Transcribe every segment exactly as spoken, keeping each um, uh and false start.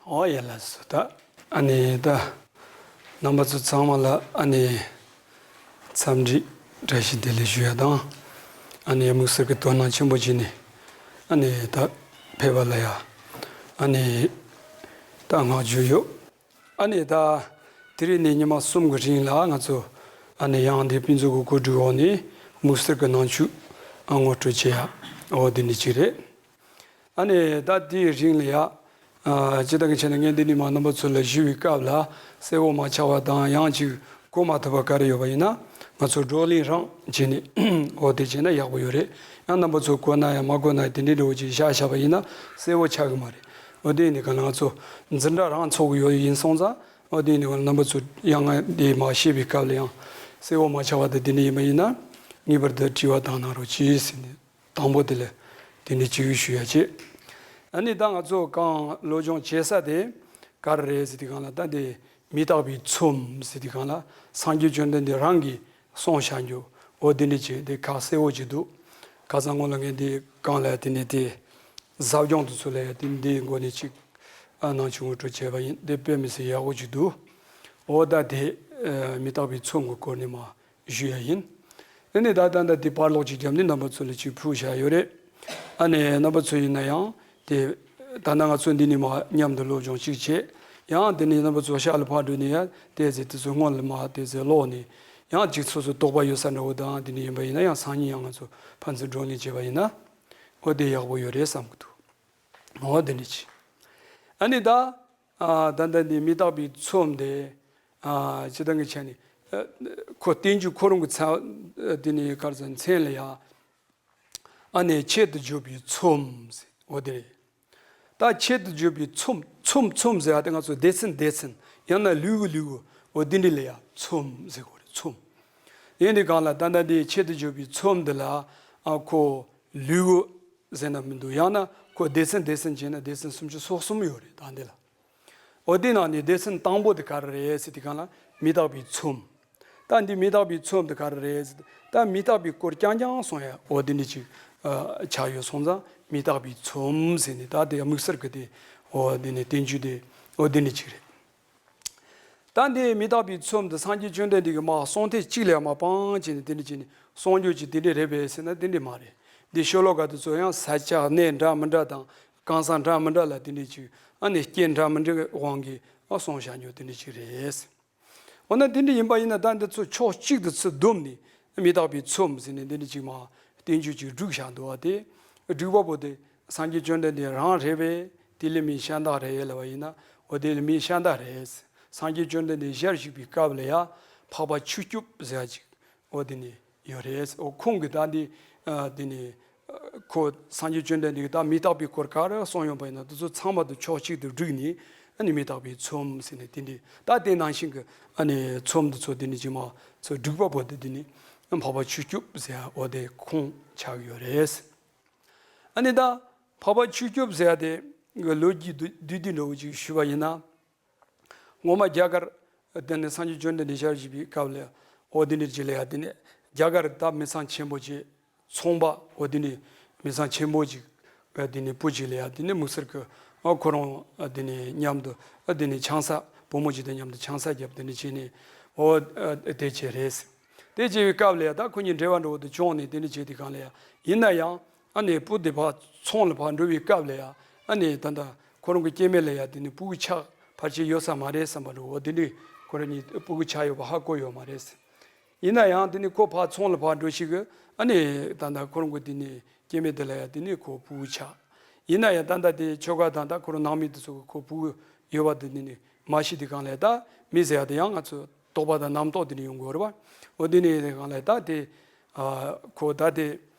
ཨོ་ཡ་ལགས་སོ། ད་ཨ་ནི་ད་རྣམ་པ་ཚོ་ཚང་མ་ལ་ཨ་ནི་འཚམས་འདྲི་བཀྲ་ཤིས་བདེ་ལེགས་ཞུ་ཡ་དང་། ཨ་ནི་དམིགས་བསལ་གྱི་དོ་སྣང་ཆེན་པོ་བྱས་ནས་ཨ་ནི་ད་ཕེབས་པ་ལ་ཡ་ཨ་ནི་ད་བསྔགས་བརྗོད་ཡོད། ཨ་ནི་ད་དེ་རིང་ནས་ཉི་མ་གསུམ་གྱི་རིང་ལ་ང་ཚོ་ཨ་ནི་ཡང་དེ་ཕུན་ཚོགས་ཀྱི་གོ་སྒྲིག་འོག་ནས་དམིགས་བསལ་གྱི་གནང་ཆོས་ཨ་ངོ་སྤྲོད་བྱེད་ཡ་འོ་དེ་འདྲ་ཅིག་རེད། ཨ་ནི་ད་དེའི་རིང་ལ་ཡ། ཨ་སྤྱིར་བཏང་གི་ཆ་ནས་ངས་འདི་ནས་མ་རྣམ་པ་ཚོ་ལ་ཞུ་བའི་སྐབས་ལ་གསལ་བོ་མ་ཆགས་པ་དང་ཡང་ཅིག་གོ་མ་ཐུབ་པ་ག་རེ་ཡོད་པ་ཡིན་ན་ང་ཚོ་བགྲོ་གླེང་རང་བྱས་ནས་འོ་དེ་བྱས་ན་ཡག་པོ་ཡོད་རེད། ཡང་རྣམ་པ་ཚོ་གོ་ན་ཡང་མ་གོ་ན་དེ་འདྲའི་འདྲ་བོ་ཅིག་བཞག་བཞག་པ་ཡིན་ན་གསལ་བོ་ཆགས་གི་མ་རེད། འོ་དེ་ཡིན་དུས་ག་ལ་ང་ཚོ་འཛིན་གྲྭ་རང་ཚོགས་གི་ཡོད་ཡིན་སོང་ཙང་འོ་དེ་ཡིན་དུས་ག་ལ་རྣམ་པ་ཚོ་ཡང་ང་འདི་མ་ཤེས་པའི་སྐབས་ལ་ཡང་གསལ་བོ་མ་ཆགས་པ་དང་དེ་འདྲ་ཡིན་པ་ཡིན་ན་ངེས་པར་དུ་དྲི་བ་བཏང་གནང་རོགས་གྱིས་ཟེར་ནས། དང་པོ་དེ་ལ་དེ་འདྲའི་ཅིག་ཞུ་ཡ་བྱེད། ཨ་ནི་ད་ང་ཚོ་གང་སློབ་སྦྱོང་བྱེད་ས་དེ་ག་རེ་རེད་ཟེར་དུས་གང་ལ་ད་དེ་མི་རྟག་པའི་ཚོམས་ཟེར་དུས་གང་ལ་སངས་རྒྱས་བཅོམ་ལྡན་འདས་རང་གིས་གསུངས་བཞག་རྒྱུ་འོ་དེ་འདྲའི་ཅིག་དེ་ཁ་གསལ་བོ་ཅིག་འདུག་ཁ་སང་སྔོན་ལ་ངས་དེ་གང་ལ་དེ་ནས་དེ་ཟབ་སྦྱོང་དུ་ཚུལ་ལ་ཡ་དེ་འདིའི་སྒོ་ནས་ཅིག་ཨ་ནང་ཆུང་ངུ་སྤྲོད་བྱས་པ་ཡིན། དེ་དཔེ་མི་སྲིད་ཡག་པོ་ཅིག་འདུག་འོ་ད་དེ་མི་རྟག་པའི་ཚོམས་ཀྱི་སྐོར་ནས་མ། ཞུ་ཡ་ཡིན། ཨ་ནི་ད་ད་ལྟ་འདི་པར་ཀློག་ཅིག་བརྒྱབ་ནས་རྣམ་པ་ཚོ་ལ་ཅིག་ཕུལ་བཞག་ཡོད་རེད། ཨ་ནི་རྣམ་པ་ཚོ་ཡིན་ན་ཡང་དེ་ད་ལྟ་ང་ཚོ་འདི་ནས་མ་མཉམ་དུ་སློབ་སྦྱོང་ཅིག་བྱེད། ཡང་དེ་ནས་རྣམ་པ་ཚོ་ཤག་ལ་ཕར་འགྲོ་ནས་ཡང་དེ་ཚེ་དེ་ཚོ་སྔོན་ལ་མ་དེ་ཚེ་ཀློག་ནས་ཡང་ཅིག་སོ་སོ་དོགས་པ་ཡོད་ས་འདྲ་བོ་དང་དེ་ནས་ཡིན་པ་ཡིན་ན་ཡང་སང་ཉིན་ཡང་ང་ཚོ་ཕན་ཚུན་བགྲོ་གླེང་བྱས་པ་ཡིན་ན་འོ་དེ་ཡག་པོ་ཡོད་རེད་བསམ་གི་འདུག་འོ་དེ་འདྲ་ཅིག་ཨ་ནི་ད། ཨ་ད་ལྟ་འདི་མི་རྟག་པའི་ཚོམས་དེ། ཨ་སྤྱིར་བཏང་གི་ཆ་ནས། ཨ་ཁོ་བསྟན་བཅོས་ཁོ་རང་གི་ཚ་དེ་ནི་ག་རེ་ཟེར་མཚན་ལ་ཡ། ཨ་ནི་ཆེད་དུ་བརྗོད་པའི་ཚོམས་ཟེར་འོ་དེ་རེད། ད་ཆེད་དུ་བརྗོད་པའི་ཚོམས་ཚོམས་ཚོམས་ཟེར་བ་དེ་ང་ཚོ་སྡེ་ཚན་སྡེ་ཚན་ཡང་ན་ལུས་གུ་ལུས་གུ་འོ་དེ་འདྲ་ལ་ཡ་ཚོམས་ཟེར་གོ་རེད་ཚོམས། ཡིན་དུས་གང་ལ་ད་ལྟ་འདི་ཆེད་དུ་བརྗོད་པའི་ཚོམས་འདི་ལ་ཨ་ཁོ་ལུས་གུ་ཟེར་ན་མི་འདུག་ཡང་ན་ཁོ་སྡེ་ཚན་སྡེ་ཚན་བྱས་ན་སྡེ་ཚན་སུམ་ཅུ་སོ་གསུམ་ཡོད་རེད་ད་འདི་ལ། འོ་དེ་ནང་ནས་སྡེ་ཚན་དང་པོ་དེ་ག་རེ་རེད་ཟེར་དུས་གང་ལ་མི་རྟག་པའི་ཚོམས། ད་འདི་མི་རྟག་པའི་ཚོམས་དེ་ག་རེ་རེད་ཟེར་ད་མི་རྟག་པའི་སྐོར་རྐྱང་རྐྱང་གསུང་ཡ་འོ་དེ་འདྲ་ཅིག་ཨ་ཆགས་ཡོད་སོང་ཙང་མི་རྟག་པའི་ཚོམས་ཟེར་ནས་ད་དེ་དམིགས་བསལ་གྱི་དེ་འོ་དེ་ནས་བསྟན་བཅོས་དེ་འོ་དེ་འདྲ་ཅིག་རེད། ད་འདི་མི་རྟག་པའི་ཚོམས་འདི་སངས་རྒྱས་བཅོམ་ལྡན་འདས་ཀྱིས་མ་གསུངས་ཐེངས་གཅིག་ལས་མ་སྤང་བྱས་ནས་དེ་འདྲ་བྱས་ནས་གསུང་རྒྱུ་ཅིག་དེ་འདྲ་རེད་པས་ཟེར་ན་དེ་འདྲ་མ་རེད། འདི་ཤོ་ལོ་ཀ་དེ་ཚོ་ཡང་ས་ཆ་གནས་འདྲ་མི་འདྲ་དང་གང་ཟག་འདྲ་མི་འདྲ་ལ་དེ་འདྲ་ཅིག་ཨ་ནི་རྐྱེན་འདྲ་མི་འདྲའི་དབང་གིས་ཨ་གསུངས་བཞག་རྒྱུ་དེ་འདྲ་ཅིག་རེད། འོ་ན་དེ་འདྲ་ཡིན་པ་ཡིན་ན་ད་འདི་ཚོ་ཕྱོགས་གཅིག་ཏུ་ཚུར་བསྡོམས་ནས། མི་རྟག་པའི་ཚོམས་ཟེར་ནས་འདི་འདྲ་ཅིག་མ་བསྟན་བཅོས་ཅིག་བསྒྲིགས་བཞག་འདུག་བ་དེ། བསྒྲིགས་པ་པོ་དེ་སངས་རྒྱས་བཅོམ་ལྡན་འདས་རང་རེད་པས་དེ་ལས་མི་གཞན་དག་རེད་ལབ་པ་ཡིན་ན་འོ་དེ་ལས་མི་གཞན་དག་རེད། སངས་རྒྱས་བཅོམ་ལྡན་འདས་ཞལ་བཞུགས་པའི་སྐབས་ལ་ཡ་འཕགས་པ་ཆོས་སྐྱོབ་ཟེར་ཡ་ཅིག་འོ་དེ་ནི་ཡོད་རེད། འོ་ཁོང་གིས་ད་འདི་ཨ་དེ་ནི་ཁོ་སངས་རྒྱས་བཅོམ་ལྡན་འདས་ཀྱིས་ད་མི་རྟག་པའི་སྐོར་ག་རེ་གསུངས་ཡོད་པ་ཡིན་ན་དེ་ཚོ་ཚང་མ་དེ་ཕྱོགས་གཅིག་ཏུ་བསྒྲིགས་ནས་ཨ་ནི་མི་རྟག་པའི་ཚོམས་ཟེར་ནས་དེ་འདྲའི་ད་དེ་ནང་བཞིན་གྱི་ཨ་ནི་ཚོམས་འདི་ཚོ་དེ་འདྲ་ཅིག་མ་ཚོ་བསྒྲིགས་པ་པོ་དེ་དེ་ནི་འཕགས་པ་ཆོས་སྐྱོབ་ཟེར་ཡ་འོ་དེ་ཁོང་ཆགས་ཡོད་རེད། ཨ་ནི་ད་འཕགས་པ་ཆོས་སྐྱོབ་ཟེར་ཡ་དེ་ལོ་རྒྱུས་བསྡུས་བསྡུས་འདྲ་བོ་ཅིག་ཞུས་པ་ཡིན་ན། ངོ་མ་རྒྱ་གར་དེ་ནས་སངས་རྒྱས་བཅོམ་ལྡན་འདས་ཞལ་བཞུགས་པའི་སྐབས་ལ་འོ་དེ་འདྲ་ཅིག་ལ་ཡ་དེ་ནས་རྒྱ་གར་ད་མི་ཚང་ཆེན་པོ་ཅིག་ཚོང་པ་འོ་དེ་ནས་མི་ཚང་ཆེན་པོ་ཅིག་དེ་ནས་བུ་ཅིག་ལ་ཡ་དེ་ནས་དམིགས་བསལ་གྱི་ཨ་ཁོ་རང་དེ་ནས་མཉམ་དུ་དེ་ནས་ཆང་ས་བུ་མོ་ཅིག་དང་མཉམ་དུ་ཆང་ས་བརྒྱབ་དེ་ནས་བྱས་ནས་འོ་དེ་བྱས་རེད། དེ་བྱས་པའི་སྐབས་ལ་ཡ་ད་ཁོ་གཉིས་འབྲེལ་བ་འདྲ་བོ་དེ་བྱུང་ནས་དེ་འདྲ་བྱས་དུས་སྒང་ལ་ཡ་ཡིན་ན་ཡང་། ཨ་ནི་བུ་དེ་ཕར་ཚོང་ལ་ཕར་འགྲོ་བའི་སྐབས་ལ་ཡ། ཨ་ནི་ད་ལྟ་ཁོ་རང་གི་སྐྱེ་དམན་ལ་ཡ་དེ་ནི་སྤུ་གུ་ཆགས་ཕལ་ཆེར་ཡོད་ས་མ་རེད་བསམ་པ་འདྲ་བོ་དེ་འདྲའི་ཁོ་རང་གཉིས་སྤུ་གུ་ཆགས་ཡོད་པ་ཧ་གོ་ཡོད་མ་རེད། ཡིན་ན་ཡང་དེ་ནི་ཁོ་ཕར་ཚོང་ལ་ཕར་འགྲོ་ཞིག་གི་ཨ་ནི་ད་ལྟ་ཁོ་རང་གི་དེ་ནི་སྐྱེ་དམན་དེ་ལ་ཡ་དེ་ནི་ཁོ་སྤུ་གུ་ཆགས། ཡིན་ན་ཡང་ད་ལྟ་དེ་ཁྱོ་ག་དང་ད་ཁོ་རང་ནང་མི་དེ་ཚོ་གི་ཁོ་སྤུ་གུ་ཡོད་པ་དེ་ནི་མ་ཤེས་དུས་སྒང་ལ་ད་མི་ཟེར་ཡ་དེ་ཡང་ང་ཚོ་རྟོག་པ་དང་རྣམ་རྟོག་དེ་འདྲ་ཡོང་གི་ཡོད་རེད་པ། འོ་དེ་ནི་དེ་སྒང་ལ་ད་དེ་ཨ་ཁོ་ད་དེ་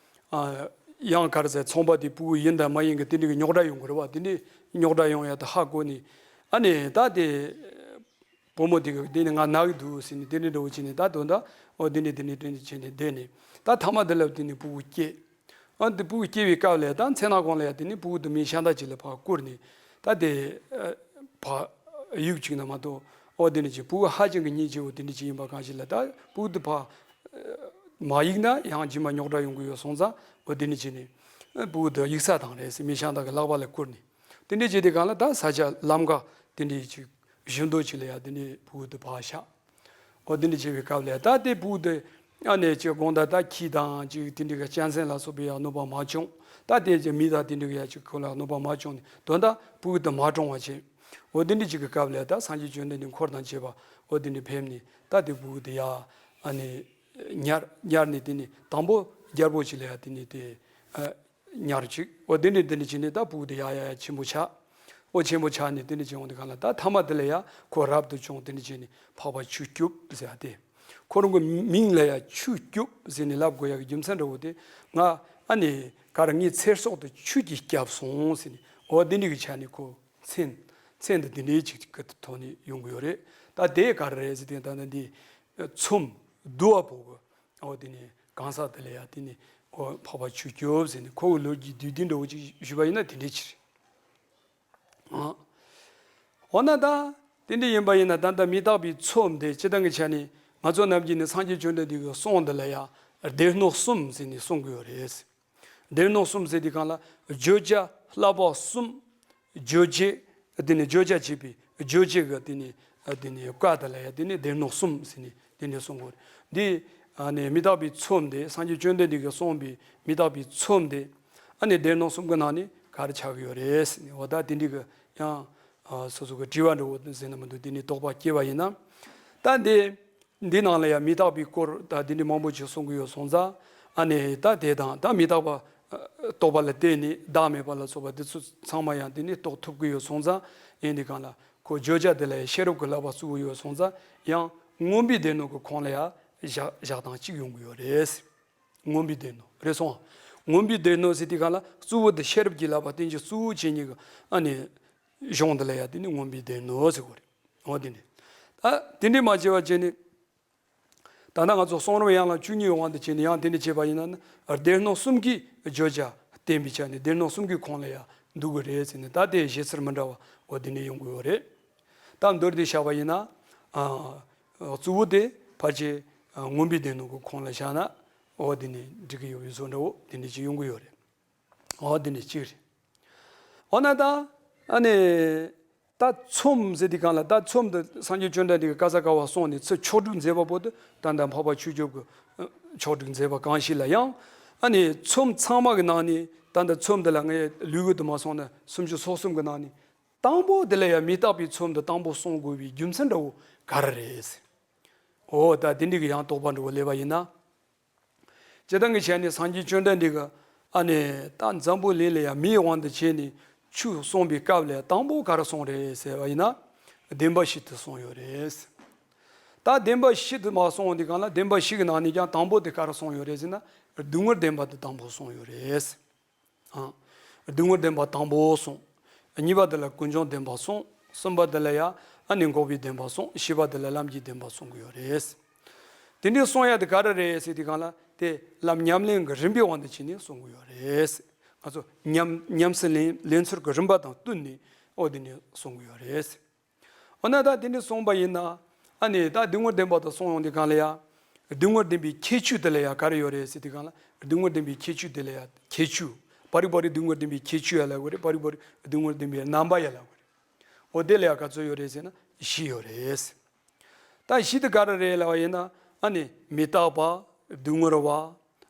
ཨ་ཡང་ག་རེ་ཟེར་ཚོང་པ་དེ་སྤུ་གུ་ཡིན་དང་མ་ཡིན་གི་དེ་འདྲ་གི་རྙོག་དྲ་ཡོང་གི་རེད་པ། དེ་འདྲ་རྙོག་དྲ་ཡོང་ཡ་དེ་ཧ་གོ་ནི་ཨ་ནི་ད་དེ་བུ་མོ་དེ་གི་དེ་ནི་ང་ན་གི་འདུག་ཟེར་ནི་དེ་འདྲ་འདྲ་བོ་བྱས་ནི་ད་དོན་དག་འོ་དེ་འདྲ་དེ་འདྲ་དེ་འདྲ་བྱས་ནི་བསྡད་ནི་ད་ཐ་མ་དེ་ལ་དེ་ནི་སྤུ་གུ་སྐྱེས། ཨ་འདི་སྤུ་གུ་སྐྱེ་བའི་སྐབས་ལ་ཡ་ད་མཚན་ནག་གོང་ལ་ཡ་དེ་ནི་སྤུ་གུ་དེ་མི་ཤ་འདག་ཅིག་ལ་ཕར་བསྐུར་ནས་ད་དེ་ཨ་ཕར་གཡུག་ཅིག་ན་མ་གཏོགས་ཨོ་དེ་འདྲ་ཅིག་སྤུ་གུ་ཧ་ཅང་གི་སྙིང་རྗེ་བོ་དེ་འདྲ་ཅིག་ཡིན་པ་གང་ཞིག་ལ་ད་སྤུ་གུ་དེ་ཕར་མ་གཡུག་ན་ཡང་རྗེས་མ་རྙོག་དྲ་ཡོང་གི་ཡོད་སོང་ཙང་ཨོ་དེ་འདྲ་ཅིག་ནས་སྤུ་གུ་དེ་གཡུག་ས་དང་རེད་ཟེར་མི་ཤ་འདག་གི་ལག་པ་ལ་བསྐུར་ནས། དེ་འདྲའི་བྱས་དེ་གང་ལ་ད་ས་ཆ་ལམ་ཀ་དེ་འདྲའི་ཅིག་བཞི་མདོ་ཅིག་ལ་ཡ་དེ་འདྲའི་ཕྲུ་གུ་དེ་ཕར་བཞག་འོ་དེ་འདྲ་བྱེད་པའི་སྐབས་ལ་ད་དེ་ཕྲུ་གུ་དེ་ཨ་ནེ་ཅིག་དགོང་དག་ད་ཁྱི་དང་ཅིག་དེ་འདྲ་གི་གཅན་གཟན་ལ་སོགས་པའི་ཡང་གནོད་པ་མ་བྱུང་། ད་དེ་ཅིག་མི་དང་དེ་འདྲ་གི་ཡ་ཅིག་ཁོ་ལ་གནོད་པ་མ་བྱུང་ནས་དོན་དག་ཕྲུ་གུ་དེ་མ་གྲོངས་པ་བྱས། འོ་དེ་འདྲ་ཅིག་གི་སྐབས་ལ་ད་སངས་རྒྱས་བཅོམ་ལྡན་འདས་འཁོར་དང་བཅས་པ་འོ་དེ་འདྲ་ཕེབས་ནས་ད་དེ་ཕྲུ་གུ་དེ་ཡ་ཨ་ནེ་ཉར་ཉར་ནས་དེ་ནས་དང་པོ་རྒྱལ་པོ་ཅིག་ལ་ཡ་དེ་ནས་དེ་ཨ། ཉར་ཅིག་འོ་དེ་འདྲ་དེ་འདྲ་བྱས་ནས་ད་ཕྲུ་གུ་དེ་ཡ་ཡ་ཡ་ཆེན་པོ་ཆགས། འོ་ཆེན་པོ་ཆགས་ནས་དེ་འདྲ་བྱས་འོང་དུས་གང་ལ་ད་ཐ་མ་དེ་ལ་ཡ་ཁོ་རབ་ཏུ་བྱུང་དེ་འདྲ་བྱས་ནས་འཕགས་པ་ཆོས་སྐྱོབ་ཟེར་ཡ་དེ། ཁོ་རང་གི་མིང་ལ་ཡ་ཆོས་སྐྱོབ་ཟེར་ནས་ལབ་དགོས་ཡ་གི་རྒྱུ་མཚན་འདྲ་བོ་དེ་ང་ཨ་ནེ་ག་རེ་ངའི་ཚེ་སྲོག་དེ་ཆོས་ཀྱིས་བསྐྱབས་སོང་ཟེར་ནས་འོ་དེ་འདྲ་གི་ཆ་ནས་ཁོ་མཚན་མཚན་དེ་དེ་འདྲའི་ཅིག་གི་ཐོག་ནས་ཡོང་གི་ཡོད་རེད། ད་དེ་ག་རེ་རེད་ཟེར་དུས་ད་ལྟ་འདི་ཚོམས་བསྡུ་བ་པོ་གི་འོ་དེ་ནས་གང་ཟག་དེ་ལ་ཡ་དེ་ནས་འོ་འཕགས་པ་ཆོས་སྐྱོབ་ཟེར་ནས་ཁོ་བོའི་ལོ་རྒྱུས་བསྡུས་བསྡུས་འདྲ་བོ་ཅིག་ཞུས་པ་ཡིན་ན་དེ་འདྲའི་ཕྱིར། ཨང་། འོ་ན་ད་དེ་འདྲ་ཡིན་པ་ཡིན་ན་ད་ལྟ་མི་རྟག་པའི་ཚོམས་དེ་སྤྱིར་བཏང་གི་ཆ་ནས་ང་ཚོ་ནམ་རྒྱུན་ནས་སངས་རྒྱས་བཅོམ་ལྡན་འདས་ཀྱི་གསུང་འདི་ལ་ཡ་སྡེ་སྣོད་གསུམ་ཟེར་ནས་གསུང་གི་ཡོད་རེད། སྡེ་སྣོད་གསུམ་ཟེར་དུས་གང་ལ་བརྗོད་བྱ་བསླབ་པ་གསུམ། རྗོད་བྱེད། དེ་ནས་བརྗོད་བྱ་བྱེད་པའི་རྗོད་བྱེད་ཀྱི་དེ་ནས་དེ་ནས་བཀའ་དེ་ལ་ཡ་དེ་ནས་སྡེ་སྣོད་གསུམ་ཟེར་ནས་དེ་ནས་གསུང་གི་ཡོད་རེད། འདི་ཨ་ནི་མི་རྟག་པའི་ཚོམས་དེ་སངས་རྒྱས་བཅོམ་ལྡན་འདས་ཀྱིས་གསུངས་པའི་མི་རྟག་པའི་ཚོམས་དེ་ཨ་ནི་སྡེ་སྣོད་གསུམ་གྱི་ནང་ནས་ག་རེ་ཆགས་ཀྱི་ཡོད་རེད་ཟེར་ནས་འོ་ད་དེ་འདྲའི་གི་ཡང་ཨ་སོ་སོ་གི་དྲི་བ་འདྲ་བོ་ཟེར་ན་མི་འདུག་དེ་ནས་དོགས་པ་སྐྱེས་པ་ཡིན་ན། ད་འདི། འདི་ནང་ལ་ཡང་མི་རྟག་པའི་སྐོར་དང་འདི་འདྲའི་མང་པོ་ཅིག་གསུང་གི་ཡོད་སོང་ཙང་། ཨ་ནི་ད་དེ་དང་ད་མི་རྟག་པ་རྟོགས་པ་ལ་བརྟེན་ནས་བདག་མེད་པ་ལ་སོགས་པ་འདི་ཚོ་ཚང་མ་ཡང་འདི་ནས་རྟོགས་ཐུབ་ཀྱི་ཡོད་སོང་ཙང་། ཡིན་འདི་གང་ལ་ཁོ་བརྗོད་བྱ་འདི་ལ་ཡང་ཤེས་རབ་ཀྱི་བསླབ་པ་བཙུགས་ཀྱི་ཡོད་སོང་ཙང་། ཡང་མངོན་པའི་སྡེ་སྣོད་ཀྱི་ཁོངས་ལ་ཡང་བཞག་བཞག་སྟངས་གཅིག་ཡོང་གི་ཡོད་རེད། མངོན་པའི་སྡེ་སྣོད་རེད་སོང་། མངོན་པའི་སྡེ་སྣོད་ཟེར་དུས་གང་ལ་གཙོ་བོ་འདི་ཤེས་རབ་ཀྱི་བསླབ་པ་བསྟན་བཅོས་གཙོ་བོ་བྱེད་མཁན་གྱི་ཨ་ནི། གཞུང་འདི་ལ་ཡང་དེ་ནི་མངོན་པའི་སྡེ་སྣོད་ཟེར་གོ་རེད། འོ་དེ་ནི། ད་དེ་འདྲའི་མ་བྱས་པ་བྱས་ནས། ད་ལྟ་ང་ཚོ་གསུང་རབ་ཡན་ལག་བཅུ་གཉིས་དབང་དུ་བྱས་ནས་ཡང་དེ་འདྲ་བྱས་པ་ཡིན་ན་ནི་སྡེ་སྣོད་གསུམ་གྱི་བརྗོད་བྱ་བསྟན་པའི་ཆ་ནས་སྡེ་སྣོད་གསུམ་གྱི་ཁོངས་ལ་ཡང་འདུ་གི་རེད་ཟེར་ནས་ད་དེ་བཞེད་ཚུལ་མི་འདྲ་བ་འོ་དེ་འདྲ་ཡོང་གི་ཡོད་རེད། ད་མདོར་བསྡུས་བཞག་པ་ཡིན་ན། གཙོ་བོ་དེ་ཕལ་ཆེར་མངོན་པའི་སྡེ་སྣོད་ཀྱི་ཁོངས་ལ་བཞག་ན་འོ་དེ་ནི་འགྲིག་གི་ཡོད་པའི་བཟོ་འདྲ་བོ་དེ་འདྲ་ཅིག་ཡོང་གི་ཡོད་རེད། འོ་དེ་འདྲ་གཅིག་རེད། འོ་ན་ད་ཨ་ནི་ད་ཚོམས་ཟེར་དུས་གང་ལ་ད་ཚོམས་དེ་སངས་རྒྱས་བཅོམ་ལྡན་འདས་ཀྱིས་ག་ས་ག་བ་གསུངས་ནས་ཚུར་ཕྱོགས་སྒྲིག་མཛད་པ་པོ་དེ་ད་ལྟ་འཕགས་པ་ཆོས་སྐྱོབ་ཀྱི་ཕྱོགས་སྒྲིག་མཛད་པ་གང་ཞིག་ལ་ཡང་ཨ་ནི་ཚོམས་ཚང་མ་གི་ནང་ནས་ད་ལྟ་ཚོམས་དེ་ལ་ངས་ལུས་གུ་དུ་མ་སོང་ན་སུམ་ཅུ་སོ་གསུམ་གི་ནང་ནས་དང་པོ་དེ་ལ་ཡང་མི་རྟག་པའི་ཚོམས་དེ་དང་པོ་གསུང་དགོས་པའི་རྒྱུ་མཚན་འདྲ་བོ་ག་རེ་རེད། འོ་ད་དེ་འདྲའི་གི་ཡང་དོགས་པ་འདྲ་བོ་སླེབས་པ་ཡིན་ན། སྤྱིར་བཏང་གི་ཆ་ནས་སངས་རྒྱས་བཅོམ་ལྡན་འདས་ཀྱིས་ཨ་ནི་ད་འཛམ་བུ་གླིང་ལ་ཡང་མིའི་དབང་དུ་བྱས་ནས་ཆོས་གསུངས་པའི་སྐབས་ལ་དང་པོ་ག་རེ་གསུངས་རེད་ཟེར་བ་ཡིན་ན། བདེན་པ་བཞི་དེ་གསུངས་ཡོད་རེད། ད་བདེན་པ་བཞི་དེ་མ་གསུངས་འདི་གང་ལ་བདེན་པ་བཞི་གི་ནང་ནས་ཀྱང་དང་པོ་དེ་ག་རེ་གསུངས་ཡོད་རེད་ཟེར་ན། སྡུག་བསྔལ་བདེན་པ་དེ་དང་པོ་གསུངས་ཡོད་རེད། ཨང་། སྡུག་བསྔལ་བདེན་པ་དང་པོ་གསུངས། གཉིས་པ་དེ་ལ་ཀུན་འབྱུང་བདེན་པ་གསུངས། གསུམ་པ་དེ་ལ་ཡང་ཨ་ནི་འགོག་པའི་བདེན་པ་གསུངས། བཞི་པ་དེ་ལ་ལམ་གྱི་བདེན་པ་གསུང་གི་ཡོད་རེད། དེ་འདྲའི་གསུང་ཡ་དེ་ག་རེ་རེད་ཟེར་དུས་གང་ལ་དེ་ལམ་ཉམས་ལེན་གྱི་རིམ་པའི་དབང་དུ་བྱས་ནས་གསུང་གི་ཡོད་རེད། ང་ཚོ་ཉམས་ཉམས་སུ་ལེན་ལེན་ཚུལ་གྱི་རིམ་པ་དང་བསྟུན་ནས་འོ་དེ་འདྲ་གསུང་གི་ཡོད་རེད། འོ་ན་ད་དེ་འདྲ་གསུངས་པ་ཡིན་ན། ཨ་ནི་ད་སྡུག་བསྔལ་བདེན་པ་དང་གསུངས་ཡོང་དུས་གང་ལ་ཡ། སྡུག་བསྔལ་བདེན་པའི་ཁྱད་ཆོས་དེ་ལ་ཡ་ག་རེ་ཡོད་རེད་ཟེར་དུས་གང་ལ། སྡུག་བསྔལ་བདེན་པའི་ཁྱད་ཆོས་དེ་ལ་ཡ་ཁྱད་ཆོས། པར་རིས་པར་རིས་སྡུག་བསྔལ་བདེན་པའི་ཁྱད་ཆོས་ཡ་ལབ་དགོས་རེད། པར་རིས་པར་རིས་སྡུག་བསྔལ་བདེན་པའི་རྣམ་པ་ཡ་ལབ་དགོས་རེད། འོ་དེ་ལ་ཡ་ག་ཚོད་ཡོད་རེད་ཟེར་ན་བཞི་ཡོད་རེད། ད་བཞི་དེ་ག་རེ་རེད་ལབ་པ་ཡིན་ན། ཨ་ནི་མི་རྟག་པ། སྡུག་བསྔལ་བ།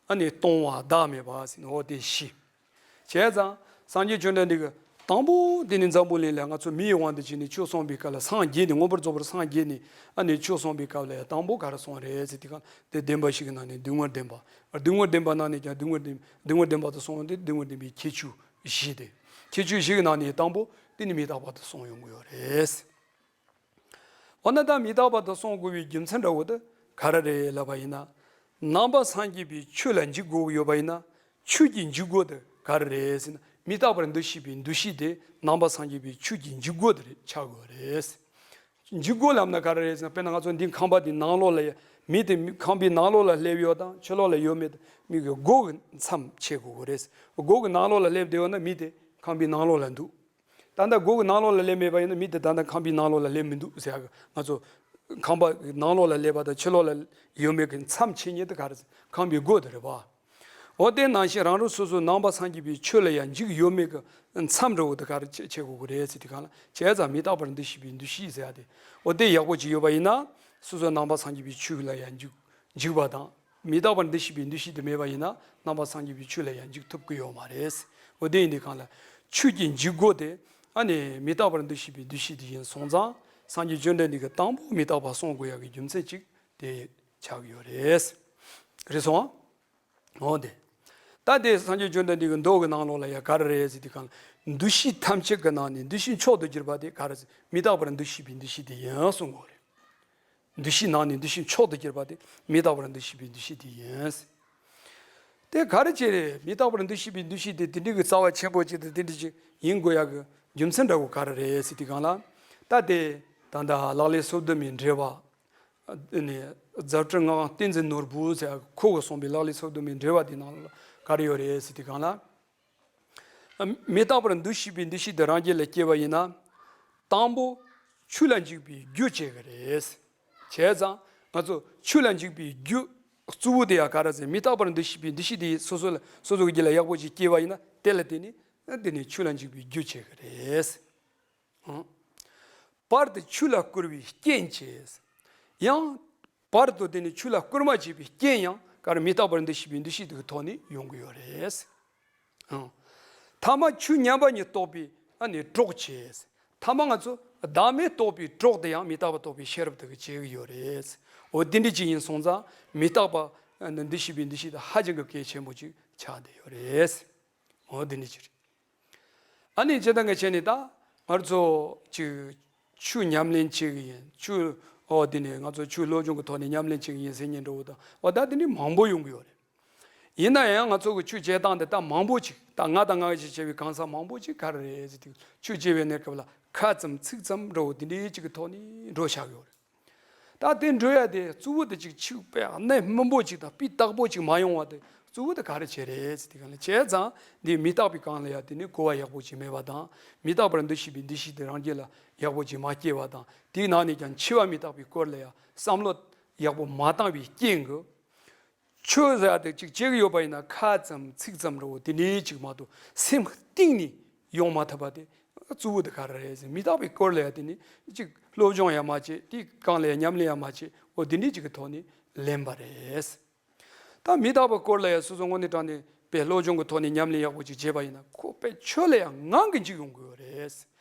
ཨ་ནི་སྟོང་བ། བདག་མེད་པ་ཟེར་ནས་འོ་དེ་བཞི། བྱས་ཙང་སངས་རྒྱས་བཅོམ་ལྡན་འདས་ཀྱིས་དང་པོ་དེ་ནི་འཛམ་བུ་གླིང་ལ་ང་ཚོ་མིའི་དབང་དུ་བྱས་ནས་ཆོས་གསུངས་པའི་སྐབས་ལ་སངས་རྒྱས་ནས་མངོན་པར་རྫོགས་པར་སངས་རྒྱས་ནས་ཨ་ནི་ཆོས་གསུངས་པའི་སྐབས་ལ་ཡང་དང་པོ་ག་རེ་གསུངས་རེད་ཟེར་དུས་གང་དེ་བདེན་པ་བཞི་གི་ནང་ནས་སྡུག་བསྔལ་བདེན་པ། སྡུག་བསྔལ་བདེན་པ་ནང་ནས་ཀྱང་སྡུག་བསྔལ་བདེན་སྡུག་བསྔལ་བདེན་པ་དུ་སོང་སྟེ་སྡུག་བསྔལ་བདེན་པའི་ཁྱད་ཆོས་བཞི་སྟེ། ཁྱད་ཆོས་བཞི་གི་ནང་ནས་དང་པོ་དེ་ནི་མི་རྟག་པ་དུ་སོང་ཡོང་གི་ཡོད་རེད། འོ་ན་ད་མི་རྟག་པ་དུ་སོང་དགོས་པའི་རྒྱུ་མཚན་འདྲ་བོ་དེ་ག་རེ་རེད་ལབ་པ་ཡིན་ན། ནང་པ་སངས་རྒྱས་པའི་ཆོས་ལ་འཇུག་དགོས་ཀྱི་ཡོད་པ་ཡིན་ན། ཆོས་ཀྱི་འཇུག་སྒོ་དེ་ག་རེ་རེད་ཟེར་ན། མི་རྟག་པར་འདུ་ཤེས་པའི་འདུ་ཤེས་དེ་ནང་པ་སངས་རྒྱས་པའི་ཆོས་ཀྱི་འཇུག་སྒོ་དེ་རེད་ཆགས་དགོས་རེད། འཇུག་སྒོ་ལབ་ན་ག་རེ་རེད་ཟེར་ན། དཔེར་ན་ང་ཚོ་འདི་ཁང་པ་འདི་ནང་ལོགས་ལ་ཡ། མི་དེ་མི་ཁང་པའི་ནང་ལོགས་ལ་སླེབས་ཡོད་དང་ཕྱི་ལོགས་ལ་ཡོད་མེད་དེ་མི་གི་སྒོ་གི་མཚམས་ཕྱེ་དགོས་ཀྱི་རེད། སྒོ་གི་ནང་ལོགས་ལ་སླེབས་བསྡད་ཡོད་ན་མི་དེ་ཁང་པའི་ནང་ལོགས་ལ་འདུག་ད་ལྟ་སྒོ་གི་ནང་ལོགས་ལ་སླེབས་མེད་པ་ཡིན་ན་མི་དེ་ད་ལྟ་ཁང་པའི་ནང་ལོགས་ལ་སླེབས་མི་འདུག་ཟེར་ཡ་གི། ང་ཚོ་ཁང་པ་ནང་ལོགས་ལ་སླེབས་པ་དང་ཕྱི་ལོགས་ལ་ཡོད་མེད་ཀྱི་མཚམས་ཕྱེ་མཁན་དེ་ག་རེ་ཟེར། ཁང་པའི་སྒོ་དེ་རེད་པ། འོ་དེ་ནང་བཞིན་རང་རང་སོ་སོའི་ནང་པ་སངས་རྒྱས་པའི་ཆོས་ལ་ཡང་འཇུག་ཡོད་མེད་ཀྱི་མཚམས་འདྲ་བོ་དེ་ག་རེ་བྱེད་བྱེད་དགོས་ཀྱི་རེད་ཟེར་དུས་སྒང་ལ། བྱས་ཙང་མི་རྟག་པར་འདུ་ཤེས་པའི་འདུ་ཤེས་ཟེར་ཡ་དེ། འོ་དེ་ཡག་པོ་ཅིག་ཡོད་པ་ཡིན་ན་སོ་སོའི་ནང་པ་སངས་རྒྱས་པའི་ཆོས་ལ་ཡང་འཇུག་འཇུག་པ་དང་། མི་རྟག་པར་འདུ་ཤེས་པའི་འདུ་ཤེས་དེ་མེད་པ་ཡིན་ན་ནང་པ་སངས་རྒྱས་པའི་ཆོས་ལ་ཡང་འཇུག་ཐུབ་ཀྱི་ཡོད་མ་རེད། འོ་དེ་ཡིན་དུས་སྒང་ལ་ཆོས་ཀྱི་འཇུག་སྒོ་དེ་ཨ་ནི་མི་རྟག་པར་འདུ་ཤེས་པའི་འདུ་ཤེས་དེ་ཡིན་སོང་ཙང་། སངས་རྒྱས་བཅོམ་ལྡན་འདས་ཀྱིས་དང་པོ་མི་རྟག་པ་གསུང་དགོས་ཡག་གི་རྒྱུ་མཚན་ཅིག་དེ་ཆགས་ཀྱི་ཡོད་རེད། རེད་སོང་ཨ། འོ་དེ། ད་དེ་སངས་རྒྱས་བཅོམ་ལྡན་འདས་ཀྱི་མདོ་གི་ནང་ལོགས་ལ་ཡང་ག་རེ་རེད་ཟེར་དུས་སྒང་ལ། འདུ་ཤེས་ཐམས་ཅད་ཀྱི་ནང་ནས་འདུ་ཤེས་མཆོག་ཏུ་གྱུར་པ་དེ་ག་རེ་ཟེར། མི་རྟག་པར་འདུ་ཤེས་པའི་འདུ་ཤེས་དེ་ཡིན་གསུང་གི་ཡོད་རེད། འདུ་ཤེས་ནང་ནས་འདུ་ཤེས་མཆོག་ཏུ་གྱུར་པ་དེ་མི་རྟག་པར་འདུ་ཤེས་པའི་འདུ་ཤེས་དེ་ཡིན། དེ་ག་རེ་བྱས་རེད། མི་རྟག་པར་འདུ་ཤེས་པའི་འདུ་ཤེས་དེ་དེ་འདྲའི་གི་རྩ་བ་ཆེན་པོ་ཅིག་དང་དེ་འདྲ་ཅིག་ཡིན་དགོས་ཡག་གི་རྒྱུ་མཚན་འདྲ་བོ་ག་རེ་རེད་ཟེར་དུས་སྒང་ལ། ད་དེ་ད་ལྟ་ལག་ལེན་སོ་བདུན་མའི་འགྲེལ་པ། ནས་རྫ་སྤྲུལ་སྔགས་བསྟན་འཛིན་ནོར་བུ་ཟེར་ཁོ་གིས་གསུངས་པའི་ལག་ལེན་སོ་བདུན་མའི་འགྲེལ་པ་དེའི་ནང་ལ་ག་རེ་ཡོད་རེད་ཟེར་དུས་སྒང་ལ། མི་རྟག་པར་འདུ་ཤེས་པའི་འདུ་ཤེས་དེ་རང་རྒྱུད་ལ་སྐྱེས་པ་ཡིན་ན། དང་པོ་ཆོས་ལ་འཇུག་པའི་རྒྱུ་བྱེད་ཀྱི་རེད། བྱས་ཙང་ང་ཚོ་ཆོས་ལ་འཇུག་པའི་རྒྱུ་གཙོ་བོ་དེ་ཡང་ག་རེ་ཟེར། མི་རྟག་པར་འདུ་ཤེས་པའི་འདུ་ཤེས་དེ་སོ་སོ་ལ་སོ་སོ་གི་རྒྱུད་ལ་ཡག་པོ་ཞིག་སྐྱེས་པ་ཡིན་ན། དེ་ལ་བརྟེན་ནས་དེ་ནི་ཆོས་ལ་འཇུག་པའི་རྒྱུ་བྱེད་ཀྱི་རེད། ཨང་། བར་དུ་ཆོས་ལ་བསྐུལ་བའི་རྐྱེན་བྱེད། ཡང་། བར་དུ་དེ་ནི་ཆོས་ལ་བསྐུལ་མ་བྱས་པའི་རྐྱེན་ཡང་ག་རེ། མི་རྟག་པར་འདུ་ཤེས་པའི་འདུ་ཤེས་དེ་གི་ཐོག་ནས་ཡོང་གི་ཡོད་རེད། ཨང་། ཐ་མ་ཆོས་ཉམས་པ་ཉིད་རྟོགས་པའི་ཨ་ནི་གྲོགས་བྱེད། ཐ་མ་ང་ཚོ་བདག་མེད་རྟོགས་པའི་གྲོགས་དེ་ཡང་མི་རྟག་པ་རྟོགས་པའི་ཤེས་རབ་དེ་གིས་བྱེད་ཀྱི་ཡོད་རེད། འོ་དེ་འདྲ་ཅིག་ཡིན་སོང་ཙང་མི་རྟག་པ་འདུ་ཤེས་པའི་འདུ་ཤེས་དེ་ཧ་ཅང་གི་གལ་ཆེན་པོ་ཅིག་ཆགས་བསྡད་ཡོད་རེད། འོ་དེ་འདྲ་ཅིག་རེད། ཨ་ནི་སྤྱིར་བཏང་གི་བྱས་ནས་ད་ང་ཚོ་ཅིག་ཆོས་ཉམས་ལེན་བྱེད་ཀྱི་ཡིན། ཆོས། ཨོ་དེ་ནས་ང་ཚོ་ཆོས་སློབ་སྦྱོང་གི་ཐོག་ནས་ཉམས་ལེན་བྱེད་ཀྱི་ཡིན་ཟེར་མཁན་འདྲ་བོ་དང་། ཨོ་ད་དེ་འདྲ་མང་པོ་ཡོང་གི་ཡོད་རེད། ཡིན་ན་ཡང་ང་ཚོ་གི་ཆོས་བྱེད་སྟངས་དེ་ད་མང་པོ་ཅིག་ད་ང་དང་ང་ཞིག་བྱས་པའི་གང་ཟག་མང་པོ་ཅིག་ག་རེ་རེད་ཟེར་དུས། ཆོས་བྱེད་པའི་གནས་སྐབས་ལ་ཁ་ཙམ་ཚིག་ཙམ་འདྲ་བོ་དེ་འདྲའི་ཅིག་གི་ཐོག་ནས་འགྲོ་བཞག་ཡོད་རེད། ད་དེ་འགྲོ་ཡ་དེ་གཙོ་བོ་དེ་ཅིག་ཆོས་དཔེ་གནད་སྨིན་པོ་ཅིག་དང་སྤུས་དག་པོ་ཅིག་མ་ཡོང་བ་དེ་གཙོ་བོ་དེ་ག་རེ་བྱས་རེད་ཟེར་དུས་སྒང་ལ། བྱས་ཙང་འདི་མི་རྟག་པའི་སྒང་ལ་ཡ་དེ་ནི་གོ་བ་ཡག་པོ་ཅིག་མེད་པ་དང་། མི་རྟག་པར་འདུ་ཤེས་པའི་འདུ་ཤེས་དེ་རང་རྒྱུད་ལ་ཡག་པོ་ཅིག་མ་སྐྱེས་པ་དང་། དེའི་ནང་ནས་ཀྱང་འཆི་བ་མི་རྟག་པའི་སྐོར་ལ་ཡ་བསམ་བློ་ཡག་པོ་མ་བཏང་བའི་རྐྱེན་གྱིས། ཆོས་ཟེར་ཡ་དེ་ཅིག་བྱེད་ཀྱི་ཡོད་པ་ཡིན་ན་ཁ་ཙམ་ཚིག་ཙམ་འདྲ་བོ་དེ་འདྲའི་ཅིག་མ་གཏོགས་སེམས་གཏིང་ནས་ཡོང་མ་ཐུབ་པ་དེ་གཙོ་བོ་དེ་ག་རེ་རེད་ཟེར། མི་རྟག་པའི་སྐོར་ལ་ཡ་དེ་ནི་ཅིག་སློབ་སྦྱོང་ཡང་མ་བྱས། དེའི་སྒང་ལ་ཡ་ཉམས་ལེན་ཡང་མ་བྱས། འོ་དེ་འདྲའི་ཅིག་གི་ཐོག་ནས་ལེན་པ་རེད། ད་མི་རྟག་པའི་སྐོར་ལ་ཡ་སོ་སོ་དངོས་གནས་དྲང་གནས་དཔེ་སློབ་སྦྱོང་གི་ཐོག་ནས་ཉམས་ལེན་ཡག་པོ་ཅིག་བྱས་པ་ཡིན་ན། ཁོ་དཔེ་ཆོས་ལ་ཡ་ངང་གིས་འཇུག་ཡོང་གི་ཡོད་རེད།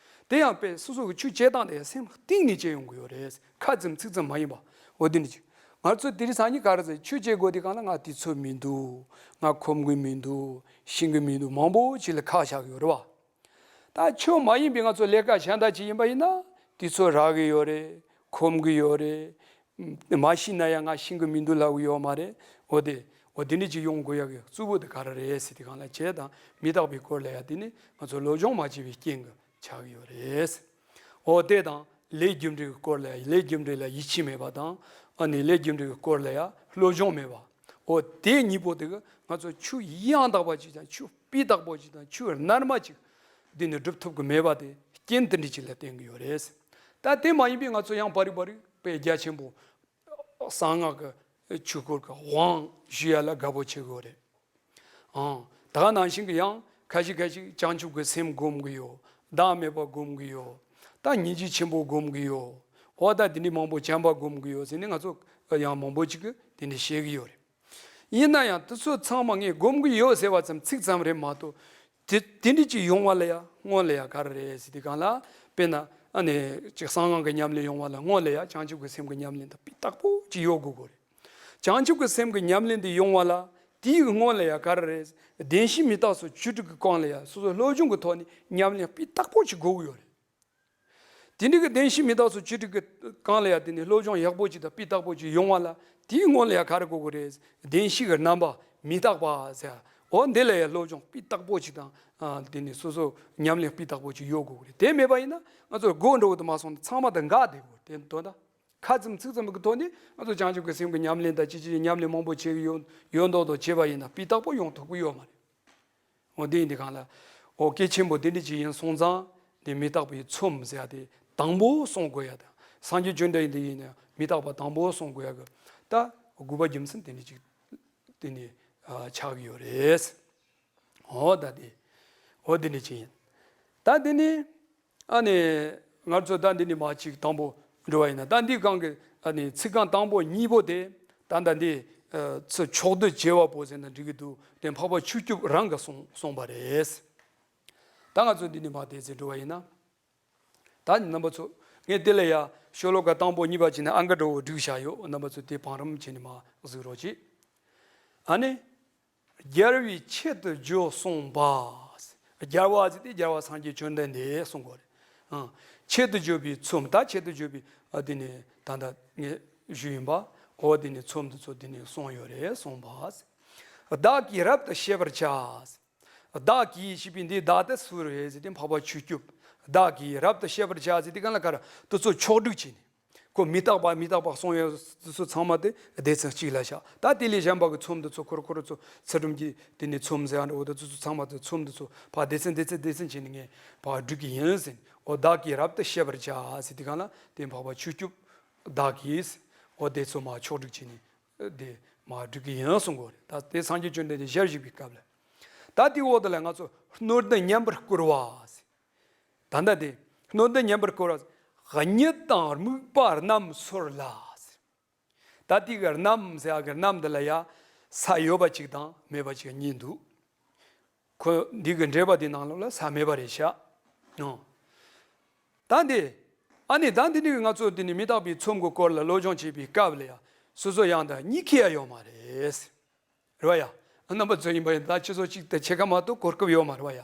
དེ་ཡང་དཔེ་སོ་སོ་གི་ཆོས་བྱེད་སྟངས་དེ་ཡང་སེམས་གཏིང་ནས་བྱེད་ཡོང་གི་ཡོད་རེད། ཁ་ཙམ་ཚིག་ཙམ་མ་ཡིན་པ། འོ་དེ་འདྲ་ཅིག་ང་ཚོ་དེ་རིང་སང་ཉིན་ག་རེ་ཟེར། ཆོས་བྱེད་དགོས་དུས་སྒང་ལ་ང་དུས་ཚོད་མི་འདུག་ང་ཁོམ་གི་མི་འདུག་ཤེས་གི་མི་འདུག་མང་པོ་ཅིག་ལ་ཁག་བཞག་གི་ཡོད་རེད་བ། ད་ཆོས་མ་ཡིན་པའི་ང་ཚོ་ལས་ཀ་གཞན་དག་ཅིག་ཡིན་པ་ཡིན་ན། དུས་ཚོད་རག་གི་ཡོད་རེད། ཁོམ་གི་ཡོད་རེད། མ་ཤེས་ན་ཡང་ང་ཤེས་གི་མི་འདུག་ལབ་གི་ཡོད་མ་རེད། འོ་དེ། འོ་དེ་འདྲ་ཅིག་ཡོང་དགོས་ཡག་གི་གཙོ་བོ་དེ་ག་རེ་རེད་ཟེར་དུས་སྒང་ལ། བྱས་ཙང་མི་རྟག་པའི་སྐོར་ལ་ཡ་དེ་ནི་ང་ཚོ་སློབ་སྦྱོང་མ་བྱས་པའི་རྐྱེན་གྱིས་ཆགས་ཀྱི་ཡོད་རེད། འོ་དེ་དང་ལས་རྒྱུ་འབྲས་ཀྱི་སྐོར་ལ་ཡ། ལས་རྒྱུ་འབྲས་ལ་ཡིད་ཆེས་མེད་པ་དང་། ཨ་ནི་ལས་རྒྱུ་འབྲས་ཀྱི་སྐོར་ལ་ཡ་སློབ་སྦྱོང་མེད་པ། འོ་དེ་གཉིས་པོ་དེ་གིས་ང་ཚོ་ཆོས་ཡང་དག་པ་ཅིག་དང་། ཆོས་སྤུས་དག་པོ་ཅིག་དང་། ཆོས་རྣལ་མ་ཅིག་འདི་ནི་སྒྲུབ་ཐུབ་ཀྱི་མེད་པ་དེ་རྐྱེན་དེ་འདྲ་ཅིག་ལ་བརྟེན་གྱི་ཡོད་རེད། ད་དེ་མ་ཡིན་པའི་ང་ཚོ་ཡང་བར་རིག་བར་རིག་དཔེ་རྒྱ་ཆེན་པོ་གསང་སྔགས་ཀྱི་ཆོས་སྐོར་གྱི་དབང་ཞུ་ཡ་ལ་དགའ་པོ་བྱེད་ཀྱི་ཡོད་རེད། ཨང་། ད་ག་ནང་བཞིན་གྱི་ཡང་ཁ་ཤས་ཁ་ཤས་བྱང་ཆུབ་ཀྱི་སེམས་སྒོམ་གྱི་ཡོད། བདག་མེད་པ་སྒོམ་གྱི་ཡོད། ད་སྙིང་རྗེ་ཆེན་པོ་སྒོམ་གྱི་ཡོད། འོ་ད་དེ་འདྲའི་མང་པོ་བྱམས་པ་སྒོམ་གྱི་ཡོད་ཟེར་ནས་ང་ཚོ་ཡང་མང་པོ་ཅིག་གིས་དེ་འདྲ་བཤད་ཀྱི་ཡོད་རེད། ཡིན་ན་ཡང་དེ་ཚོ་ཚང་མ་ངས་སྒོམ་གྱི་ཡོད་ཟེར་བ་ཙམ་ཚིག་ཙམ་རེད་མ་གཏོགས། དེ་དེ་འདྲ་ཅིག་ཡོང་བ་ལ་ཡ་སྔོན་ལ་ཡ་ག་རེ་རེད་ཟེར་དུས་སྒང་ལ། དཔེར་ན་ཨ་ནི་ཅིག་གསང་སྔགས་ཀྱི་ཉམས་ལེན་ཡོང་བ་ལ་སྔོན་ལ་ཡ་བྱང་ཆུབ་ཀྱི་སེམས་ཀྱི་ཉམས་ལེན་དེ་སྤུས་དག་པོ་ཅིག་ཡོད་དགོས་ཀྱི་རེད། བྱང་ཆུབ་ཀྱི་སེམས་ཀྱི་ཉམས་ལེན་དེ་ཡོང་བ་ལ་དེའི་སྔོན་ལ་ཡ་ག་རེ་རེད། བདེན་བཞི་མི་རྟག་སོགས་བཅུ་དྲུག་གི་སྒང་ལ་ཡ་སོ་སོ་སློབ་སྦྱོང་གི་ཐོག་ནས་ཉམས་ལེན་སྤུས་དག་པོ་ཅིག་དགོས་ཀྱི་ཡོད་རེད། དེ་འདྲ་གི་བདེན་བཞི་མི་རྟག་སོགས་བཅུ་དྲུག་གི་སྒང་ལ་ཡ་དེ་ནས་སློབ་སྦྱོང་ཡག་པོ་ཅིག་དང་སྤུས་དག་པོ་ཅིག་ཡོང་བ་ལ་དེའི་སྔོན་ལ་ཡ་ག་རེ་དགོས་ཀྱི་རེད། བདེན་བཞི་གི་རྣམ་པ་མི་རྟག་པ་ཟེར། འོ་འདི་ལ་ཡ་སློབ་སྦྱོང་སྤུས་དག་པོ་ཅིག་དང་། ཨ། དེ་ནས་སོ་སོ་ཉམས་ལེན་སྤུས་དག་པོ་ཅིག་ཡོད་དགོས་ཀྱི་རེད། དེ་མེད་པ་ཡིན་ན་ང་ཚོ་སྒོ་འགྲོ་གི་དུ་མ་སོང་ན་ཚང་མ་དང་འགག་བསྡད་དགོས་དེ་དོན་དག་ཁ་ཙམ་ཚིག་ཙམ་གྱི་ཐོག་ནས་ང་ཚོ་བྱང་ཆུབ་ཀྱི་སེམས་ཀྱི་ཉམས་ལེན་དང་ཅི་ཅི་ཉམས་ལེན་མང་པོ་བྱེད་ཀྱི་ཡོད་ཡོད་མདོག་མདོག་བྱས་པ་ཡིན་ན་སྤུས་དག་པོ་ཡོང་ཐུབ་ཀྱི་ཡོད་མ་རེད། འོ་དེ་ཡིན་དུས་སྒང་ལ། འོ་གལ་ཆེན་པོ་དེ་འདྲ་ཅིག་ཡིན་སོང་ཙང་། དེ་མི་རྟག་པའི་ཚོམས་ཟེར་ཡ་དེ་དང་པོ་སྲུང་དགོས་ཡ་དང་། སངས་རྒྱས་བཅོམ་ལྡན་འདས་ཡིན་ན་མི་རྟག་པ་དང་པོ་སྲུང་དགོས་ཡ་གི། ད་དགོས་པ་རྒྱུ་མཚན་དེ་འདྲ་ཅིག་དེ་ནས་ ཨ་ཆགས་ཀྱི་ཡོད་རེད། འོ་ད་དེ། འོ་དེ་ནི་ཅི་ཡིན། ད་དེ་ནི། ཨ་ནི། ང་ཚོ་ད་འདི་ནི་མ་ཅིག་དང་པོ་འགྲོ་བ་ཡིན་ན། ད་འདི་གང་གི་ཨ་ནི་ཚིག་རྐང་དང་པོ་གཉིས་པོ་དེ། ད་ད་འདི་ཨ་ཚུར་ཕྱོགས་བསྡུས་བྱས་པ་པོ་ཟེར་ན་འགྲིག་གི་འདུག་དེ་འཕགས་པ་ཆོས་སྐྱོབ་རང་གིས་གསུངས་གསུངས་པ་རེད། ད་ང་ཚོ་འདི་ནི་མ་དེ་ཚེ་འགྲོ་བ་ཡིན་ན། ད་རྣམ་པ་ཚོ། ངས་དེ་ལ་ཡ་ཤོ་ལོ་ཀ་དང་པོ་གཉིས་པ་བྱས་ནས་ཨང་ཀ་འདྲ་བོ་བསྒྲིགས་བཞག་ཡོད། རྣམ་པ་ཚོ་དེ་བང་རིམ་བྱས་ནས་མ་གཟིགས་རོགས་གྱིས། ཨ་ནི། རྒྱལ་བའི་ཆེད་དུ་བརྗོད་གསུངས་པ། རྒྱལ་བ་ཟེར་དེ་རྒྱལ་བ་སངས་རྒྱས་བཅོམ་ལྡན་འདས་གསུང་གོ་རེད། ཨང་། ཆེད་དུ་བརྗོད་པའི་ཚོམས། ད་ཆེད་དུ་བརྗོད་པའི་ཨ་དེ་ནི་ད་ལྟ་ངས་ཞུས་ཡིན་པ། འོ་དེ་ནི་ཚོམས་འདི་ཚོ་དེ་ནི་གསུངས་ཡོད་རེད་གསུངས་པ། བདག་གིས་རབ་ཏུ་བཤད་པར་བྱ། བདག་གིས་ཞེས་པའི་འདི་བདག་དེ་སུ་རེད་ཟེར་དེ་འཕགས་པ་ཆོས་སྐྱོབ། བདག་གིས་རབ་ཏུ་བཤད་པར་བྱ་ཟེར་དེ་གང་ལ་ག་ར་དེ་ཚོ་ཕྱོགས་བསྒྲིགས་བྱས་ནས། ཁོ་མི་རྟག་པ་མི་རྟག་པ་གསུངས་ཡོད་དེ་ཚོ་ཚང་མ་དེ་སྡེ་ཚན་གཅིག་ལ་བཞག་ད་དེ་ལས་གཞན་པ་གི་ཚོམས་འདི་ཚོ་ཁོར་ཁོར་ཚོ་ཚུལ་ཁྲིམས་ཀྱི་དེ་ནས་ཚོམས་ཟེར་ཡ་འདྲ་བོ་དེ་ཚོ་ཚོ་ཚང་མ་དེ་ཚོམས་འདི་ཚོ་ཕར་སྡེ་ཚན་སྡེ་ཚན་སྡེ་ཚན་བྱས་ནས་ངས་ཕར་བསྒྲིགས་ཀྱི་ཡིན་ཟེར། འོ་བདག་གིས་རབ་ཏུ་བཤད་པར་བྱ་ཟེར་དེ་གང་ལ་དེ་འཕགས་པ་ཆོས་སྐྱོབ། བདག་གིས། འོ་དེ་ཚོ་མ་ཕྱོགས་བསྒྲིགས་བྱས་ནས་དེ་མ་བསྒྲིགས་ཀྱི་ཡིན་གསུང་གོ་རེད། ད་དེ་སངས་རྒྱས་བཅོམ་ལྡན་འདས་ཞལ་བཞུགས་པའི་སྐབས་ལ། ད་དེའི་འོག་ཏུ་ལ་ང་ཚོ་སྣོད་ལྡན་མཉན་པར་བསྐུལ་བ་ཟེར། ད་ལྟ་དེ་སྣོད་ལྡན་མཉན་པར་བསྐུལ་བ། གཉིད་དང་རྨུགས་པ་རྣམས་སོར་ལ་ཟེར། ད་དེ་གི་རྣམས་ཟེར་ཡ་གི་རྣམས་འདི་ལ་ཡ་ས་ཡོད་པ་གཅིག་དང་མེད་པ་གཅིག་གཉིས་འདུག་ཁོ་འདི་གི་འགྲེལ་པ་འདི་ནང་ལོགས་ལ་ས་མེད་པ་རེད་ཤག་ཨོ། ད་འདི། ཨ་ནི་ད་འདི་ནི་ང་ཚོ་འདི་ནི་མི་རྟག་པའི་ཚོམས་ཀྱི་སྐོར་ལ་སློབ་སྦྱོང་བྱེད་པའི་སྐབས་ལ་ཡ་སོ་སོ་ཡང་ད་གཉིད་ཁུག་ཡ་ཡོད་མ་རེད། རེད་བ་ཡ། རྣམ་པ་ཚོ་ཡིན་པ་ཡིན་ད་ཆུ་ཚོད་གཅིག་དང་ཕྱེད་ཀ་མ་གཏོགས་གོ་སྐབས་ཡོད་མ་རེད་བ་ཡ།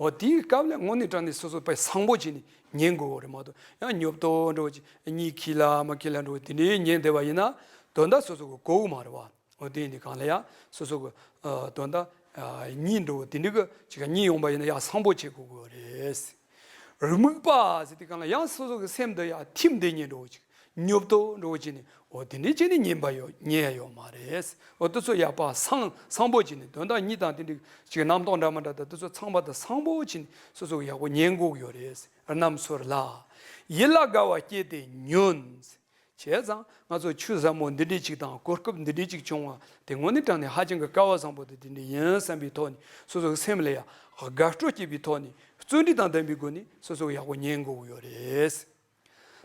འོ་དེའི་སྐབས་ལ་དངོས་གནས་དྲང་གནས་སོ་སོ་དཔེ་སངས་པོ་བྱས་ནས་ཉན་དགོས་བ་རེད་མ་གཏོགས་ཡང་ཉོབ་ཏོ་འདྲ་བོ་ཅིག་གཉིད་ཁུག་ལ་མ་ཁུག་ལ་འདྲ་བོ་དེ་འདྲའི་ཉན་བསྡད་པ་ཡིན་ན་དོན་དག་སོ་སོ་གི་གོ་གི་མ་རེད་བ། འོ་དེ་ཡིན་དུས་གང་ལ་ཡ་སོ་སོ་གི་ཨ་དོན་དག་ཨ་གཉིད་འདྲ་བོ་དེ་འདྲ་གི་ཅིག་གཉིད་ཡོང་པ་ཡིན་ན་ཡ་སངས་པོ་བྱེད་དགོས་གི་རེད། རྨུགས་པ་ཟེར་དུས་གང་ལ་ཡང་སོ་སོ་གི་སེམས་འདི་ཡ་ཐིམ་བསྡད་ཉན་འདྲ་བོ་ཅིག་ཉོབ་ཏོ་འདྲ་བོ་བྱས་ནས་འོ་དེ་འདྲ་བྱས་ནས་ཉན་པ་ཡོད་ཉན་ཡ་ཡོད་མ་རེད། འོ་དེ་ཚོ་ཡག་པ་སངས་སངས་པོ་བྱས་ནས་དོན་དག་གཉིད་དང་དེ་འདྲ་ཅིག་རྣམ་རྟོག་འདྲ་མི་འདྲ་དང་དེ་ཚོ་ཚང་མ་དང་སངས་པོ་བྱས་ནས་སོ་སོ་གི་ཡག་པོ་ཉན་དགོས་གི་ཡོད་རེད། རྣམས་སོར་ལ། ཡིད་ལ་དགའ་བ་སྐྱེས་ཏེ་ཉོན། བྱས་ཙང་ང་ཚོ་ཆོས་ཟབ་མོ་འདི་འདྲའི་ཅིག་དང་གོ་སྐབས་འདི་འདྲའི་ཅིག་བྱུང་བ་དེ་དངོས་གནས་དྲང་གནས་ཧ་ཅང་གི་སྐལ་བ་བཟང་པོ་དེ་དེ་འདྲ་ཡིན་བསམ་པའི་ཐོག་ནས་སོ་སོ་གི་སེམས་ལ་ཡ་དགའ་སྤྲོ་སྐྱེས་པའི་ཐོག་ནས་བརྩོན་འགྲུས་དང་ལྡན་པའི་སྒོ་ནས་སོ་སོ་གི་ཡག་པོ་ཉན་དགོས་ཀྱི་ཡོད་རེད།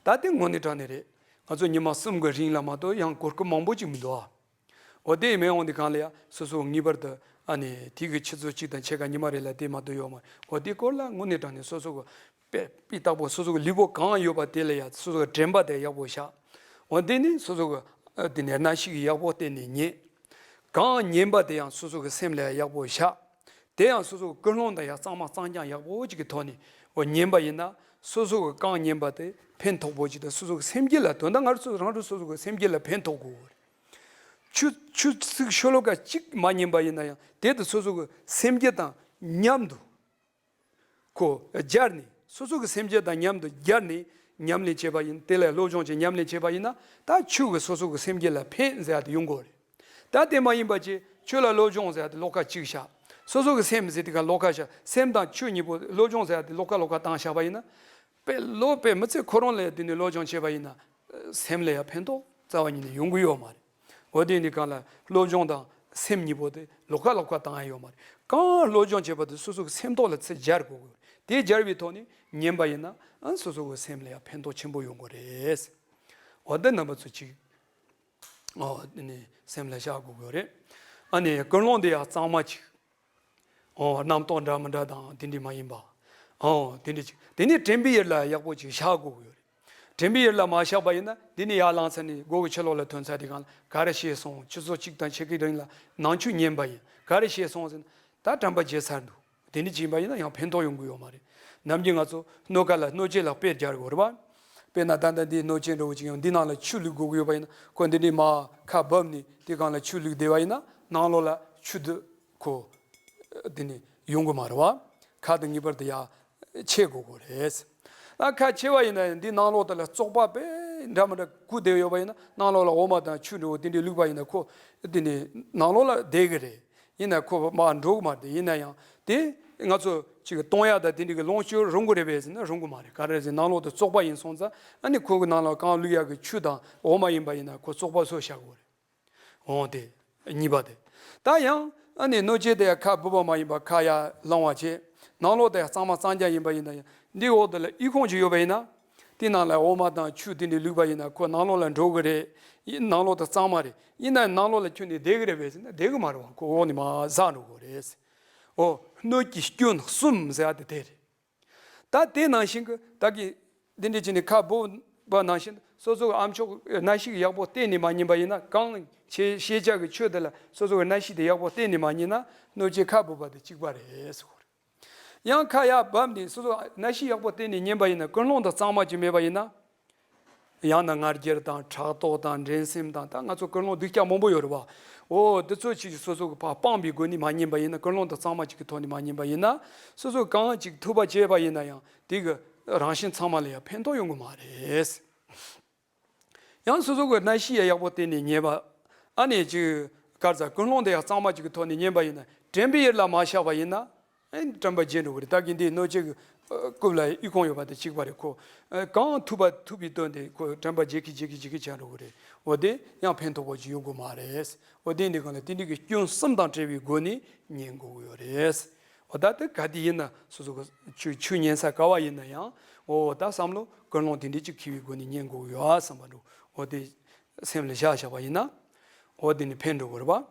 ད་དེ་དངོས་གནས་དྲང་གནས་རེད། ང་ཚོ་ཉི་མ་གསུམ་གི་རིང་ལ་མ་གཏོགས་ཡང་གོ་སྐབས་མང་པོ་ཅིག་མི་འདུག་ཨ། འོ་དེ་མེད་འོང་དེ་གང་ལ་ཡ་སོ་སོ་ངེས་པར་དུ་ཨ་ནི་དེ་གི་ཆུ་ཚོད་གཅིག་དང་ཕྱེད་ཀ་ཉི་མ་རེ་ལ་དེ་མ་གཏོགས་ཡོད་མ་རེད། འོ་དེ་སྐོར་ལ་དངོས་གནས་དྲང་གནས་སོ་སོ་གི་དཔེ་དཔེ་བཏགས་པོ་སོ་སོ་གི་ལུས་པོ་གང་ཡོད་པ་དེ་ལ་ཡ་སོ་སོ་གི་དྲན་པ་དེ་ཡག་པོ་བཞག་འོ་དེ་ནི་སོ་སོ་གི་ཨ་དེ་ནས་རྣ་ཤེས་ཀྱི་ཡག་པོ་བསྟེན་ནས་ཉན། གང་ཉན་པ་དེ་ཡང་སོ་སོ་གི་སེམས་ལ་ཡག་པོ་བཞག་དེ་ཡང་སོ་སོ་གི་ཀུན་སློང་དང་ཡང་གཙང་མ་གཙང་རྐྱང་ཡག་པོ་ཅིག་གི་ཐོག་ནས་འོ་ཉན་པ་ཡིན་ན་སོ་སོ་གི་གང་ཉན་པ་དེ་ཕན་ཐོགས་པོ་ཅིག་དང་སོ་སོ་གི་སེམས་རྒྱུད་ལ་དོན་དག་སྔར་སོ་རང་རུ་སོ་སོ་གི་སེམས་རྒྱུད་ལ་ཕན་ཐོགས་དགོས་རེད། ཆུ་ཆུ་ཚིག་ཤོ་ལོ་ཀ་གཅིག་མ་ཉན་པ་ཡིན་ན་ཡང་དེ་དེ་སོ་སོ་གི་སེམས་རྒྱུད་དང་མཉམ་དུ། ཁོ་སྦྱར་ནས་སོ་སོ་གི་སེམས་རྒྱུད་དང་མཉམ་དུ་སྦྱར་ནས་ཉམས་ལེན་བྱས་པ་ཡིན། དེ་ལ་སློབ་སྦྱོང་བྱས་ཉམས་ལེན་བྱས་པ་ཡིན་ན་ད་ཆོས་ཀྱི་སོ་སོ་གི་སེམས་རྒྱུད་ལ་ཕན་ཟེར་ཡ་དེ་ཡོང་གི་རེད། ད་དེ་མ་ཡིན་པ་ཅིག་ཆོས་ལ་སློབ་སྦྱོང་ཟེར་ཡ་དེ་ལོགས་ཀ་གཅིག་བཞག་སོ་སོ་གི་སེམས་ཟེར་དེ་ག་ལོགས་ཀ་བཞག་སེམས་དང་ཆོས་གཉིས་པོ་སློབ་སྦྱོང་ཟེར་ཡ་དེ་ལོགས་ཀ་ལོགས་ཀ་བཏང་བཞག་པ་ཡིན་ན། དཔེ་ལོ་དཔེ་མི་ཚེ་ཁོ་རང་ལ་དེ་ནས་སློབ་སྦྱོང་བྱས་པ་ཡིན་ན། སེམས་ལ་ཡང་ཕན་ཐོགས་རྩ་བ་ཉིད་ནས་ཡོང་གི་ཡོད་མ་རེད། འོ་དེ་ནི་གང་ལ་སློབ་སྦྱོང་དང་སེམས་གཉིས་པོ་དེ་ལོགས་ཀ་ལོགས་ཀ་བཏང་ཡ་ཡོད་མ་རེད། གང་སློབ་སྦྱོང་བྱེད་པ་དེ་སོ་སོ་གི་སེམས་ཐོག་ལ་ཚུར་སྦྱར་དགོས་ཀྱི་རེད། དེ་སྦྱར་བའི་ཐོག་ནས་ཉན་པ་ཡིན་ན་ཨ་སོ་སོ་གི་སེམས་ལ་ཡང་ཕན་ཐོགས་ཆེན་པོ་ཡོང་གི་རེད། འོ་དེ་རྣམ་པ་ཚོ་གཅིག་འོ་དེ་ནི་སེམས་ལ་བཞག་དགོས་ཀྱི་རེད། ཨ་ནི་ཀུན་སློང་དེ་ཡང་གཙང་མ་གཅིག་འོ་རྣམ་རྟོག་འདྲ་མི་འདྲ་དང་དེ་འདྲ་མ་ཡིན་པ། འོ་དེ་འདྲ་ཅིག་དེ་ནས་དྲན་པའི་ཡུལ་ལ་ཡག་པོ་ཅིག་བཞག་དགོས་ཀྱི་ཡོད་རེད། དྲན་པའི་ཡུལ་ལ་མ་བཞག་པ་ཡིན་ན་འདི་ནས་ཡར་ལངས་ཚར་ནས་སྒོ་གི་ཕྱི་ལོགས་ལ་ཐོན་ཚར་དུས་གང་ལ་ག་རེ་བྱས་སོང་། ཆུ་ཚོད་གཅིག་དང་ཕྱེད་ཀའི་རིང་ལ་ནང་ཆོས་ཉན་པ་ཡིན། ག་རེ་བྱས་སོང་ཟེར་ན་ད་དྲན་པ་བརྗེད་ཚར་འདུག་དེ་འདྲ་ཅིག་ཡིན་པ་ཡིན་ན་ཡང་ཕན་ཐོགས་ཡོང་གི་ཡོད་མ་རེད། ནམ་རྒྱུན་ང་ཚོ་སྣོད་ཀ་ལ་སྣོད་ཆས་ལ་དཔེ་སྦྱར་དགོས་རེད་པ། དཔེར་ན་ད་ལྟ་འདི་སྣོད་ཆས་འདྲ་བོ་ཅིག་ཡང་འདི་ནང་ལ་ཆུ་བླུག་དགོས་ཀྱི་ཡོད་པ་ཡིན་ན་ཁོ་འདི་འདྲའི་མར་ཁ་བབས་ནས་དེ་སྒང་ལ་ཆུ་བླུག་བསྡད་པ་ཡིན་ན་ནང་ལོགས་ལ་ཆུ་དེ་ཁོ་འདི་ནས་ཡོང་གི་མ་རེད་བ། ཁ་དེ་ངེས་པར་དུ་ཡར་ཕྱེ་དགོས་ཀྱི་རེད། ཨ་ཁ་ཕྱེ་བ་ཡིན་ན་ཡང་འདི་ནང་ལོགས་དེ་ལ་བཙོག་པ་དཔེ་འདྲ་མི་འདྲ་བཀུག་བསྡད་ཡོད་པ་ཡིན་ན་ནང་ལོགས་ལ་འོ་མ་དང་ཆུ་འདྲ་བོ་དེ་འདྲའི་བླུགས་པ་ཡིན་ན་ཁོ་འདི་ནས་ནང་ལོགས་ལ་བསྡད་ཀྱི་རེད། ཡིན་ན་ཁོ་མར་འགྲོ་གི་མ་རེད། ཡིན་ན་ཡང་དེ་ང་ཚོ་ཅིག་གཏོང་ཡ་དང་དེ་འདྲ་གི་ལོངས་སྤྱོད་རུང་གི་རེད་པས་ཟེར་ན་རུང་གི་མ་རེད། ག་རེ་ཟེར་ནང་ལོགས་དེ་བཙོག་པ་ཡིན་སོང་ཙང་ཨ་ནི་ཁོ་གི་ནང་ལ་གང་བླུག་ཡ་གི་ཆུ་དང་འོ་མ་ཡིན་པ་ཡིན་ན་ཁོ་བཙོག་པ་བཟོས་བཞག་གི་རེད། འོ་དེ་གཉིས་པ་དེ། ད་ཡང་ཨ་ནི་སྣོད་སྤྱད་དེ་ཡང་ཁ་སྦུབ་པ་མ་ཡིན་པ་ཁ་ཡར་ལང་བ་བྱས། ནང་ལོགས་དེ་ཡང་གཙང་མ་གཙང་རྐྱང་ཡིན་པ་ཡིན་ན་ཡང་འདིའི་འོག་དེ་ལ་ཨི་ཁུང་ཅིག་ཡོད་པ་ཡིན་ན། དེའི་ནང་ལ་འོ་མ་དང་ཆུ་དེ་འདྲ་བླུགས་པ་ཡིན་ན་ཁོ་ནང་ལོགས་ལ་འགྲོ་གི་རེད། ཡིན་ནང་ལོགས་དེ་གཙང་མ་རེད། ཡིན་ན་ནང་ལོགས་ལ་ཁྱོན་ནས་བསྡད་གི་རེད་པས་ཟེར་ན་བསྡད་གི་མ་རེད་བ། ཁོ་འོག་ནས་མར་ཟག་འགྲོ་གི་རེད། འོ་སྣོད་ཀྱི་སྐྱོན་གསུམ་ཟེར་ཡ་དེ་དེ་རེད། ད་དེ་ནང་བཞིན་གྱི་ད་གི་འདི་འདྲ་བྱས་ནས་ཁ་སྦུབ་པ་ནང་བཞིན་སོ་སོ་གི་ཨ་མཆོག་གི་སྣ་ཤེས་ཀྱིས་ཡག་པོ་བལྟས་ནས་མ་ཉན་པ་ཡིན་ན། གང་ཤེས་ཤེས་བྱ་གི་ཆོས་དེ་ལ་སོ་སོ་གི་སྣ་ཤེས་དེ་ཡག་པོ་བལྟས་ནས་མ་ཉན་ན་སྣོད་སྤྱད་ཁ་སྦུབ་པ་དེ་གཅིག་པ་རེད་ཟེར་གོ་རེད། ཡང་ཁ་ཡར་བབས་ནས་སོ་སོ་སྣ་ཤེས་ཡག་པོ་བལྟས་ནས་ཉན་པ་ཡིན་ན། ཀུན་སློང་དེ་གཙང་མ་ཅིག་མེད་པ་ཡིན་ན། ཡང་ན་ང་རྒྱལ་དང་ཕྲག་དོག་དང་འགྲན་སེམས་དང་། ད་ང་ཚོ་ཀུན་སློང་སྡུག་ཅག་མང་པོ་ཡོད་རེད་བ། འོ་དེ་ཚོ་ཅིག་སོ་སོ་གི་ཕར་སྤངས་པའི་སྒོ་ནས་མ་ཉན་པ་ཡིན་ན། ཀུན་སློང་དེ་གཙང་མ་ཅིག་གི་ཐོག་ནས་མ་ཉན་པ་ཡིན་ན། སོ་སོ་གང་ཅིག་ཐུབ་པ་བྱས་པ་ཡིན་ན་ཡང་དེ་གི་རང་བཞིན་ཚང་མ་ལ་ཡང་ཕན་ཐོགས་ཡོང་གི་མ་རེད། ཡང་སོ་སོ་གི་སྣ་ཤེས་ཡ་ཡག་པོ་བལྟས་ནས་ཉན་པ། ཨ་ནི་ཅིག་ག་རེ་ཟ། ཀུན་སློང་དེ་ཡང་གཙང་མ་ཅིག་གི་ཐོག་ནས་ཉན་པ་ཡིན་ན། དྲན་པའི་ཡུལ་ལ་མ་བཞག་པ་ཡིན་ན། ཨེ་དྲན་པ་བརྗེད་འགྲོ་གི་རེད། ད་གིན་འདི་སྣོད་སྤྱད་ཀྱི་རྐུབ་ལ་ཨི་ཁུང་ཡོད་པ་དེ་གཅིག་པ་རེད། ཁོ་གང་ཐུབ་པ་ཐུབ་པའི་དོན་དེ་ཁོ་དྲན་པ་བརྗེད་ཀི་བརྗེད་ཀི་བརྗེད་ཀི་བྱས་འགྲོ་གི་རེད། འོ་དེ་ཡང་ཕན་ཐོགས་པོ་ཅིག་ཡོང་གི་མ་རེད། འོ་དེ་འདི་གང་ལ་དེ་འདྲ་གི་སྐྱོན་གསུམ་དང་བྲལ་བའི་སྒོ་ནས་ཉན་དགོས་ཀྱི་ཡོད་རེད། འོ་ད་དེ་ག་དེ་ཡིན་ན་སོ་སོ་གི་ཆོས་ཆོས་ཉན་ས་ག་བ་ཡིན་ན་ཡང་། འོ་ད་བསམ་བློ་ཀུན་སློང་དེ་འདྲ་ཅིག་འཁྱེར་བའི་སྒོ་ནས་ཉན་དགོས་ཀྱི་ཡོད་བསམ་པ་འདྲ། འོ་དེ་སེམས་ལ་བཞག་བཞག་པ་ཡིན་ན། འོ་དེ་ནི་ཕན་འགྲོ་གི་རེད་པ།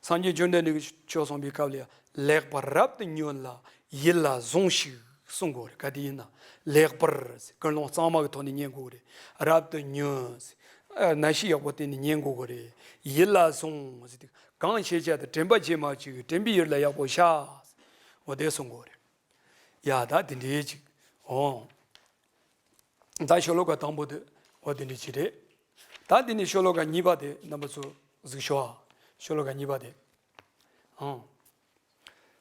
སངས་རྒྱས་བཅོམ་ལྡན་འདས་ཀྱིས་ཆོས་གསུངས་པའི་སྐབས་ལ་ཡང་ལེགས་པར་རབ་ཏུ་ཉོན་ལ་ཡིད་ལ་ཟུངས་ཤིག་གསུང་དགོས་རེད། ག་དེ་ཡིན་ན་ལེགས་པར་ཀུན་སློང་གཙང་མ་གི་ཐོག་ནས་ཉན་དགོས་རེད། རབ་ཏུ་ཉོན། སྣ་ཤེས་ཡག་པོ་བལྟས་ནས་ཉན་དགོས་ཀྱི་རེད། ཡིད་ལ་ཟུངས་ཟེར་དུས་གང་ཤེས་བྱ་དེ་དྲན་པ་བརྗེད་མ་བཅུག་དྲན་པའི་ཡུལ་ལ་ཡག་པོ་བཞག་འོ་དེ་གསུང་དགོས་རེད། ཡ་ད་དེ་འདྲའི་ཅིག་འོང་། ད་ཤོ་ལོ་ཀ་དང་པོ་དེ་འོ་དེ་འདྲའི་ཅིག་རེད། ད་དེ་ནས་ཤོ་ལོ་ཀ་གཉིས་པ་དེ་རྣམ་པ་ཚོ་གཟིགས་ཤོག་ཤོ་ལོ་ཀ་གཉིས་པ་དེ། ཨང་།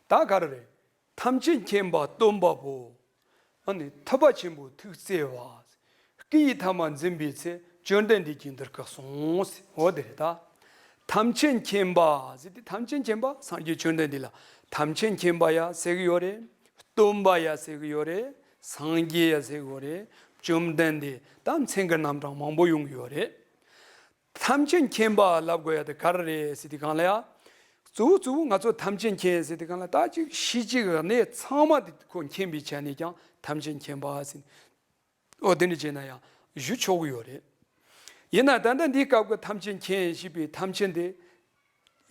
ད་ག་རེ་རེད། ཐམས་ཅད་མཁྱེན་པ་སྟོན་པ་པོ། ཨ་ནི་ཐུབ་པ་ཆེན་པོའི་ཐུགས་བརྩེ་བ། སྐུ་ཡི་ཐ་མ་འཛིན་པའི་ཚེ། བཅོམ་ལྡན་འདས་ཀྱིས་འདི་སྐད་གསུངས། འོ་དེ་རེད་ད། ཐམས་ཅད་མཁྱེན་པ་ཟེར་དུས་ཐམས་ཅད་མཁྱེན་པ་སངས་རྒྱས་བཅོམ་ལྡན་འདས་ལ་ཐམས་ཅད་མཁྱེན་པ་ཡ་ཟེར་གི་ཡོད་རེད། སྟོན་པ་ཡ་ཟེར་གི་ཡོད་རེད། སངས་རྒྱས་ཡ་ཟེར་གི་ཡོད་རེད། བཅོམ་ལྡན་འདས་ད་མཚན་གི་རྣམ་གྲངས་མང་པོ་ཡོང་གི་ཡོད་རེད། ཐམས་ཅད་མཁྱེན་པ་ལབ་དགོས་ཡ་དེ་ག་རེ་རེད་ཟེར་དུས་གང་ལ་ཡ། གཙོ་བོ་གཙོ་བོ་ང་ཚོ་ཐམས་ཅད་མཁྱེན་ཟེར་དུས་གང་ལ་ད་ཅིག་ཤེས་བྱའི་གནས་ཚང་མ་དེ་ཁོ་མཁྱེན་པའི་ཆ་ནས་ཀྱང་ཐམས་ཅད་མཁྱེན་པ་ཟེར། འོ་དེ་འདྲ་བྱས་ན་ཡང་ཞུ་ཆོག་གི་ཡོད་རེད། ཡིན་ན་ད་ལྟ་འདིའི་སྐབས་ཀྱི་ཐམས་ཅད་མཁྱེན་ཞེས་པའི་ཐམས་ཅད་དེ།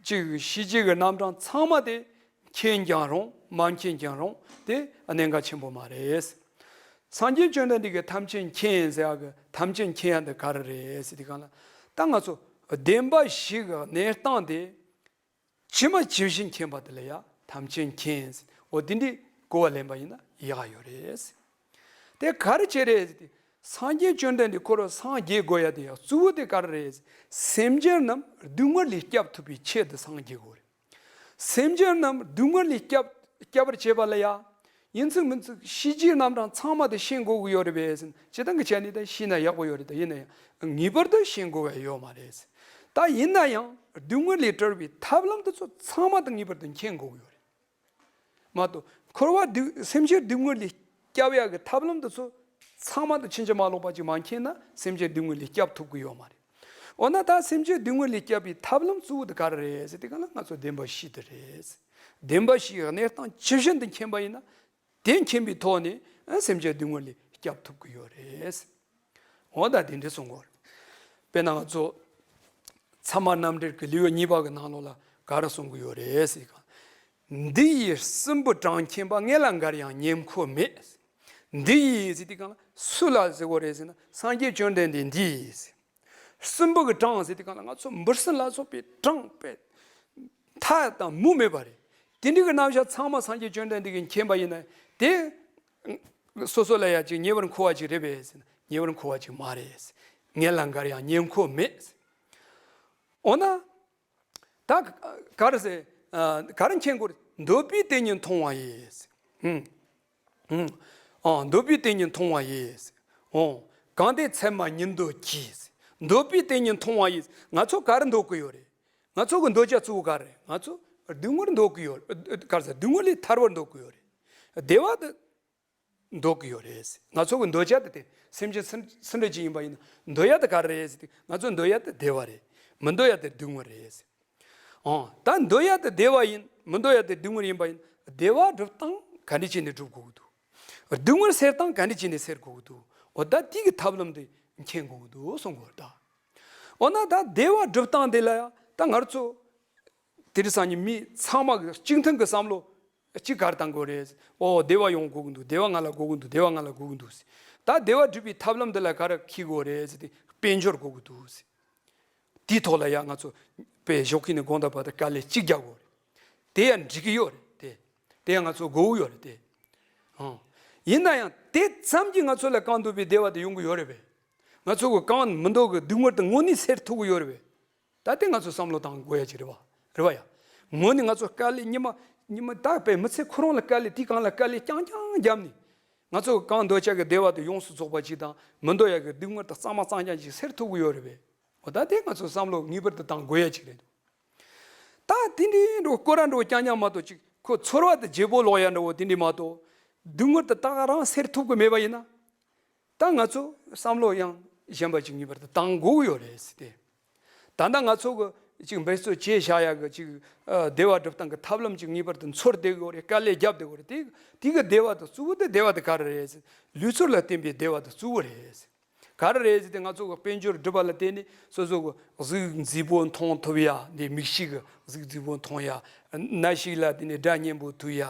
གཅིག་ཤེས་བྱའི་རྣམ་གྲངས་ཚང་མ་དེ་མཁྱེན་ཀྱང་རུང་མ་མཁྱེན་ཀྱང་རུང་དེ་གནད་འགག་ཆེན་པོ་མ་རེད། སངས་རྒྱས་བཅོམ་ལྡན་འདས་ཀྱིས་ཐམས་ཅད་མཁྱེན་ཟེར་ཡག་གི་ཐམས་ཅད་མཁྱེན་ཡ་འདི་ག་རེ་རེད་ཟེར་དུས་གང་ལ། ད་ང་ཚོ་བདེན་པ་བཞི་གི་གནས་སྟངས་དེ་ཇི་མ་ཇི་བཞིན་མཁྱེན་པ་དེ་ལ་ཡ་ཐམས་ཅད་མཁྱེན་ཟེར། འོ་དེ་འདྲའི་གོ་བ་ལེན་པ་ཡིན་ན་ཡག་ཡོད་རེད། དེ་ག་རེ་བྱས་རེད་ཟེར་དུས། སངས་རྒྱས་བཅོམ་ལྡན་འདས་ཁོ་རང་སངས་རྒྱས་དགོས་ཡ་དེ་ཡང་གཙོ་བོ་དེ་ག་རེ་རེད། སེམས་ཅན་རྣམས་སྡུག་བསྔལ་ལས་སྐྱབས་ཐུབ་པའི་ཆེད་དུ་སངས་རྒྱས་དགོས་རེད། སེམས་ཅན་རྣམས་སྡུག་བསྔལ་ལས་སྐྱབས་སྐྱབས་པར་བྱེད་པ་ལ་ཡ། ཡིན་ཚུལ་མིན་ཚུལ་ཤེས་བྱའི་རྣམ་གྲངས་ཚང་མ་དེ་ཤེས་དགོས་ཀྱི་ཡོད་རེད་པས་ཟེར། སྤྱིར་བཏང་གི་ཆ་ནས་ད་ཤེས་ན་ཡག་པོ་ཡོད་རེད། ད་ཡིན་ན་ཡང་ངེས་པར་དུ་ཤེས་དགོས་པ་ཡོད་མ་རེད། ད་ཡིན་ན་ཡང་སྡུག་བསྔལ་ལས་གྲོལ་བའི་ཐབས་ལམ་དེ་ཚོ་ཚང་མ་དེ་ངེས་པར་དུ་མཁྱེན་དགོས་ཀྱི་ཡོད་རེད། མ་གཏོགས་འཁོར་བ་སྡུག་སེམས་ཅན་སྡུག་བསྔལ་ལས་སྐྱབས་ཡག་གི་ཐབས་ལམ་དེ་ཚོ་ཚང་མ་དང་ཕྱིན་ཅི་མ་ལོག་པ་ཅིག་མ་མཁྱེན་ན་སེམས་ཅན་སྡུག་བསྔལ་ལས་སྐྱབས་ཐུབ་ཀྱི་ཡོད་མ་རེད། འོ་ན་ད་སེམས་ཅན་སྡུག་བསྔལ་ལས་སྐྱབས་པའི་ཐབས་ལམ་གཙོ་བོ་དེ་ག་རེ་རེད་ཟེར་དུས་གང་ལ་ང་ཚོ་བདེན་པ་བཞི་དེ་རེད། བདེན་པ་བཞིའི་གནས་སྟངས་ཇི་བཞིན་དུ་མཁྱེན་པ་ཡིན་ན། དེ་མཁྱེན་པའི་ཐོག་ནས་ཨ་སེམས་ཅན་སྡུག་བསྔལ་ལས་སྐྱབས་ཐུབ་ཀྱི་ཡོད་རེད། འོ་ད་དེ་འདྲ་གསུང་གོ། དཔེར་ན་ང་ཚོ་ཚད་མ་རྣམ་འགྲེལ་གྱི་ལེའུ་གཉིས་པ་གི་ནང་ལོགས་ལ་ག་རེ་གསུང་གི་ཡོད་རེད་ཟེར་གང་། འདི་ཡིས་སྲིན་བུ་གྲངས་མཁྱེན་པ། ངེད་ལ་འགར་ཡང་ཉེ་འཁོར་མེད། འདི་ཡིས་ཟེར་དུས་གང་ལ་སུ་ལ་ཟེར་གོ་རེད་ཟེར་ན་སངས་རྒྱས་བཅོམ་ལྡན་འདས་འདི་ཡིས། སྲིན་བུ་གི་གྲངས་ཟེར་དུས་གང་ལ་ང་ཚོ་འབུ་སྲིན་ལ་སོགས་པའི་གྲངས་དཔེ་མཐའ་དང་མུ་མེད་པ་རེད། དེ་འདྲ་གི་རྣམ་གཞག་ཚང་མ་སངས་རྒྱས་བཅོམ་ལྡན་འདས་ཀྱིས་མཁྱེན་པ་ཡིན་ན་དེ། སོ་སོ་ལ་ཡ་ཅིག་ཉེ་བར་མཁོ་བ་ཅིག་རེད་པས་ཟེར་ན་ཉེ་བར་མཁོ་བ་ཅིག་མ་རེད། ངེད་ལ་འགར་ཡང་ཉེ་འཁོར་མེད། འོ་ན། ད་ག་རེ་ཟེར། ག་རེ་མཁྱེན་དགོས་རེད། འདོད་པའི་དེ་ཉིད་མཐོང་བ་ཡིས། ཨ་འདོད་པའི་དེ་ཉིད་མཐོང་བ་ཡིས། ཨོ། གང་དེ་ཚད་མ་ཉིད་འདོད་ཀྱིས། འདོད་པའི་དེ་ཉིད་མཐོང་བ་ཡིས། ང་ཚོ་ག་རེ་འདོད་ཀྱི་ཡོད་རེད། ང་ཚོ་གི་འདོད་བྱ་གཙོ་བོ་ག་རེ་རེད། ང་ཚོ་སྡུག་བསྔལ་འདོད་ཀྱི་ཡོད་རེད། ག་རེ་ཟེར། སྡུག་བསྔལ་ལས་ཐར་བར་འདོད་ཀྱི་ཡོད་རེད། བདེ་བ་དེ་འདོད་ཀྱི་ཡོད་རེད། ང་ཚོ་གི་འདོད་བྱ་དེ་དེ་སེམས་ཅན་སུ་སུ་འདྲ་ཅིག་ཡིན་པ་ཡིན་ན་འདོད་ཡ་དེ་ག་རེ་རེད་ཟེར་དུས་ང་ཚོ་འདོད་ཡ་དེ་བདེ་བ་རེད། མི་འདོད་ཡ་དེ་སྡུག་བསྔལ་རེད། ཨང་། ད་འདོད་ཡ་དེ་བདེ་བ་ཡིན། མི་འདོད་ཡ་དེ་སྡུག་བསྔལ་ཡིན་པ་ཡིན། བདེ་བ་སྒྲུབ་སྟངས་ག་འདྲ་བྱས་ནས་སྒྲུབ་དགོས་ཀྱི་འདུག་སྡུག་བསྔལ་སེལ་སྟངས་ག་འདྲ་བྱས་ནས་སེལ་དགོས་ཀྱི་འདུག་འོ་ད་དེ་གི་ཐབས་ལམ་དེ་མཁྱེན་དགོས་ཀྱི་འདུག་གསུང་གི་ཡོད་ད། འོ་ན་ད་བདེ་བ་སྒྲུབ་སྟངས་དེ་ལ་ཡང་ད་ང་ཚོ་དེ་རིང་སང་ཉིན་མི་ཚང་མ་གི་གཅིག་མཐུན་གྱི་བསམ་བློ་གཅིག་ག་རེ་བཏང་དགོས་རེད། ཨོ་བདེ་བ་ཡོང་དགོས་ཀྱི་འདུག་བདེ་བ་ང་ལ་དགོས་ཀྱི་འདུག་བདེ་བ་ང་ལ་དགོས་ཀྱི་འདུག་ད་བདེ་བ་སྒྲུབ་པའི་ཐབས་ལམ་འདི་ལ་ག་རེ་འཁྱེར་དགོས་རེད་ཟེར་ཏེ་དཔལ་འབྱོར་དགོས་ཀྱི་འདུག་དེའི་ཐོག་ལ་ཡང་ང་ཚོ་དཔེ་ཞོག་ཁུལ་ནས་དགོངས་དག་པ་དང་དཀའ་ལས་གཅིག་རྒྱག་དགོས་རེད། དེ་ཡང་འགྲིག་གི་ཡོད་རེད་དེ། དེ་ཡང་ང་ཚོ་དགོས་ཀྱི་ཡོད་རེད་དེ། ཨང་། ཡིན་ན་ཡང་དེ་ཙམ་གྱིས་ང་ཚོ་ལ་གང་འདོད་པའི་བདེ་བ་དེ་ཡོང་གི་ཡོད་རེད་པས། ང་ཚོ་གི་གང་མི་འདོད་གི་སྡུག་བསྔལ་དེ་དངོས་གནས་སེལ་ཐུབ་ཀྱི་ཡོད་རེད་པས། ད་དེ་ང་ཚོ་བསམ་བློ་བཏང་དགོས་ཡ་ཅིག་རེད་བ། རེད་བ་ཡ། དངོས་གནས་ང་ཚོ་དཀའ་ལས་ཉི་མ་ཉི་མ་ད་དཔེ་མི་ཚེ་ཁོ་རང་ལ་དཀའ་ལས་དེའི་སྒང་ལ་དཀའ་ལས་རྐྱང་རྐྱང་བརྒྱབ་ནས། ང་ཚོ་གི་གང་འདོད་ཆགས་ཀྱི་བདེ་བ་དེ་ཡོངས་སུ་རྫོགས་པ་ཅིག་དང་མི་འདོད་ཡ་གི་སྡུག་བསྔལ་དེ་གཙང་མ་གཙང་རྐྱང་ཅིག་སེལ་ཐུབ་ཀྱི་ཡོད་རེད་པས། འོ་ད་དེ་ང་ཚོ་བསམ་བློ་ངེས་པར་དུ་བཏང་དགོས་ཡ་ཅིག་རེད། ད་དེ་འདྲའི་འགྲོ་སྐོར་ར་འགྲོ་རྐྱང་རྐྱང་མ་གཏོགས་ཅིག་ཁོ་ཚོར་བ་དེ་བརྗེ་པོ་ལོག་ཡ་འདྲ་བོ་དེ་འདྲའི་མ་གཏོགས། སྡུག་བསྔལ་དེ་ད་ག་རང་སེལ་ཐུབ་ཀྱི་མེད་པ་ཡིན་ན། ད་ང་ཚོ་བསམ་བློ་ཡང་གཞན་པ་ཅིག་ངེས་པར་དུ་བཏང་དགོས་ཀྱི་ཡོད་རེད་ཟེར་ཏེ། ད་ལྟ་ང་ཚོ་གི་ཅིག་འབད་རྩོལ་བྱས་བཞག་ཡ་གི་ཅིག་ཨ་བདེ་བ་སྒྲུབ་སྟངས་ཀྱི་ཐབས་ལམ་ཅིག་ངེས་པར་དུ་འཚོལ་བསྡད་ཀྱི་ཡོད་རེད། དཀའ་ལས་བརྒྱབ་བསྡད་ཀྱི་ཡོད་རེད་དེ། དེ་གི་བདེ་བ་དང་གཙོ་བོ་དེ་བདེ་བ་དེ་ག་རེ་རེད་ཟེར། ལུས་ཚོར་ལ་བརྟེན་པའི་བདེ་བ་དང་གཙོ་བོ་རེད་ཟེར། ག་རེ་རེད་ཟེར་ཏེ་ང་ཚོ་གི་དཔལ་འབྱོར་སྒྲུབ་པ་ལ་བརྟེན་ནས་སོ་སོ་གི་གཟུགས་མཛེས་པོ་མཐོང་ཐུབ་ཡ། འདི་མིག་ཤེས་གི་གཟུགས་མཛེས་པོ་མཐོང་ཡ། རྣ་ཤེས་ལ་དེ་ནས་སྒྲ་སྙན་པོ་ཐོས་ཡ།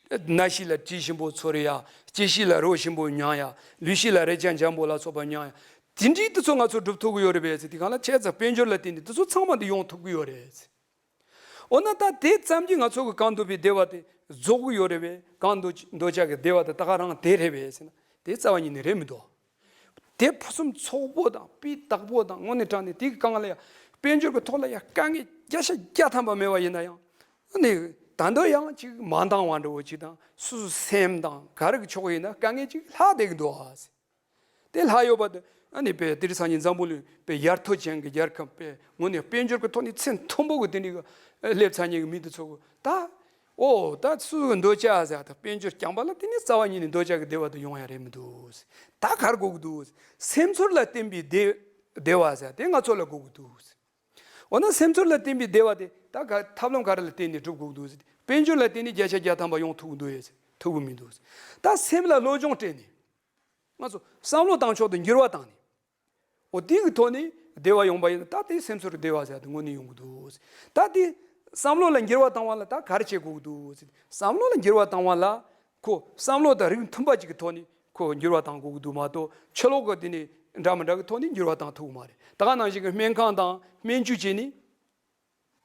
སྣ་ཤེས་ལ་དྲི་ཞིམ་པོ་ཚོར་ཡ། ལྕེ་ཤེས་ལ་རོ་ཞིམ་པོ་མྱང་ཡ། ལུས་ཤེས་ལ་རེག་བྱ་འཇམ་པོ་ལ་སོགས་པ་མྱང་ཡ། དེ་འདྲའི་དེ་ཚོ་ང་ཚོ་སྒྲུབ་ཐུབ་ཀྱི་ཡོད་རེད་པས་ཟེར། དེ་གང་ལ་བྱས་ཙང་དཔལ་འབྱོར་ལ་བརྟེན་ནས་དེ་ཚོ་ཚང་མ་འདི་ཡོང་ཐུབ་ཀྱི་ཡོད་རེད། འོ་ན་ད་དེ་ཙམ་གྱིས་ང་ཚོ་གི་གང་འདོད་པའི་བདེ་བ་དེ་རྫོགས་ཀྱི་ཡོད་རེད་པས། གང་འདོད་འདོད་ཆགས་ཀྱི་བདེ་བ་དེ་ད་ག་རང་དེ་རེད་པས་ཟེར་ན་དེ་རྩ་བ་ཉིད་ནས་རེད་མི་འདུག་དེ་ཕུན་སུམ་ཚོགས་པོ་དང་སྤུས་དག་པོ་དང་དངོས་གནས་དྲང་གནས་དེ་གི་སྒང་ལ་ཡང་དཔལ་འབྱོར་གྱི་ཐོག་ལ་ཡང་དཀའ་ངལ་བརྒྱ་ཆ་བརྒྱ་ཐམ་པ་མེད་པ་ཡིན་ན་ཡང་། ཨ་ནི་ད་འདོད་ཡང་ཅིག་མ་འདང་བ་འདྲ་བོ་ཅིག་དང་སོ་སོའི་སེམས་དང་ག་རེ་གི་ཕྱོགས་ཡིན་ན་དཀའ་ངལ་ཅིག་ལྷག་བསྡད་ཀྱི་འདུག་ཨ། དེ་ལྷག་ཡོད་པ་དེ་ཨ་ནི་དཔེ་དེ་རིང་སང་ཉིན་འཛམ་བུ་གླིང་དཔེ་ཡར་ཐོན་ཅན་གྱི་རྒྱལ་ཁབ་དཔེ་དངོས་གནས་དཔལ་འབྱོར་གྱི་ཐོག་ནས་ཚད་མཐོན་པོ་གི་དེ་འདྲའི་གི་སླེབས་ཚར་མཁན་གྱི་མི་དེ་ཚོ་གི་ད། ཨོ་ད་སུ་གི་འདོད་ཆགས་ཟེར་ད་དཔལ་འབྱོར་རྐྱང་པ་ལ་བརྟེན་ནས་རྩ་བ་ཉིད་ནས་འདོད་ཆགས་ཀྱི་བདེ་བ་དེ་ཡོང་ཡ་རེད་མི་འདུག་ད་ག་རེ་དགོས་ཀྱི་འདུག་སེམས་ཚོར་ལ་བརྟེན་པའི་བདེ་བདེ་བ་ཟེར་དེ་ང་ཚོ་ལ་དགོས་ཀྱི་འདུག་འོ་ན་སེམས་ཚོར་ལ་བརྟེན་པའི་བདེ་བ་དེ་ད་ག་ཐབས་ལམ་ག་རེ་ལ་བརྟེན་ནས་སྒྲུབ་དགོས་ཀྱི་འདུག་ཟེར་དཔལ་འབྱོར་ལ་བརྟེན་ནས་བརྒྱ་ཆ་བརྒྱ་ཐམ་པ་ཡོང་ཐུབ་ཀྱི་འདུག་ཟེར་ཐུབ་ཀྱི་མི་འདུག་ད་སེམས་ལ་སློབ་སྦྱོང་སྤྲད་ནས། ང་ཚོ་བསམ་བློ་བཏང་ཕྱོགས་དེ་འགྱུར་བ་བཏང་ནས། འོ་དེ་གི་ཐོག་ནས་བདེ་བ་ཡོང་པ་ཡིན་ན་ད་དེ་སེམས་ཚོར་བདེ་བ་ཟེར་དེ་དངོས་གནས་ཡོང་གི་འདུག་ད་དེ་བསམ་བློ་ལ་འགྱུར་བ་བཏང་བ་ལ་ད་ག་རེ་བྱེད་དགོས་ཀྱི་འདུག་ཟེར། བསམ་བློ་ལ་འགྱུར་བ་བཏང་བ་ལ་ཁོ་བསམ་བློ་དང་རིགས་མཐུན་པ་ཅིག་གི་ཐོག་ནས་ཁོ་འགྱུར་བ་བཏང་དགོས་ཀྱི་འདུག་མ་གཏོགས་ཕྱི་ལོགས་ཀྱི་དེ་ནས་འདྲ་མི་འདྲ་གི་ཐོག་ནས་འགྱུར་བ་བཏང་ཐུབ་ཀྱི་མ་རེད། ད་ག་ནང་བཞིན་གྱི་སྨན་ཁང་དང་སྨན་བཅོས་བྱས་ནས།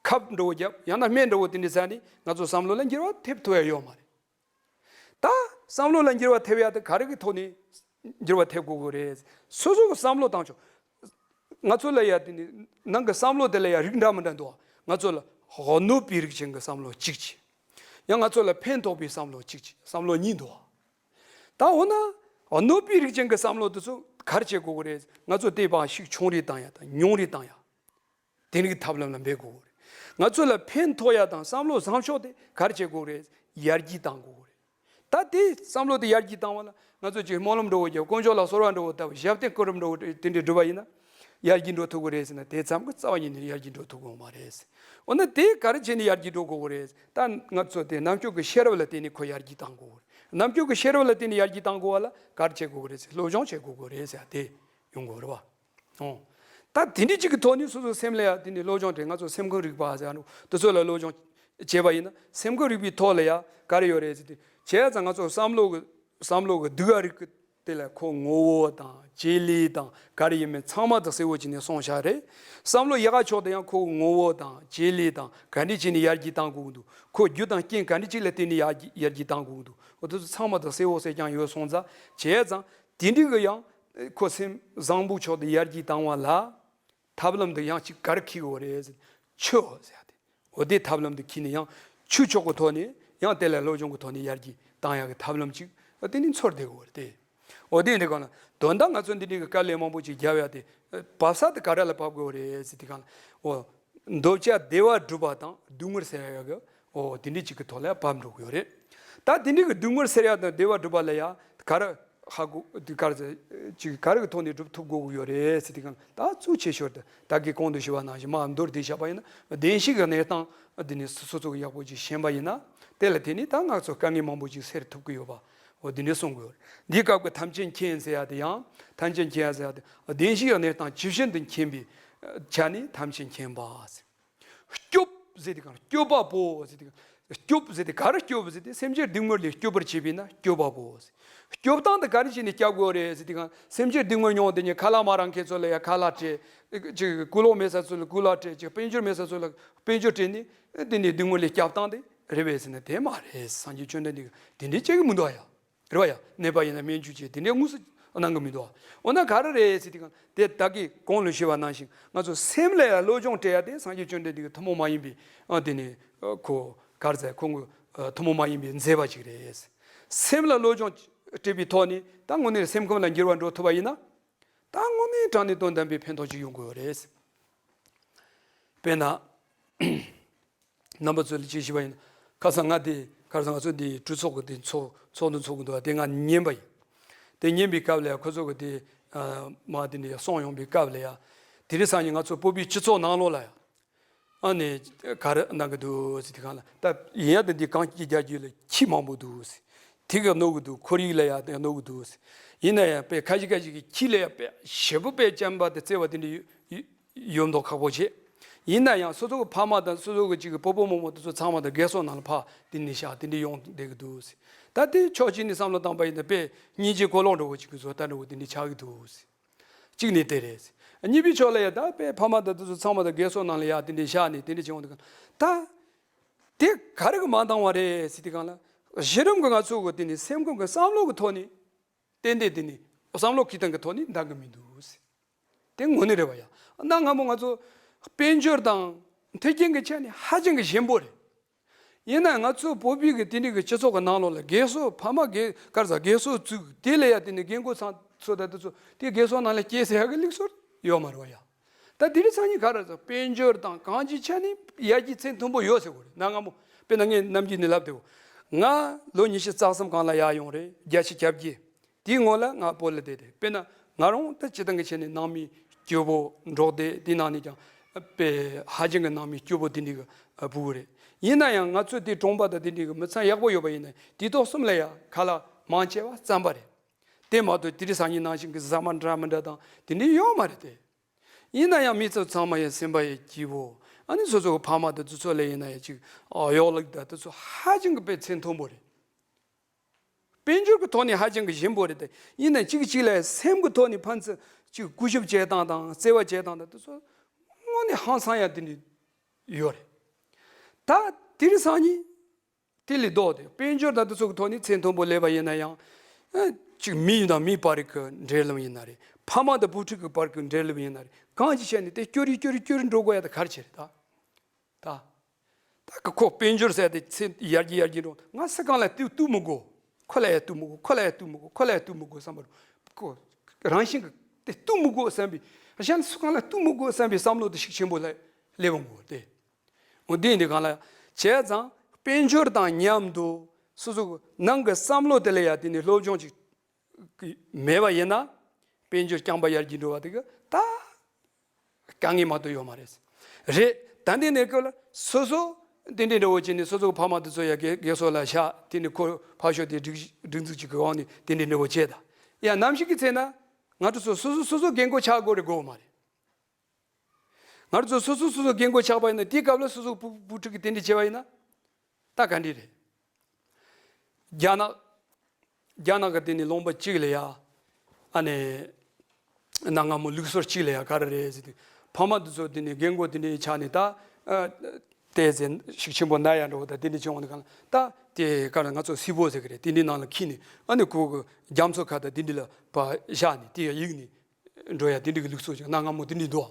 ཁབ་འདྲ་བོ་བརྒྱབ་ཡང་ན་སྨན་འདྲ་བོ་དེ་འདྲ་ཟ་ནས་ང་ཚོ་བསམ་བློ་ལ་འགྱུར་བ་ཐེབས་ཐུབ་ཡ་ཡོད་མ་རེད། ད་བསམ་བློ་ལ་འགྱུར་བ་ཐེབས་ཡ་དེ་ག་རེ་གི་ཐོག་ནས་འགྱུར་བ་ཐེབས་དགོས་ཀྱི་རེད། སོ་སོ་གི་བསམ་བློ་བཏང་ཆོག་ང་ཚོ་ལ་ཡ་དེ་ནི་ནང་གི་བསམ་བློ་དེ་ལ་ཡ་རིགས་འདྲ་མི་འདྲ་འདུག་ང་ཚོ་ལ་གནོད་པའི་རིགས་ཅན་གྱི་བསམ་བློ་གཅིག་ཅིག་ཡང་ང་ཚོ་ལ་ཕན་ཐོགས་པའི་བསམ་བློ་གཅིག་ཅིག་བསམ་བློ་གཉིས་འདུག་ད་འོ་ན་གནོད་པའི་རིགས་ཅན་གྱི་བསམ་བློ་དེ་ཚོ་ག་རེ་བྱེད་དགོས་ཀྱི་རེད། ང་ཚོ་དེ་བ་ཤུགས་ཆུང་རེ་བཏང་ཡ་དང་ཉུང་རེ་བཏང་ཡ། དེ་རིགས་ཐབས་ལམ་ལ་འབད་དགོས་རེད། ང་ཚོ་ལ་ཕན་ཐོགས་ཡ་དང་བསམ་བློ་བཟང་ཕྱོགས་དེ་ག་རེ་བྱེད་དགོས་རེད། ཡར་རྒྱས་བཏང་དགོས་རེད། ད་དེ་བསམ་བློ་དེ་ཡར་རྒྱས་བཏང་བ་ལ་ང་ཚོ་ཅིག་སྨོན་ལམ་འདྲ་བོ་རྒྱབ། དཀོན་མཆོག་ལ་གསོལ་བ་འདྲ་བོ་བཏབ། ཞབས་བརྟན་སྐུ་རིམ་འདྲ་བོ་དེ་འདྲས་བསྒྲུབས་པ་ཡིན་ན་ཡར་རྒྱས་འགྲོ་ཐུབ་ཀྱི་རེད་ཟེར་ན་དེ་ཙམ་གྱིས་རྩ་བ་ཉིད་ནས་ཡར་རྒྱས་འགྲོ་ཐུབ་ཀྱི་ཡོད་མ་རེད། འོ་ན་དེ་ག་རེ་བྱས་ནས་ཡར་རྒྱས་འགྲོ་དགོས་ཀྱི་རེད། ད་ང་ཚོ་དེ་རྣམ་ཅོག་གི་ཤེས་རབ་ལ་བརྟེན་ནས་ཁོ་ཡར་རྒྱས་བཏང་དགོས་རེད། རྣམ་ཅོག་གི་ཤེས་རབ་ལ་བརྟེན་ནས་ཡར་རྒྱས་བཏང་དགོས་པ་ལ་ག་རེ་བྱེད་དགོས་ཀྱི་རེད་ཟེར། སློབ་སྦྱོང་བྱེད་དགོས་ཀྱི་རེད་ཟེར་དེ་ཡོང་དགོས་རེད་བ། ཨོ། ད་དེ་འདྲ་ཅིག་གི་ཐོག་ནས་སོ་སོའི་སེམས་ལ་ཡང་དེ་ནས་སློབ་སྦྱོང་སྤྲད། ང་ཚོ་སེམས་ཁམས་རིག་པ་ཟེར་ནོ་དེ་ཚོ་ལ་སློབ་སྦྱོང་བྱས་པ་ཡིན་ན་སེམས་ཁམས་རིག་པའི་ཐོག་ལ་ཡང་ག་རེ་ཡོད་རེད་ཟེར་དུས་བྱས་ཙང་ང་ཚོ་བསམ་བློ་གི་བསམ་བློ་གི་སྡུག་ག་རིགས་ཀྱི་དེ་ལ་ཁོ་ངོ་བོ་དང་བྱེད་ལས་དང་ག་རེ་ཡིན་མིན་ཚང་མ་དང་གསལ་བོ་བྱས་ནས་གསུངས་བཞག་རེད། བསམ་བློ་ཡག་ག་ཕྱོགས་དེ་ཡང་ཁོ་ངོ་བོ་དང་བྱེད་ལས་དང་ག་འདྲ་བྱས་ནས་ཡར་རྒྱས་བཏང་དགོས་ཀྱི་འདུག་ཁོ་རྒྱུ་དང་རྐྱེན་ག་འདྲ་ཅིག་ལ་བརྟེན་ནས་ཡར་རྒྱས་ཡར་རྒྱས་བཏང་དགོས་ཀྱི་འདུག་འོ་དེ་ཚོ་ཚང་མ་དང་གསལ་བོ་གསལ་རྐྱང་ཡོད་སོང་ཙང་བྱས་ཙང་། དེ་འདྲའི་གི་ཡང་ཁོ་སེམས་བཟང་པོ་ཕྱོགས་དེ་ཡར་རྒྱས་བཏང་བ་ལ་ཐབས་ལམ་དེ་ཡང་གཅིག་ག་རེ་འཁྱེར་དགོས་རེད་ཟེར། ཆོས་ཟེར་ཡ་དེ། འོ་དེ་ཐབས་ལམ་དེ་འཁྱེར་ནས་ཡང་ཆོས་ཕྱོགས་ཀྱི་ཐོག་ནས་ཡང་དེ་ལ་སློབ་སྦྱོང་གི་ཐོག་ནས་ཡར་རྒྱས་བཏང་ཡ་གི་ཐབས་ལམ་གཅིག་འོ་དེ་ནི་འཚོལ་བསྡད་དགོས་རེད་དེ། འོ་དེ་འདྲ་གང་ལ་དོན་དག་ང་ཚོ་འདི་འདྲའི་གི་དཀའ་ལས་མང་པོ་ཅིག་རྒྱབ་ཡ་དེ་བབས་ས་དེ་ག་རེ་ལ་བབས་དགོས་རེད་ཟེར་དུས་གང་ལ་འོ། འདོད་ཆགས་བདེ་བ་སྒྲུབ་པ་དང་སྡུག་བསྔལ་སེལ་ཡག་གི་འོ་དེ་འདྲའི་གཅིག་གི་ཐོག་ལ་བབས་འགྲོ་གི་ཡོད་རེད། ད་དེ་འདྲའི་གི་སྡུག་བསྔལ་སེལ་ཡག་དང་བདེ་བ་སྒྲུབ་པ་ལ་ཡ་ག་རེ་ ཧ་གོ་དུས་ག་རེ་ཟེར་ཅིག་ག་རེ་གི་ཐོག་ནས་སྒྲུབ་ཐུབ་དགོས་ཀྱི་ཡོད་རེད་ཟེར་དུས་གང་ད་གཙོ་ཆེ་ཤོས་དེ་ད་གིན་གོང་དུ་ཞུས་པ་ནང་བཞིན་མར་མདོར་བསྡུས་བཞག་པ་ཡིན་ན་བདེན་བཞི་གི་གནས་སྟངས་འདི་ནས་སོ་སོ་གི་ཡག་པོ་ཅིག་ཤེས་པ་ཡིན་ན་དེ་ལ་དེ་ནས་ད་ང་ཚོ་དཀའ་ངལ་མང་པོ་ཅིག་སེལ་ཐུབ་ཀྱི་ཡོད་པ་འོ་འདི་འདྲ་གསུང་གི་ཡོད་རེད། འདིའི་སྐབས་ཀྱི་ཐམས་ཅད་མཁྱེན་ཟེར་ཡ་དེ་ཡང་ཐམས་ཅད་མཁྱེན་ཟེར་ཡ་དེ་བདེན་བཞི་གི་གནས་སྟངས་ཇི་བཞིན་དུ་མཁྱེན་པའི་ཆ་ནས་ཐམས་ཅད་མཁྱེན་པ་ཟེར། སྐྱོབ་ཟེར་དེ་གང་སྐྱོབ་པ་པོ་ཟེར་དེ་གང་སྐྱོབ་ཟེར་དེ་ག་རེ་སྐྱོབ་ཟེར་དེ་སེམས་ཅན་སྡུག་བསྔལ་ལས་སྐྱོབ་པར་བྱེད་པས་ན་སྐྱོབ་པ་པོ་ཟེར། སྐྱོབ་སྟངས་དེ་ག་རེ་བྱས་ནས་སྐྱོབ་དགོས་རེད་ཟེར་དེ་གང་སེམས་ཅན་སྡུག་བསྔལ་མྱོང་དེ་ཉིད་ཁ་ལག་མ་རག་མཁན་ཚོ་ལ་ཡ་ཁ་ལག་སྤྲད། ཅིག་སྐུ་ལོག་མེད་ས་ཚོ་ལ་སྐུ་ལག་སྤྲད། ཅིག་དཔལ་འབྱོར་མེད་ས་ཚོ་ལ་དཔལ་འབྱོར་སྤྲད་ནས་དེ་ནས་སྡུག་བསྔལ་ལས་སྐྱོབ་སྟངས་དེ་རེད་པས་ཟེར་ན་དེ་མ་རེད། སངས་རྒྱས་བཅོམ་ལྡན་འདས་ཀྱིས་དེ་འདྲའི་བྱེད་ཀྱི་མི་འདུག་ཨ་ཡ། རེད་བ་ཡ། ནད་པ་ཡིན་ན་སྨན་བཅོས་བྱེད་དེ་འདྲའི་དངོས་སུ་གནང་གི་མི་འདུག་ཨ། འོ་ན་ག་རེ་རེད་ཟེར་དུས་གང་དེ་ད་གིན་གོང་ལ་ཞུས་པ་ནང་བཞིན་ང་ཚོ་སེམས་ལ་ཡང་སློབ་སྦྱོང་སྤྲད་ཡ་དེ་སངས་རྒྱས་བཅོམ་ལྡན་འདས་ཀྱི་ཐུན་མོང་མ་ཡིན་པའི་ཨ་དེ་ནས་ཁོ་ག་རེ་ཟེར་ཁོང་གི་ཐུན་མོང་མ་ཡིན་པའི་མཛད་པ་ཅིག་རེད། སེམས་ལ་སློབ་སྦྱོང་སྤྲད་པའི་ཐོག་ནས་ད་དངོས་གནས་སེམས་ཁམས་ལ་འགྱུར་བ་འགྲོ་ཐུབ་པ་ཡིན་ན་ད་དངོས་གནས་དྲང་གནས་དོན་དམ་པའི་ཕན་ཐོགས་ཅིག་ཡོང་གི་ཡོད་རེད། དཔེར་ན། རྣམ་པ་ཚོ་ལ་ཅིག་ཞུས་པ་ཡིན། ཁ་སང་ང་དེ་ཁ་སང་ང་ཚོ་འདི་གྲོས་ཚོགས་ཀྱི་དེ་ཚོགས་ཚོགས་འདུ་ཚོགས་ཀྱི་འདུག་བ། དེ་ང་ཉན་པ་ཡིན། དེ་ཉན་པའི་སྐབས་ལ་ཡང་ཁོ་ཚོ་གི་དེ་མ་དེ་འདྲ་གསུངས་ཡོང་པའི་སྐབས་ལ་ཡང་དེ་རིང་སང་ཉིན་ང་ཚོ་བོད་པའི་སྤྱི་ཚོགས་ནང་ལོགས་ལ་ཡང་ཨ་ནི་ག་རེ་གནང་གི་འདུག་ཟེར་དུས་གང་ལ་ད་ཡིན་ཡ་དེ་འདི་གངས་སྐྱིད་རྒྱ་རྒྱུད་ལ་ཁྱི་མང་པོ་འདུག་ཟེར། དེ་ག་གནོད་གི་འདུག་ཁོར་ཡུག་ལ་ཡ་དེ་གནོད་གི་འདུག་ཟེར། ཡིན་ན་ཡང་དཔེ་ཁ་ཤས་ཁ་ཤས་ཀྱི་ཁྱི་ལ་ཡ་དཔེ་ཞེ་པོ་དཔེ་བྱམས་པ་དེ་བརྩེ་བ་དེ་འདྲ་ཡོད། ཡོད་མདོག་ཁག་པོ་བྱེད། ཡིན་ན་ཡང་སོ་སོ་གི་ཕ་མ་དང་སོ་སོ་གི་ཅིག་གི་སྤོ་བོ་རྨོ་མོ་དེ་ཚོ་ཚང་མ་དང་སྒེར་སོ་ནང་ལ་ཕ་དེ་ནས་བཞག་དེ་འདྲ་ཡོང་བསྡད་ཀྱི་འདུག་ཟེར། ད་དེ་ཕྱོགས་གཅིག་ནས་བསམ་བློ་བཏང་པ་ཡིན་ན་དཔེ་སྙིང་རྗེ་ཀོ་ལོང་འདྲ་བོ་ཅིག་གི་བཟོ་ལྟ་འདྲ་བོ་དེ་འདྲ་ཆགས་ཀྱི་འདུག་ཟེར། གཅིག་ནས་དེ་རེད་ཟེར། གཉིས་པའི་ཕྱོགས་ལ་ཡ་ད་དཔེ་ཕ་མ་དང་དེ་ཚོ་ཚང་མ་དང་སྒེར་སོ་ནང་ལ་ཡ་དེ་འདྲ་བཞག་ནས་དེ་འདྲ་བྱེད་འོང་དུས་གང་ད་དེ་ག་རེ་གི་མ་འདང་བ་རེད་ཟེར་དུས་གང་ལ་གཞི་རིམ་གི་ང་ཚོ་གི་དེ་ནས་སེམས་ཁམས་གི་བསམ་བློ་གི་ཐོག་ནས་ཏན་ཏན་དེ་ནས་བསམ་བློ་གི་སྟེང་གི་ཐོག་ནས་འདང་གི་མི་འདུག་ཟེར། དེ་དངོས་གནས་རེད་བ་ཡ། གནའ་སྔ་མོ་ང་ཚོ་དཔལ་འབྱོར་དང་མཐུན་རྐྱེན་གྱི་ཆ་ནས་ཧ་ཅང་གི་ཞན་པོ་རེད། ཡིན་ན་ང་ཚོ་བོད་པའི་གི་དེ་འདྲའི་གི་སྤྱི་ཚོགས་ཀྱི་ནང་ལོགས་ལ་རྒས་གསོ་ཕ་མ་རྒས་ག་རེ་ཟ་རྒས་གསོ་བཙུགས་དེ་ལ་ཡ་དེ་ནས་རྒན་རྒོན་ཚང་ཚོ་ད་དེ་ཚོ་དེ་རྒས་གསོ་ནང་ལ་སྐྱེས་ཟེར་ཡ་གི་ལུགས་སྲོལ་ཡོད་མ་རེད་བ་ཡ། ད་དེ་རིང་སང་ཉིན་ག་རེ་ཟ་དཔལ་འབྱོར་དང་གང་ཅིའི་ཆ་ནས་ཡར་རྒྱས་ཚད་མཐོན་པོ་ཡོད་ཟེར་དགོས་རེད། གནའ་སྔ་མོ་དཔེར་ན་ངས་ནམ་རྒྱུན་ནས་ལབ་བསྡད་གོ་ང་ལོ་ཉི་ཤུ་རྩ་གསུམ་སྒང་ལ་ཡར་ཡོང་རེད། བརྒྱད་ཅུ་གྱ་བརྒྱད། དེའི་སྔོན་ལ་ང་བོད་ལ་བསྡད་དེ་དཔེར་ན་ང་རང་ད་སྤྱི་བཏང་གི་ཆ་ནས་ནང་མི་སྐྱོ་པོ་འབྲོག་སྡེ་དེའི་ནང་ནས་ཀྱང་དཔེ་ཧ་ཅང་གི་ནང་མི་སྐྱོ་པོ་དེ་འདྲའི་གི་བུ་གུ་རེད། ཡིན་ན་ཡང་ང་ཚོ་དེ་གྲོང་པ་དང་དེ་འདྲའི་གི་མི་ཚང་ཡག་པོ་ཡོད་པ་ཡིན་ན་དུས་ཐོག་གསུམ་ལ་ཡ་ཁ་ལག་མང་ཆེ་བ་རྩམ་པ་རེད། དེ་མ་གཏོགས་དེ་རིང་སང་ཉིན་ནང་བཞིན་གི་ཟ་མ་འདྲ་མི་འདྲ་དང་དེ་འདྲའི་ཡོད་མ་རེད་དེ། ཡིན་ན་ཡང་མི་ཚོ་ཚང་མ་ཡང་སེམས་པ་ཡང་སྐྱིད་པོ། ཨ་ནི་སོ་སོ་གི་ཕ་མ་དང་དེ་ཚོ་ལ་ཡིན་ན་ཡང་ཅིག་ཨ་གཡོག་ལུག་དང་དེ་ཚོ་ཧ་ཅང་གི་དཔེ་ཚད་མཐོན་པོ་རེད། དཔལ་འབྱོར་གྱི་ཐོག་ནས་ཧ་ཅང་གི་ཞན་པོ་རེད་དེ། ཡིན་ན་གཅིག་གཅིག་ལ་སེམས་ཀྱི་ཐོག་ནས་ཕན་ཚུན་ཅིག་གུས་ཞབས་བྱེད་སྟངས་དང་བརྩེ་བ་བྱེད་སྟངས་དང་དེ་ཚོ་དངོས་གནས་ཧང་སང་ཡ་དེ་འདྲ་ཡོད་རེད། ད་དེ་རིང་སང་ཉིན་དེ་ལས་ལྡོག་སྟེ་དཔལ་འབྱོར་དང་དེ་ཚོ་གི་ཐོག་ནས་ཚད་མཐོན་པོ་སླེབས་པ་ཡིན་ན་ཡང་། ཨ་ཅིག་མི་དང་མི་བར་གྱི་འབྲེལ་ལམ་ཡིན་ན་རེད། ཕ་མ་དང་བུ་ཕྲུག་གི་བར་གྱི་འབྲེལ་ལམ་ཡིན་ན་རེད། གང་ཅི་བྱས་ནས་དེ་སྐྱོ་རི་སྐྱོ་རི་སྐྱོ་རི་འགྲོ་དགོས་ཡ་ད་ག་རེ་བྱས་རེད་ད། ད། ད་གི་ཁོ་དཔལ་འབྱོར་ཟེར་དེ་ཚེ་ཡར་རྒྱས་ཡར་རྒྱས་འགྲོ་ང་སུ་གང་ལ་གཏུག་གཏུག་མི་དགོས། ཁོ་ལ་ཡ་གཏུག་མི་དགོས། ཁོ་ལ་ཡ་གཏུག་མི་དགོས། ཁོ་ལ་ཡ་གཏུག་མི་དགོས་བསམ་པ་རུ། ཁོ་རང་བཞིན་གྱི་དེ་གཏུག་མི་དགོས་བསམ་པའི་གཞན་སུ་གང་ལ་གཏུག་མི་དགོས་བསམ་པའི་བསམ་བློ་དེ་ཤུགས་ཆེན་པོ་ལ་སླེབས་འོང་གོ་དེ། འོ་དེ་འདི་གང་ལ་བྱས་ཙང་དཔལ་འབྱོར་དང་མཉམ་དུ་སོ་སོ་གི་ནང་གི་བསམ་བློ་དེ་ལ་ཡ་དེ་ནི་སློབ་སྦྱོང་ཅིག་མེད་པ་ཡིན་ན་དཔལ་འབྱོར་རྐྱང་པ་ཡར་རྒྱས་འགྲོ་བ་དེ་གི་ད་དཀའ་ངལ་མ་གཏོགས་ཡོད་མ་རེད། རེད། ད་འདི་ནས་སྐབས་ལ་སོ་སོ་དེ་འདྲའི་འདྲ་བོ་བྱས་ནས་སོ་སོ་གི་ཕ་མ་དེ་ཚོ་ཡ་རྒས་རྒས་སོ་ལ་བཞག་དེ་ནི་ཁོ་ཕར་ཞོག་དེ་སྒྲིག་སྒྲིག་འཛུགས་ཅིག་གི་འོག་ནས་དེ་འདྲའི་འདྲ་བོ་བྱས་ད་ཡ་ནམ་ཞིག་གི་ཚེ་ན་ང་ཚོ་སོ་སོ་སོ་སོ་རྒན་གོག་ཆགས་དགོས་རེད་དགོས་མ་རེད། ང་ཚོ་སོ་སོ་སོ་སོ་རྒན་གོག་ཆགས་པ་ཡིན་ན་དེའི་སྐབས་ལ་སོ་སོ་བུ་བུ་ཕྲུག་གིས་དེ་འདྲ་བྱས་པ་ཡིན་ན་ད་ག་འདྲ་རེད། རྒྱ་ནག་རྒྱ་ནག་གི་དེ་ནི་ལུང་པ་གཅིག་ལ་ཡ་ཨ་ནི་གནའ་སྔ་མོ་ལུགས་སྲོལ་གཅིག་ལ་ཡ་ག་རེ་རེད་ཟེར་དུས་ཕ་མ་དེ་ཚོ་དེ་ནི་རྒན་གོག་དེ་འདྲའི་ཆ་ནས་ད་ཨ་ཏོག་ཙམ་ཤུགས་ཆེན་པོ་ན་ཡ་འགྲོ་བ་ད་དེ་འདྲ་བྱུང་བ་ནི་གང་ལ་ད་དེ་ག་རེ་ང་ཚོ་སིལ་བུ་ཟེར་གི་རེད། དེ་འདྲའི་ནང་ལ་འཁྱེར་ནས་ཨ་ནི་ཁོ་གི་རྒྱ་མཚོ་ཁ་དང་དེ་འདྲ་ལ་ཕར་བཞག་ནས་དེ་ཡ་གཡུགས་ནས་འགྲོ་ཡ་དེ་འདྲ་གི་ལུགས་སྲོལ་ཅིག་གནའ་སྔ་མོ་དེ་འདྲ་འདུག་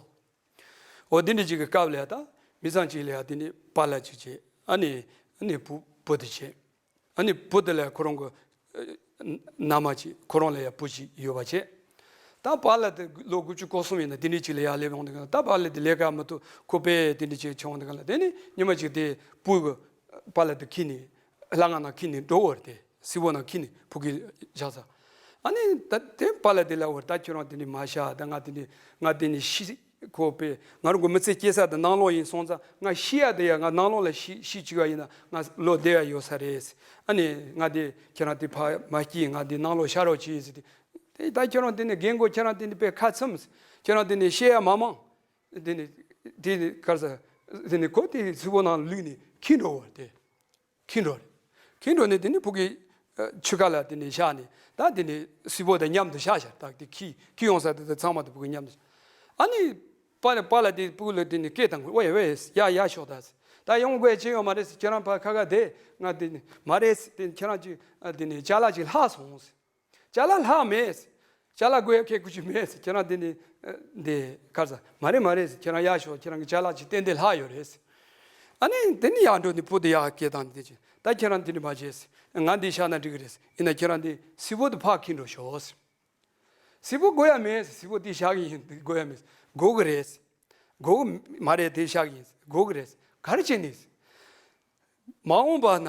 འོ་དེ་འདྲ་ཅིག་གི་སྐབས་ལ་ཡ་ད་མི་ཚང་གཅིག་ལ་ཡ་དེ་ནི་པཱ་ལགས་གཅིག་བྱས། ཨ་ནི་ཨ་ནི་བུ་བུ་དེ་བྱས། ཨ་ནི་བུ་དེ་ལ་ཡ་ཁོ་རང་གི་ཨ་མནའ་མ་གཅིག་ཁོ་རང་ལ་ཡ་བུ་གཅིག་ཡོད་པ་བྱས། ད་པཱ་ལགས་དེ་ལོ་དགུ་བཅུ་གོ་གསུམ་ཡིན་ན་དེ་འདྲ་ཅིག་ལ་ཡ་སླེབས་ཡོང་དུས་གང་ལ་ད་པཱ་ལགས་དེ་ལས་ཀ་མི་ཐུབ་ཁོ་པས་དེ་འདྲ་ཅིག་བྱུང་དུས་གང་ལ་དེ་ནི་ཉི་མ་གཅིག་དེ་བུ་གི་པཱ་ལགས་དེ་འཁྱེར་ནས་ལྷ་ང་ནང་འཁྱེར་ནས་འགྲོ་བར་དེ། སིལ་བུ་ནང་འཁྱེར་ནས་ཕ་གིར་བཞག་ས། ཨ་ནི་ད་དེ་པཱ་ལགས་དེ་ལ་འོ་ད་ཁྱོད་རང་དེ་ནི་མ་བྱ། ད་ང་དེ་ནི་ང་དེ་ནི་ཤི་ཁོ་པས་ང་རང་གི་མི་ཚེ་སྐྱེལ་ས་དེ་ནང་ལོགས་ཡིན་སོང་ཙང་། ང་ཤི་ཡ་དེ་ཡ་ང་ནང་ལོགས་ལ་ཤི་ཤི་བཅུག་ཡ་ཡིན་ན་ང་ལོ་བསྡད་ཡ་ཡོད་ས་རེད། ཨ་ནི་ང་དེ་ཁྱེད་རང་དེ་ཕར་མ་སྐྱེལ། ང་དེ་ནང་ལོགས་ཤ་རོགས་བྱེད་ཟེར་ཏེ། དེ་ད་ཁྱེད་རང་དེ་ནི་རྒན་གོག་ཁྱེད་རང་དེ་ནི་དཔེ་ཁ་ཚུམས། ཁྱེད་རང་དེ་ནི་བཤད་ཡ་མ་མང་། དེ་ནི་དེ་ནི་གར་ས་དེ་ནི་ཁོ་དེ་སིལ་བུ་ནང་ལུས་ནས་ཁྱེར་འགྲོ་བ་དེ། ཁྱེར་འགྲོ་རེད། ཁྱེར་འགྲོ་ནས་དེ་ནི་ཕྲུ་གུའི་ཨ་ཆུ་ཁ་ལ་དེ་ནི་བཞག་ནས། ད་དེ་ནི་སིལ་བུ་དང་མཉམ་དུ་བཞག་བཞག་ད་དེ་ཁྱེར་ཁྱེར་ཡོང་ས་དེ་དེ་ཚང་མ་དེ་ཕྲུ་གུ་མཉམ་དུ་བཞག་ཨ་ནི་པཱ་ལགས་པཱ་ལགས་དེ་ཕྲུ་གུ་ལ་དེ་ནི་སྐད་བཏང་གི། ཝེ་ཝེ། ཡ་ཡ་ཤོག་ད་ཟེར། ད་ཡོང་དགོས་ཅི་ཡོད་མ་རེད་ཟེར། ཁྱེད་རང་ཕར་ཁ་ཁ་བསྡད། ང་དེ་ནི་མ་རེད་ཟེར། དེ་ཁྱེད་རང་ཅིག་ཨ་དེ་ནི་ཅ་ལག་ཅིག་ལྷག་སོང་ཟེར། ཅ་ལག་ལྷག་མེད། ཅ་ལག་དགོས་ཡ་ཁེ་ཁུ་ཅི་མེད། ཁྱེད་རང་དེ་ནི་ཨ་འདི་གར་ས་མ་རེད་མ་རེད། ཁྱེད་རང་ཡར་ཤོག་ཁྱེད་རང་གི་ཅ་ལག་ཅིག་ཏན་ཏན་ལྷག་ཡོད་རེད། ཨ་ནི་དེ་ནི་ཡར་འགྲོ་ནི་བུ་དེ་ཡར་སྐད་བཏང་དེ་ཅི། ད་ཁྱེད་རང་དེ་ནི་མ་བྱེད། ང་འདི་བཞག་ན་འགྲིག་གི་རེད། ཡིན་ན་ཁྱེད་རང་དེ་སིལ་བུ་དེ་ཕར་འཁྱེར་འགྲོ་ཤོག་སིལ་བུ་དགོས་ཡ་མེད། སིལ་བུ་དེ་བཞག་གི་ཡིན། དེ་དགོས་ཡ་མེད། དགོས་གི་རེད། དགོས་གི་མ་རེད། དེ་བཞག་གི་ཡིན། དགོས་གི་རེད། ག་རེ་བྱས་ནི། མ་འོངས་པ་ན།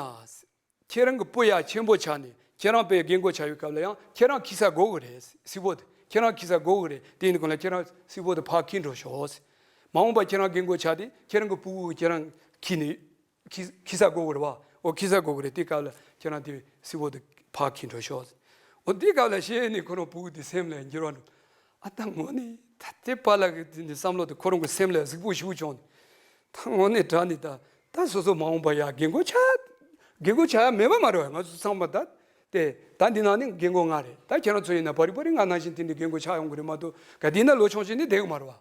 ཁྱེད་རང་གི་བུ་ཡ་ཆེན་པོ་ཆགས་ནས་ཁྱེད་རང་དཔེ་རྒན་གོག་ཆགས་ཡོད་སྐབས་ལ་ཡང་ཁྱེད་རང་འཁྱེར་ས་དགོས་གི་རེད། སིལ་བུ་དེ་ཁྱེད་རང་འཁྱེར་ས་དགོས་གི་རེད། དེ་ཡིན་གོང་ལ་ཁྱེད་རང་སིལ་བུ་དེ་ཕར་འཁྱེར་འགྲོ་ཤོག་མ་འོངས་པ་ཁྱེད་རང་རྒན་གོག་ཆགས་ཏེ་ཁྱེད་རང་གི་བུ་གུ་ཁྱེད་རང་འཁྱེར་ནས་འཁྱེར་འཁྱེར་ས་དགོས་གི་རེད་བ། འོ་འཁྱེར་ས་དགོས་གི་རེད། དེ་སྐབས་ལ་ཁྱེད་རང་དེ་སིལ་བུ་དེ་ཕར་འཁྱེར་འགྲོ་ཤོག་འོ་དེ་སྐབས་ལ་བཤད་ནས་ཁོ་རང་བུ་གུ་དེ་སེམས་ལ་འགྱུར་བ་འགྲོ། ཨ་ད་དངོས་གནས་ད་དེ་པཱ་ལགས་ཀྱི་དེ་འདྲའི་བསམ་བློ་དེ་ཁོ་རང་གི་སེམས་ལ་གཟིགས་པོ་ཞིག་བྱུང་ནས། ད་དངོས་གནས་དྲང་གནས་ད་ད་སོ་སོ་མ་འོངས་པ་ཡ་རྒན་གོག་ཆགས། རྒན་གོག་ཆགས་ཡ་མེད་པ་མ་རེད་བ། ང་ཚོ་ཚང་མ་ད་དེ་ད་འདི་ནང་ནས་རྒན་གོག་ང་རེད། ད་ཁྱེད་རང་ཚོ་ཡིན་ན་བ་རི་བ་རི་ང་ནང་བཞིན་དེ་འདྲའི་རྒན་གོག་ཆགས་ཡོང་གི་རེད་མ་གཏོགས། ག་དེ་ན་ལོ་ཆུང་ཆུང་ནས་བསྡད་གི་མ་རེད་བ།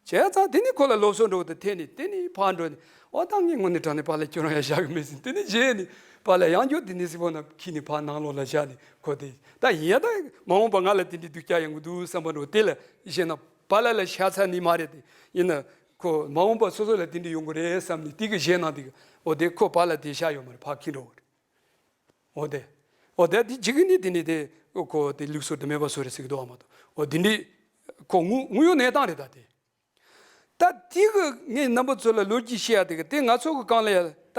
བྱས་ཙང་དེ་ནས་ཁོ་ལ་སློབ་གསོ་འདྲ་བོ་དེ་ཐེབས་ནས་དེ་ནས་ཕར་འགྲོ་ནས། འོ་ད་ངས་དངོས་གནས་དྲང་གནས་པཱ་ལགས་ཁྱོད་རང་ཡ་བཞག་གི་མེད་ཟེར། དེ་ནས་བྱས་ནས་པཱ་ལགས་ཡང་བསྐྱར་དེ་ནས་སིལ་བུ་ནང་འཁྱེར་ནས་ཕར་ནང་ལོགས་ལ་བཞག་ནས། ཁོ་དེ་ད་ཡིན་ཡ་ད་མ་འོངས་པ་ང་ལ་དེ་འདྲའི་སྡུག་ཅག་ཡོང་གི་འདུག་བསམ་པ་འདྲ་བོ། དེ་ལ་བཤད་ན་པཱ་ལགས་ལ་ཤ་ཚ་ནི་མ་རེད་དེ། ཡིན་ན་ཁོ་མ་འོངས་པ་སོ་སོ་ལ་དེ་འདྲ་ཡོང་གི་རེད་བསམ་ནས་དེ་གི་བཞེས་གནང་དེ་གི། འོ་དེ་ཁོ་པཱ་ལགས་དེ་ཤ་ཡོད་མ་རེད། ཕར་འཁྱེར་འགྲོ་གི་རེད། འོ་དེ། འོ་དེ་དེ་ཇི་གི་ནི་དེ་ནི་དེ་ཁོ་དེ་ལུགས་སྲོལ་དེ་མེད་པ་བཟོ་རེད་ཟེར་གི་འདུག་བ་མ་གཏོགས། འོ་དེ་འདྲའི་ཁོ་དངོས་དངོས་ཡོད་གནས་སྟངས་རེད་ད་དེ། ད་དེ་གི་ངས་རྣམ་པ་ཚོ་ལ་ལོ་རྒྱུས་བཤད་ཡ་དེ་གི་དེ་ང་ཚོ་གི་སྒང་ལ་ཡ་ད་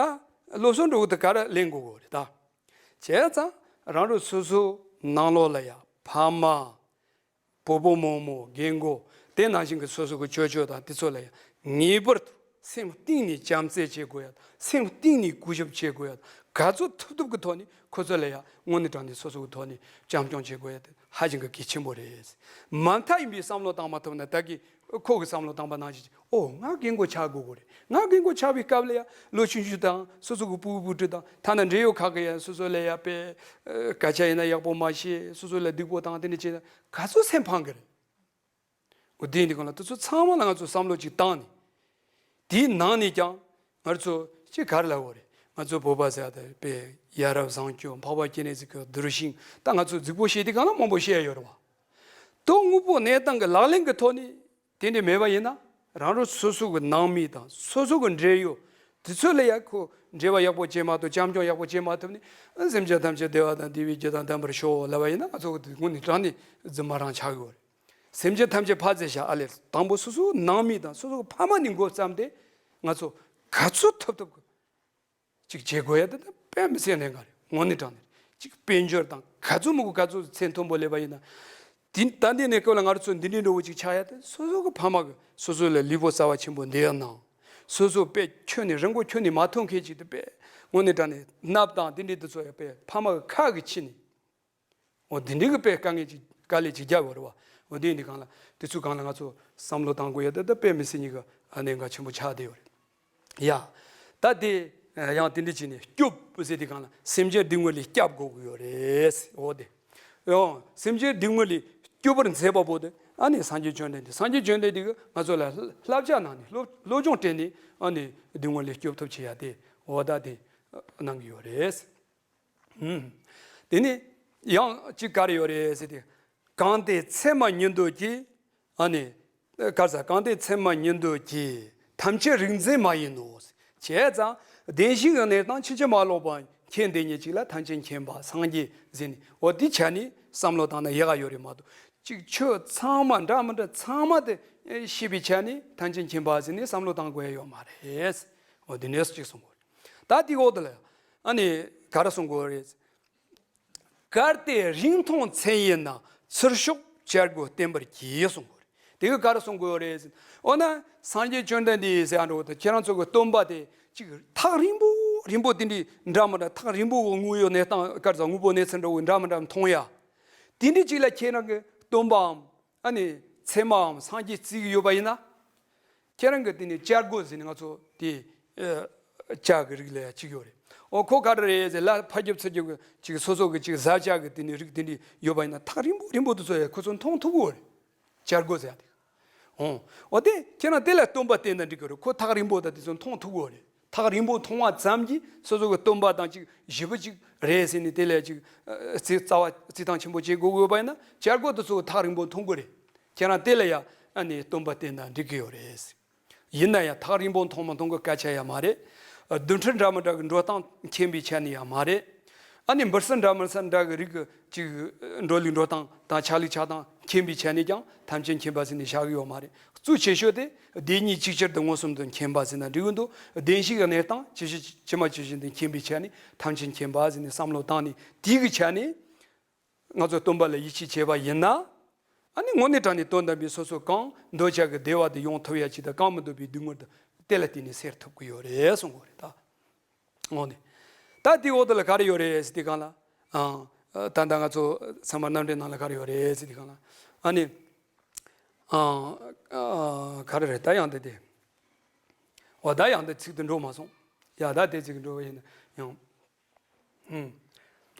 སློབ་གསོ་འདྲ་བོ་དེ་ག་རེ་ལེན་དགོས་གི་རེད་ད། བྱས་ཙང་རང་རང་སོ་སོ་ནང་ལོགས་ལ་ཡ་ཕ་མ། བུ་བུ་མོ་མོ། རྒན་གོག་དེ་ནང་བཞིན་གྱི་སོ་སོ་གི་ཅོ་ཅོ་དང་དེ་ཚོ་ལ་ཡང་ངེས་པར་དུ་སེམས་གཏིང་ནས་བྱམས་བརྩེ་བྱེད་དགོས་ཡ། སེམས་གཏིང་ནས་གུས་ཞབས་བྱེད་དགོས་ཡ། ག་ཚོད་ཐུབ་ཐུབ་ཀྱི་ཐོག་ནས་ཁོ་ཚོ་ལ་ཡང་དངོས་གནས་དྲང་གནས་སོ་སོ་གི་ཐོག་ནས་བྱམས་སྐྱོང་བྱེད་དགོས་ཡ་དེ་ཧ་ཅང་གི་གལ་ཆེན་པོ་རེད། མ་མཐའ་ཡིན་པའི་བསམ་བློ་བཏང་མ་ཐུབ་ན། ད་གི་ཁོ་གི་བསམ་བློ་བཏང་པ་ནང་བཞིན། ཨོ་ང་རྒན་གོག་ཆགས་དགོས་གོ་རེད། ང་རྒན་གོག་ཆགས་པའི་སྐབས་ལ་ཡ་ལོ་ཆུང་ཆུང་དང་སོ་སོ་གི་ཕྲུ་གུ་བུ་ཕྲུག་དང་། ཐ་ན་འབྲེལ་ཡོད་ཁག་གི་ཡ་སོ་སོ་ལ་ཡ་དཔེ་སྐད་ཆ་ཡིན་ན་ཡག་པོ་མ་བཤད། སོ་སོ་ལ་སྡུག་པོ་བཏང་། དེ་འདྲ་བྱས་ན་ག་ཚོད་སེམས་ཕམ་གི་རེད། འོ་དེ་འདི་གང་ལ་དེ་ཚོ་ཚང་མ་ལ་ང་ཚོ་བསམ་བློ་ཅིག་བཏང་ནས། དེའི་ནང་ནས་ཀྱང་ང་ཚོ་ཅིག་ག་རེ་ལབ་དགོས་རེད། ང་ཚོ་བོད་པ་ཟེར་ཡ་དེ་དཔེ་ཡ་རབས་བཟང་སྤྱོད། འཕགས་པ་སྤྱན་རས་གཟིགས་ཀྱི་གདུལ་ཞིང་། ད་ང་ཚོ་རྫིག་པོ་བཤད་དེ་གང་ལ་མང་པོ་བཤད་ཡ་ཡོད་རེད་བ། དོ་དངོས་པོ་གནས་སྟངས་ཀྱི་ལག་ལེན་གྱི་ཐོག་ནས་དེ་འདྲ་མེད་པ་ཡིན་ན། རང་རང་སོ་སོ་གི་ནང་མི་དང་སོ་སོ་གི་འབྲེལ་ཡོད་དེ་ཚོ་ལ་ཡ་ཁོ་འབྲེལ་བ་ཡག་པོ་བྱེད་མ་ཐུབ། བྱམས་སྐྱོང་ཡག་པོ་བྱེད་མ་ཐུབ་ནས། སེམས་ཅན་ཐམས་ཅད་བདེ་བ་དང་བདེ་བའི་རྒྱུ་དང་ལྡན་པར་ཤོག་ལབ་པ་ཡིན་ན། ང་ཚོ་གི་དེ་དངོས་གནས་དྲང་གནས་རྫུན་མ་རང་ཆགས་ཡོད་རེད། སེམས་ཅན་ཐམས་ཅད་ཕར་ཟེར་བཞག་ཨ་ལས། དང་པོ་སོ་སོ་ནང་མི་དང་སོ་སོ་གི་ཕ་མ་ནས་འགོ་བརྩམས་ཏེ་ང་ཚོ་ག་ཚོད་ཐུབ་ཐུབ་ཅིག་བྱེད་དགོས་ཡ་དེ་ད་དཔེ་མི་སྲིད་གནད་འགག་རེད། དངོས་གནས་དྲང་གནས་ཅིག་དཔལ་འབྱོར་དང་ག་ཚོད་མང་པོ་ག་ཚོད་མཚན་མཐོན་པོ་སླེབས་པ་ཡིན་ན། དེ་ད་འདི་ནས་སྐབས་ལ་ང་ཚོ་འདི་འདྲའི་འགྲོ་བོ་ཅིག་ཆགས་ཡ་དེ་སོ་སོ་གི་ཕ་མ་གི་སོ་སོ་ལ་ལུས་པོ་རྩ་བ་ཆེན་པོ་འདི་ཡ་གནང་། སོ་སོ་དཔེ་ཁྱོན་ནས་རིན་གོང་ཁྱོན་ནས་མ་ཐོན་མཁན་ཅིག་དེ་དཔེ་དངོས་གནས་དྲང་གནས་སྣབས་དང་འདི་འདྲའི་དེ་ཚོ་ཡ་དཔེ་ཕ་མ་གི་ཁ་གི་ཕྱི་ནས། འོ་འདི་འདྲའི་གི་དཔེ་དཀའ་ངལ་ཅིག་དཀའ་ལས་ཅིག་རྒྱབ་ཡོད་རེད་བ། འོ་དེ་འདི་གང་ལ་དེ་ཚོའི་སྒང་ལ་ང་ཚོ་བསམ་བློ་བཏང་དགོས་ཡ་དེ་ད་དཔེ་མི་སྲིད་ཉིད་ཀྱི་གནད་འགག་ཆེན་པོ་ཆགས་བསྡད་ཡོད་རེད། ཡ། ད་དེ་ཡང་དེ་འདྲ་བྱས་ནས་སྐྱོབ་ཟེར་དེ་གང་ལ་སེམས་ཅན་སྡུག་བསྔལ་ལས་སྐྱབས་དགོས་ཀྱི་ཡོད་རེད། འོ་དེ། ཡང་སེམས་ཅན་སྡུག་བསྔལ་ལས་སྐྱོབ་པར་མཛད་པ་པོ་དེ་ཨ་ནི་སངས་རྒྱས་བཅོམ་ལྡན་འདས། སངས་རྒྱས་བཅོམ་ལྡན་འདས་ཀྱིས་ང་ཚོ་ལ་བསླབ་བྱ་གནང་ནས། སློབ་སློབ་སྦྱོང་སྤྲད་ནས་ཨ་ནི་སྡུག་བསྔལ་ལས་སྐྱོབ་ཐབས་བྱེད་ཡ་དེ། འོ་ད་དེ་གནང་གི་ཡོད་རེད། ཨུམ། དེ་ནས་ཡང་གཅིག་ག་རེ་ཡོད་རེད་ཟེར་ཏེ། གང་དེ་ཚད་མ་ཉིད་འདོད་ཀྱི། ཨ་ནི། ག་རེ་ཟ། གང་དེ་ཚད་མ་ཉིད་འདོད་ཀྱི། ཐམས་ཅད་རིག་འཛིན་མ་ཡིན་ནོ། བྱས་ཙང་བདེན་བཞིའི་གནས་སྟངས་ཕྱིན་ཅི་མ་ལོག་པ་མཁྱེན་དེ་ཉིད་གཅིག་ལ་ཐམས་ཅད་མཁྱེན་པ་སངས་རྒྱས་ཟེར་ནས། འོ་དེ་ཆ་ནས་བསམ་བློ་བཏང་ན་ཡག་ག་ཡོད་རེད་མ་གཏོགས། གཅིག་ཆོས་ཚང་མ་འདྲ་མི་འདྲ་ཚང་མ་དེ་ཤེས་པའི་ཆ་ནས་ཐམས་ཅད་མཁྱེན་པ་ཟེར་ནས་བསམ་བློ་བཏང་དགོས་ཡ་ཡོད་མ་རེད། འོ་དེ་ནས་གཅིག་གསུང་དགོས་རེད། ད་དེའི་འོག་ཏུ་ལ་ཨ་ནི་ག་རེ་གསུང་དགོས་རེད། གལ་ཏེ་རིང་མཐོང་མཚན་ཡིན་ན། ཚུར་ཤོག་བྱ་རྒོད་བསྟེན་པར་གྱིས། གསུངས་པ་རེད། དེ་གི་ག་རེ་གསུང་གི་ཡོད་རེད་ཟེར། འོ་ན་སངས་རྒྱས་བཅོམ་ལྡན་འདས་ཟེར་ཡ་འགྲོ་གི་འདུག་ཁྱེད་རང་ཚོ་གི་སྟོན་པ་དེ་ཅིག་ཐག་རིང་པོ་རིང་པོ་དེ་འདྲའི་འདྲ་མི་འདྲ། ཐག་རིང་པོ་གི་དངོས་ཡོད་གནས་སྟངས་ག་རེ་ཟེར། དངོས་པོ་གནས་ཚུལ་འདྲ་བོ་འདྲ་མི་འདྲ་མཐོང་ཡ། དེ་འདྲའི་ཅིག་ལ་ཁྱེད་རང་གི་སྟོན་པའམ་ཨ་ནི་ཚད་མའམ་སངས་རྒྱས་བརྩི་གི་ཡོད་པ་ཡིན་ན། ཁྱེད་རང་གི་དེ་ནི་བྱ་རྒོད་ཟེར་ནས་ང་ཚོ་དེ་ཨ་བྱ་གི་རིགས་ལ་ཡ་གཅིག་ཡོད་རེད། འོ་ཁོ་ག་རེ་རེད་ཟེར། ལ་ཕར་རྒྱབ་ཚུར་རྒྱབ་གི་ཅིག་སོ་སོ་གི་ཅིག་བཟའ་བྱ་གི་དེ་ནི་རིགས་དེ་འདྲ་ཡོད་པ་ཡིན་ན། ཐག་རིང་པོ་རིང་པོ་དེ་ཚོ་ཡ་ཁོ་ཚོ་མཐོང་ཐུབ་གི་ཡོད་རེད། བྱ་རྒོད་ཟེར་ཡ་དེ། འོ་འོ་དེ་ཁྱེད་རང་དེ་ལ་སྟོན་པ་བསྟེན་ན་འགྲིག་གི་རེད། ཁོ་ཐག་རིང་པོ་དང་དེ་ཚོ་མཐོང་ཐུབ་གི་ཡོད་རེད། ཐག་རིང་པོ་མཐོང་བ་ཙམ་གྱིས་སོ་སོ་གི་སྟོན་པ་དང་ཅིག་ཞེ་པོ་ཅིག་རེད་ཟེར་ནས་དེ་ལ་ཅིག་ཨ་རྩི་རྩ་བ་རྩི་ཐང་ཆེན་པོ་བྱེད་དགོས་ཀྱི་ཡོད་པ་ཡིན་ན། བྱ་རྒོད་དེ་ཚོ་ཐག་རིང་པོ་མཐོང་གི་རེད། ཁྱེད་རང་དེ་ལ་ཡ་ཨ་ནི་སྟོན་པ་བསྟེན་ན་འགྲིག་གི་ཡོད་རེད། ཡིན་ན་ཡང་ཐག་རིང་པོ་མཐོང་མི་མཐོང་གི་སྐད་ཆ་ཡང་མ་རེད། རྡུལ་ཕྲན་འདྲ་མི་འདྲ་གི་འགྲོ་སྟངས་མཁྱེན་པའི་ཆ་ནས་ཡང་མ་རེད། ཨ་ནི་འབུ་སྲིན་འདྲ་མི་སྲིན་འདྲ་གི་རིགས་ཀྱི་ཅིག་འགྲོ་ལུགས་འགྲོ་སྟངས་དང་ཆ་ལུགས་ཆགས་སྟངས་མཁྱེན་པའི་ཆ་ནས་ཀྱང་ཐམས་ཅད་མཁྱེན་པ་ཟེར་ནས་བཞག་གི་ཡོད་མ་རེད། གཙོ་ཆེ་ཤོས་དེ་བདེན་གཉིས་ཅིག་ཅར་དུ་མངོན་སུམ་དུ་མཁྱེན་པ་ཟེར་ན་འགྲིག་གི་འདུག་བདེན་བཞི་གི་གནས་སྟངས་ཇི་བཞིན་ཇི་མ་ཇི་བཞིན་དུ་མཁྱེན་པའི་ཆ་ནས་ཐམས་ཅད་མཁྱེན་པ་ཟེར་ནས་བསམ་བློ་བཏང་ནས། དེའི་གི་ཆ་ནས་ང་ཚོ་སྟོན་པ་ལ་ཡིད་ཆེས་བྱས་པ་ཡིན་ན། ཨ་ནི་དངོས་གནས་དྲང་གནས་དོན་དམ་པའི་སོ་སོ་གང་འདོད་ཆགས་ཀྱི་བདེ་བ་དེ་ཡོང་ཐུབ་ཡ་ཅིག་དང་། གང་མི་འདོད་པའི་སྡུག་བསྔལ་དེ་དེ་ལ་བརྟེན་ནས་སེལ་ཐུབ་ཀྱི་ཡོད་རེད་གསུང་གི་ཡོད་རེད་ད། འོ་ནི། ད་དེའི་འོག་ཏུ་ལ་ག་རེ་ཡོད་རེད་ཟེར་དུས་སྒང་ལ། ཨང་། ད་ལྟ་ང་ཚོ་ཚད་མ་རྣམ་འགྲེལ་ནང་ལ་ག་རེ་ཡོད་རེད་ཟེར་དུས་སྒང་ལ། ཨ་ནི། ཨང་། ཨ། ག་རེ་རེད་ད། ཡང་དེ་དེ། འོ་ད་ཡང་དེ་ཚིག་དེ་འགྲོ་མ་སོང་། ཡ་ད་དེ་ཚིག་འགྲོ་བ་ཡིན་ན་ཡང་། ཨང་།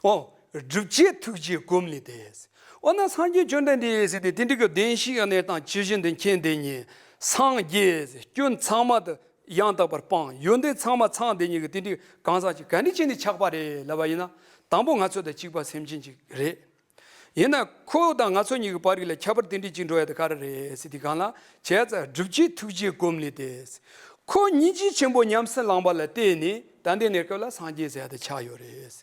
འོ། སྒྲུབ་བྱེད་ཐུགས་རྗེའི་གོ་འཕང་ལས་ཏེ། འོ་ན་སངས་རྒྱས་བཅོམ་ལྡན་འདས་ཟེར་དེ་དེ་འདྲ་གི་བདེན་བཞིའི་གནས་སྟངས་ཇི་བཞིན་དུ་མཁྱེན་དེ་ཉིད་སངས་རྒྱས། སྐྱོན་ཚང་མ་དེ་ཡང་དག་པར་སྤངས། ཡོན་ཏན་ཚང་མ་ཚང་དེ་ཉིད་ཀྱི་དེ་འདྲའི་གང་ཟག་ཅིག་ག་འདྲ་བྱས་ནས་ཆགས་པ་རེད་ལབ་པ་ཡིན་ན། དང་པོ་ང་ཚོ་དང་གཅིག་པ་སེམས་ཅན་ཅིག་རེད། ཡིན་ན་ཁོ་དང་ང་ཚོ་གཉིས་ཀྱི་བར་གྱི་ལ་ཁྱད་པར་དེ་འདྲ་ཅིག་འགྲོ་ཡ་དེ་ག་རེ་རེད་ཟེར་དུས་སྒང་ལ། བྱས་ཙང་སྒྲུབ་བྱེད་ཐུགས་རྗེའི་གོ་འཕང་ལས་ཏེ། ཁོ་སྙིང་རྗེ་ཆེན་པོ་ཉམས་སུ་བླངས་པ་ལ་བརྟེན་ནས་ད་ལྟའི་གནས་སྐབས་ལ་སངས་རྒྱས་ཟེར་ཡ་དེ་ཆགས་ཡོད་རེད།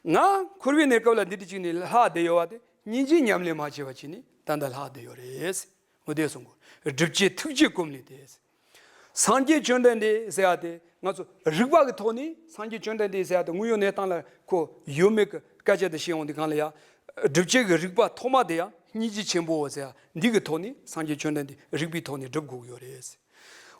ང་འཁོར་བའི་གནས་སྐབས་ལ་འདི་འདྲ་ཅིག་ནས་ལྷག་བསྡད་ཡོད་པ་དེ། སྙིང་རྗེ་ཉམས་ལེན་མ་བྱས་པ་ཅིག་ནས་ད་ལྟ་ལྷག་བསྡད་ཡོད་རེད། འོ་དེ་གསུང་གོ། སྒྲུབ་བྱེད་ཐུགས་རྗེའི་གོ་འཕང་ལས་ཏེ། སངས་རྒྱས་བཅོམ་ལྡན་འདས་ཟེར་ཡ་དེ་ང་ཚོ་རིགས་པ་གི་ཐོག་ནས་སངས་རྒྱས་བཅོམ་ལྡན་འདས་ཟེར་ཡ་དེ་དངོས་ཡོད་གནས་སྟངས་ལ་ཁོ་ཡོད་མེད་ཀྱི་སྐད་ཆ་དེ་བཤད་ཡོང་དུས་སྒང་ལ་ཡ། སྒྲུབ་བྱེད་ཀྱི་རིགས་པ་ཐོག་མ་དེ་ཡང་སྙིང་རྗེ་ཆེན་པོ་ཟེར་ཡ་འདི་གི་ཐོག་ནས་སངས་རྒྱས་བཅོམ་ལྡན་འདས་རིགས་པའི་ཐོག་ནས་སྒྲུབ་དགོས་ཀྱི་ཡོད་རེད།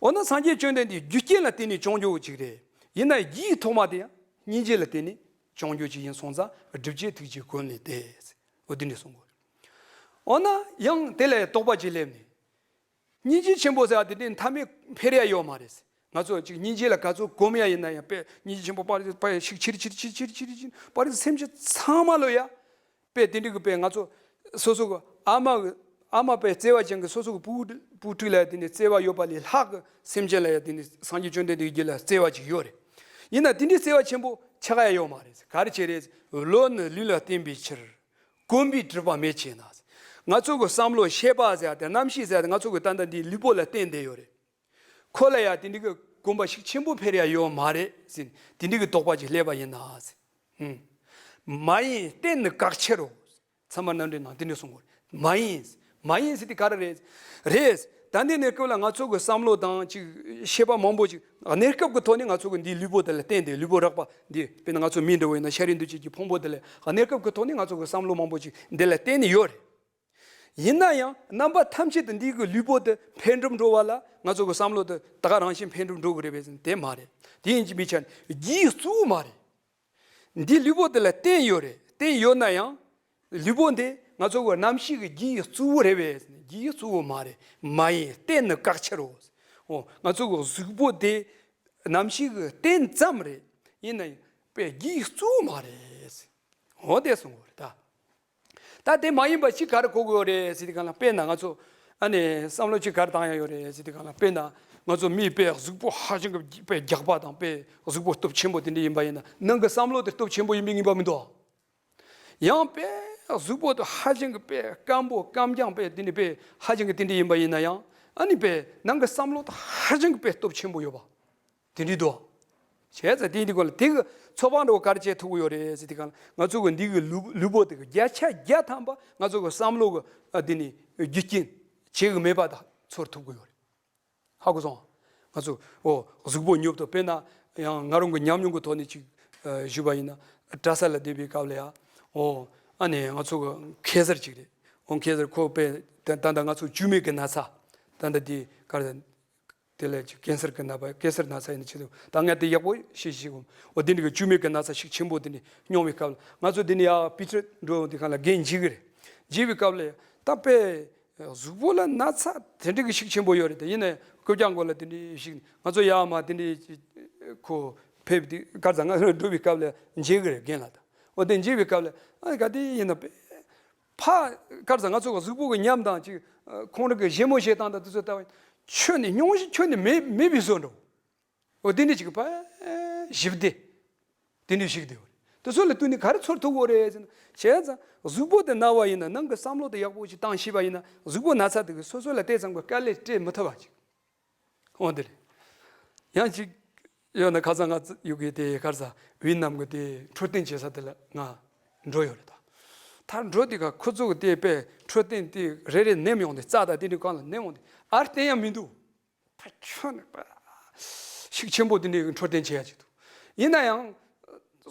འོ་ན་སངས་རྒྱས་བཅོམ་ལྡན་འདས་རྒྱུ་རྐྱེན་ལ་བརྟེན་ནས་བྱུང་རྒྱུ་ཅིག་རེད། ཡིན་ན་རྒྱུའི་ཐོག་མ་དེ་ཡང་སྙིང་རྗེ་ལ་བརྟེན་ནས་བྱུང་རྒྱུ་ཅིག་ཡིན་སོང་ཙང་སྒྲུབ་བྱེད་ཐུགས་རྗེའི་གོ་འཕང་ལས་ཏེ། འོ་འདི་འདྲ་གསུང་གོ། འོ་ན་ཡང་དེ་ལ་དོགས་པ་ཅིག་སླེབས་ནས། སྙིང་རྗེ་ཆེན་པོ་ཟེར་བ་དེ་དེ་མཐའ་མའི་འཕེལ་ཡ་ཡོད་མ་རེད། ང་ཚོ་ཅིག་སྙིང་རྗེ་ལ་ག་ཚོད་གོམས་ཡ་ཡིན་ན་ཡང་དཔེ་སྙིང་རྗེ་ཆེན་པོ་པར་པར་ཞིག་ཆེར་ཆེར་ཆེར་ཆེར་ཆེར་ཆེར་པར་སེམས་ཅན་ཚང་མ་ལོ་ཡ། དཔེ་དེ་འདྲ་གི་དཔེ་ང་ཚོ་སོ་སོ་གི་ཨ་མ་གི་ཨ་མ་དཔེ་བརྩེ་བ་ཅན་གི་སོ་སོ་གི་བུ་བུ་ཕྲུག་ལ་ཡ་དེ་ནས་བརྩེ་བ་ཡོད་པ་ལས་ལྷག་གི་སེམས་ཅན་ལ་ཡ་དེ་ནས་སངས་རྒྱས་བཅོམ་ལྡན་འདས་ཀྱི་རྒྱུད་ལ་བརྩེ་བ་ཅིག་ཡོད་རེད། ཡིན་ན་དེ་འདྲའི་བརྩེ་བ་ཆེན་པོ་ཆགས་ཡ་ཡོད་མ་རེད། ག་རེ་བྱས་རེད། བློ་ནི་ལུས་ལ་བརྟེན་པའི་ཕྱིར། གོམས་པས་གྲུབ་པ་མེད་ཅེ་ན། ང་ཚོ་གི་བསམ་བློ་ཤེས་པ་ཟེར་ཡ་དེ་རྣམ་ཤེས་ཟེར་ཡ་དེ་ང་ཚོ་གི་ད་ལྟ་འདིའི་ལུས་པོ་ལ་བརྟེན་བསྡད་ཡོད་རེད། ཁོ་ལ་ཡ་དེ་འདྲ་གི་གོམས་པ་ཤུགས་ཆེན་པོ་འཕེལ་ཡ་ཡོད་མ་རེད་ཟེར། དེ་འདྲ་གི་དོགས་པ་ཅིག་སླེབས་པ་ཡིན་ན་ཟེར། ཧུམ། མ་ཡིན་རྟེན་ནི་བཀག་ཕྱིར་རོ། ཚད་མ་རྣམ་འགྲེལ་ནང་དེ་འདྲ་གསུང་གོ། མ་ཡིན། མ་ཡིན་ཟེར་དེ་ག་རེ་རེད། རེད། ད་ལྟའི་གནས་སྐབས་ལ་ང་ཚོ་གི་བསམ་བློ་དང་ཅིག་ཤེས་པ་མང་པོ་ཅིག་གནས་སྐབས་ཀྱི་ཐོག་ནས་ང་ཚོ་གི་འདིའི་ལུས་པོ་དེ་ལ་བརྟེན་ཏེ། ལུས་པོ་རགས་པ་འདི་དཔེར་ན་ང་ཚོ་མི་འདྲ་བོ་ཡིན་ན་ཤ་རུས་འདུ་བྱེད་ཀྱི་ཕུང་པོ་དེ་ལ་གནས་སྐབས་ཀྱི་ཐོག་ནས་ང་ཚོ་གི་བསམ་བློ་མང་པོ་ཅིག་འདི་ལ་བརྟེན་ནས་ཡོད་རེད། ཡིན་ན་ཡང་རྣམ་པ་ཐམས་ཅད་དུ་འདིའི་གི་ལུས་པོ་དེ་འཕེལ་འགྲིབ་འགྲོ་བ་ལ་ང་ཚོ་གི་བསམ་བློ་དེ་ད་ག་རང་བཞིན་འཕེལ་འགྲིབ་འགྲོ་གི་རེད་པས་ཟེར་ན་དེ་མ་རེད། དེ་ཡིན་གྱི་མི་ཆ་ནས་རྒྱུའི་གཙོ་བོ་མ་རེད། འདི་ལུས་པོ་དེ་ལ་བརྟེན་ཡོད་རེད། བརྟེན་ཡོད་ན་ཡང་། ལུས་པོ་འདི་ང་ཚོ་གི་རྣམ་ཤེས་ཀྱི་རྒྱུའི་གཙོ་བོ་རེད་པས། རྒྱུའི་གཙོ་བོ་མ་རེད། མ་ཡིན་རྟེན་ནི་བཀག་ཕྱིར་རོ། འོ། ང་ཚོ་གི་གཟུགས་པོ་དེ་རྣམ་ཤེས་ཀྱི་རྟེན་ཙམ་རེད། ཡིན་ན་ཡང་དཔེ་རྒྱུའི་གཙོ་བོ་མ་རེད། འོ་དེ་གསུང་གི་ཡོད་རེད་ད། ད་དེ་མ་ཡིན་པ་ཅིག་ག་རེ་གོ་དགོས་རེད་ཟེར་དུས་སྒང་ལ། དཔེར་ན་ང་ཚོ་ཨ་ནི་བསམ་བློ་ཅིག་ག་རེ་བཏང་ཡ་ཡོད་རེད་ཟེར་དུས་སྒང་ལ། དཔེར་ན་ང་ཚོ་མིའི་དཔེ་གཟུགས་པོ་ཧ་ཅང་གི་དཔེ་རྒྱགས་པ་དང་། དཔེ་གཟུགས་པོ་སྟོབས་ཆེན་པོ་དེ་འདྲ་ཡིན་པ་ཡིན་ན། ནང་གི་བསམ་བློ་དེ་སྟོབས་ཆེན་པོ་ཡིན་པའི་ངེས་པ་མི་འདུག་ཡང་དཔེ་གཟུགས་པོ་དེ་ཧ་ཅང་གི་དཔེ་སྐམ་པོ་སྐམ་རྐྱང་དཔེ་དེ་འདྲ་དཔེ་ཧ་ཅང་གི་དེ་འདྲ་ཡིན་པ་ཡིན་ན་ཡང་། ཨ་ནི་དཔེ་ནང་གི་བསམ་བློ་དེ་ཧ་ཅང་གི་དཔེ་སྟོབས་ཆེན་པོ་ཡོད་པ། དེ་འདྲའི་འདུག་བྱས་ཙང་དེ་འདི་སྐོར་ལ་དེ་གི་ཚོད་དཔག་འདྲ་བོ་ག་རེ་བྱེད་ཐུབ་ཀྱི་ཡོད་རེད་ཟེར་དུས་སྒང་ལ། ང་ཚོ་གི་འདི་གི་ལུས་ལུས་པོ་དེ་གི་བརྒྱ་ཆ་བརྒྱ་ཐམ་པ་ང་ཚོ་གི་བསམ་བློ་གི་ཨ་དེ་ནི་རྒྱུ་རྐྱེན་བྱེད་གི་མེད་པ་དག་ཚོར་ཐུབ་ཀྱི་ཡོད་རེད། ཧ་གོ་སོང་། ང་ཚོ་འོ་གཟུགས་པོ་ཉོབ་ཏོ། དཔེར་ན་ཡང་ང་རང་གི་ཉམས་མྱོང་གི་ཐོག་ནས་ཅིག་ཨ་ཞུས་པ་ཡིན་ན། གྲྭ་ས་ལ་བསྡད་པའི་སྐབས་ལ་ཡང་འོ་ ཨ་ནི་ང་ཚོ་གི་ཁེ་སར་ཅིག་རེད། ཨོ་ཁེ་སར་ཁོ་པས་ད་ད་ལྟ་ང་ཚོ་བཅོས་མའི་གི་ན་ཚ་ད་ལྟ་དེ་གར་དེ་ལས་ཅིག་ཀེན་སར་གི་ན་བ་ཀེན་སར་ན་ཚ་ཡིན་ན་ཆེད་དུ་ད་ངས་དེ་ཡག་པོ་ཤེས་ཤེས་གོ། འོ་དེ་འདྲ་གི་བཅོས་མའི་གི་ན་ཚ་ཤུགས་ཆེན་པོ་དེ་འདྲ་མྱོང་བའི་སྐབས་ལ་ང་ཚོ་དེ་ནས་ཡར་པི་ཚོད་འགྲོ་དེ་གང་ལ་རྒན་འཇིགས་གི་རེད། འཇིགས་པའི་སྐབས་ལ་ད་པས་གཟུགས་པོ་ལ་ན་ཚ་དེ་འདྲ་གི་ཤུགས་ཆེན་པོ་ཡོད་རེད། དེ་ཡིན་ན་རྐུབ་བཀྱག་མགོ་ལ་དེ་འདྲ་ཤིག་ང་ཚོ་ཡར་མར་དེ་འདྲ་ཁོ་ཕེབས་དེ་གར་ཚ་ང་འགྲོ་བའི་སྐབས་ལ་འཇིགས་གི་རེད་རྒན་ལགས། ད་འོ་དེ་འཇིགས་པའི་སྐབས་ལ་ཨ་ག་དེ་ཡིན་ན་པས། ཕ་གར་ས་ང་ཚོ་གི་གཟུགས་པོ་གི་ཉམས་དང་ཅིག་ཁོང་རང་གི་བཞད་མོ་བཞད་སྟངས་དང་དེ་ཚོ་ལྟ་བ་ཁྱོན་ནས་སྙུང་གཞི་ཁྱོན་ནས་མེད་མེད་པའི་བཟོ་འདྲ། འོ་དེ་འདྲ་ཅིག་ཕ་ཞིབ་བདེ་དེ་འདྲ་ཞིག་བདེ་བ་རེད། དེ་ཚོ་ལ་བསྟུན་ནས་ག་རེ་ཚོར་ཐུབ་དགོས་རེད་ཟེར་ན། བྱས་ཙང་གཟུགས་པོ་དེ་ན་བ་ཡིན་ན་ནང་གི་བསམ་བློ་དེ་ཡག་པོ་ཅིག་བཏང་ཤེས་པ་ཡིན་ན་གཟུགས་པོ་ན་ཚ་དེ་གི་སོ་སོ་ལ་དེ་ཙམ་གི་དཀའ་ལས་སྤྲད་མི་ཐུབ་པ་ཅིག་འོ་དེ་རེད། ཡང་ཅིག་ཡོད་ན་ཁ་སང་ང་ཚོ་ཡུ་གེ་དེ་ཁར་ས་ཝི་ནམ་གི་དེ་འཕྲོད་བསྟེན་བྱེད་ས་དེ་ལ་ང་འགྲོ་ཡོད་རེད་ད། ད་འགྲོ་དེ་ག་ཁོ་ཚོ་གི་དེ་པས་འཕྲོད་བསྟེན་དེ་རེ་རེ་ནེམ་ཡོང་དེ་རྩ་དང་དེ་འདྲའི་སྒང་ལ་ནེམ་ཡོང་དེ་ཨར་བསྟན་ཡང་མི་འདུག་ཕ་ཁྱོད་ནི་པ་ཤུགས་ཆེན་པོ་དེ་འདྲའི་འཕྲོད་བསྟེན་བྱེད་ཡ་ཅིག་འདུག་ཡིན་ན་ཡང་།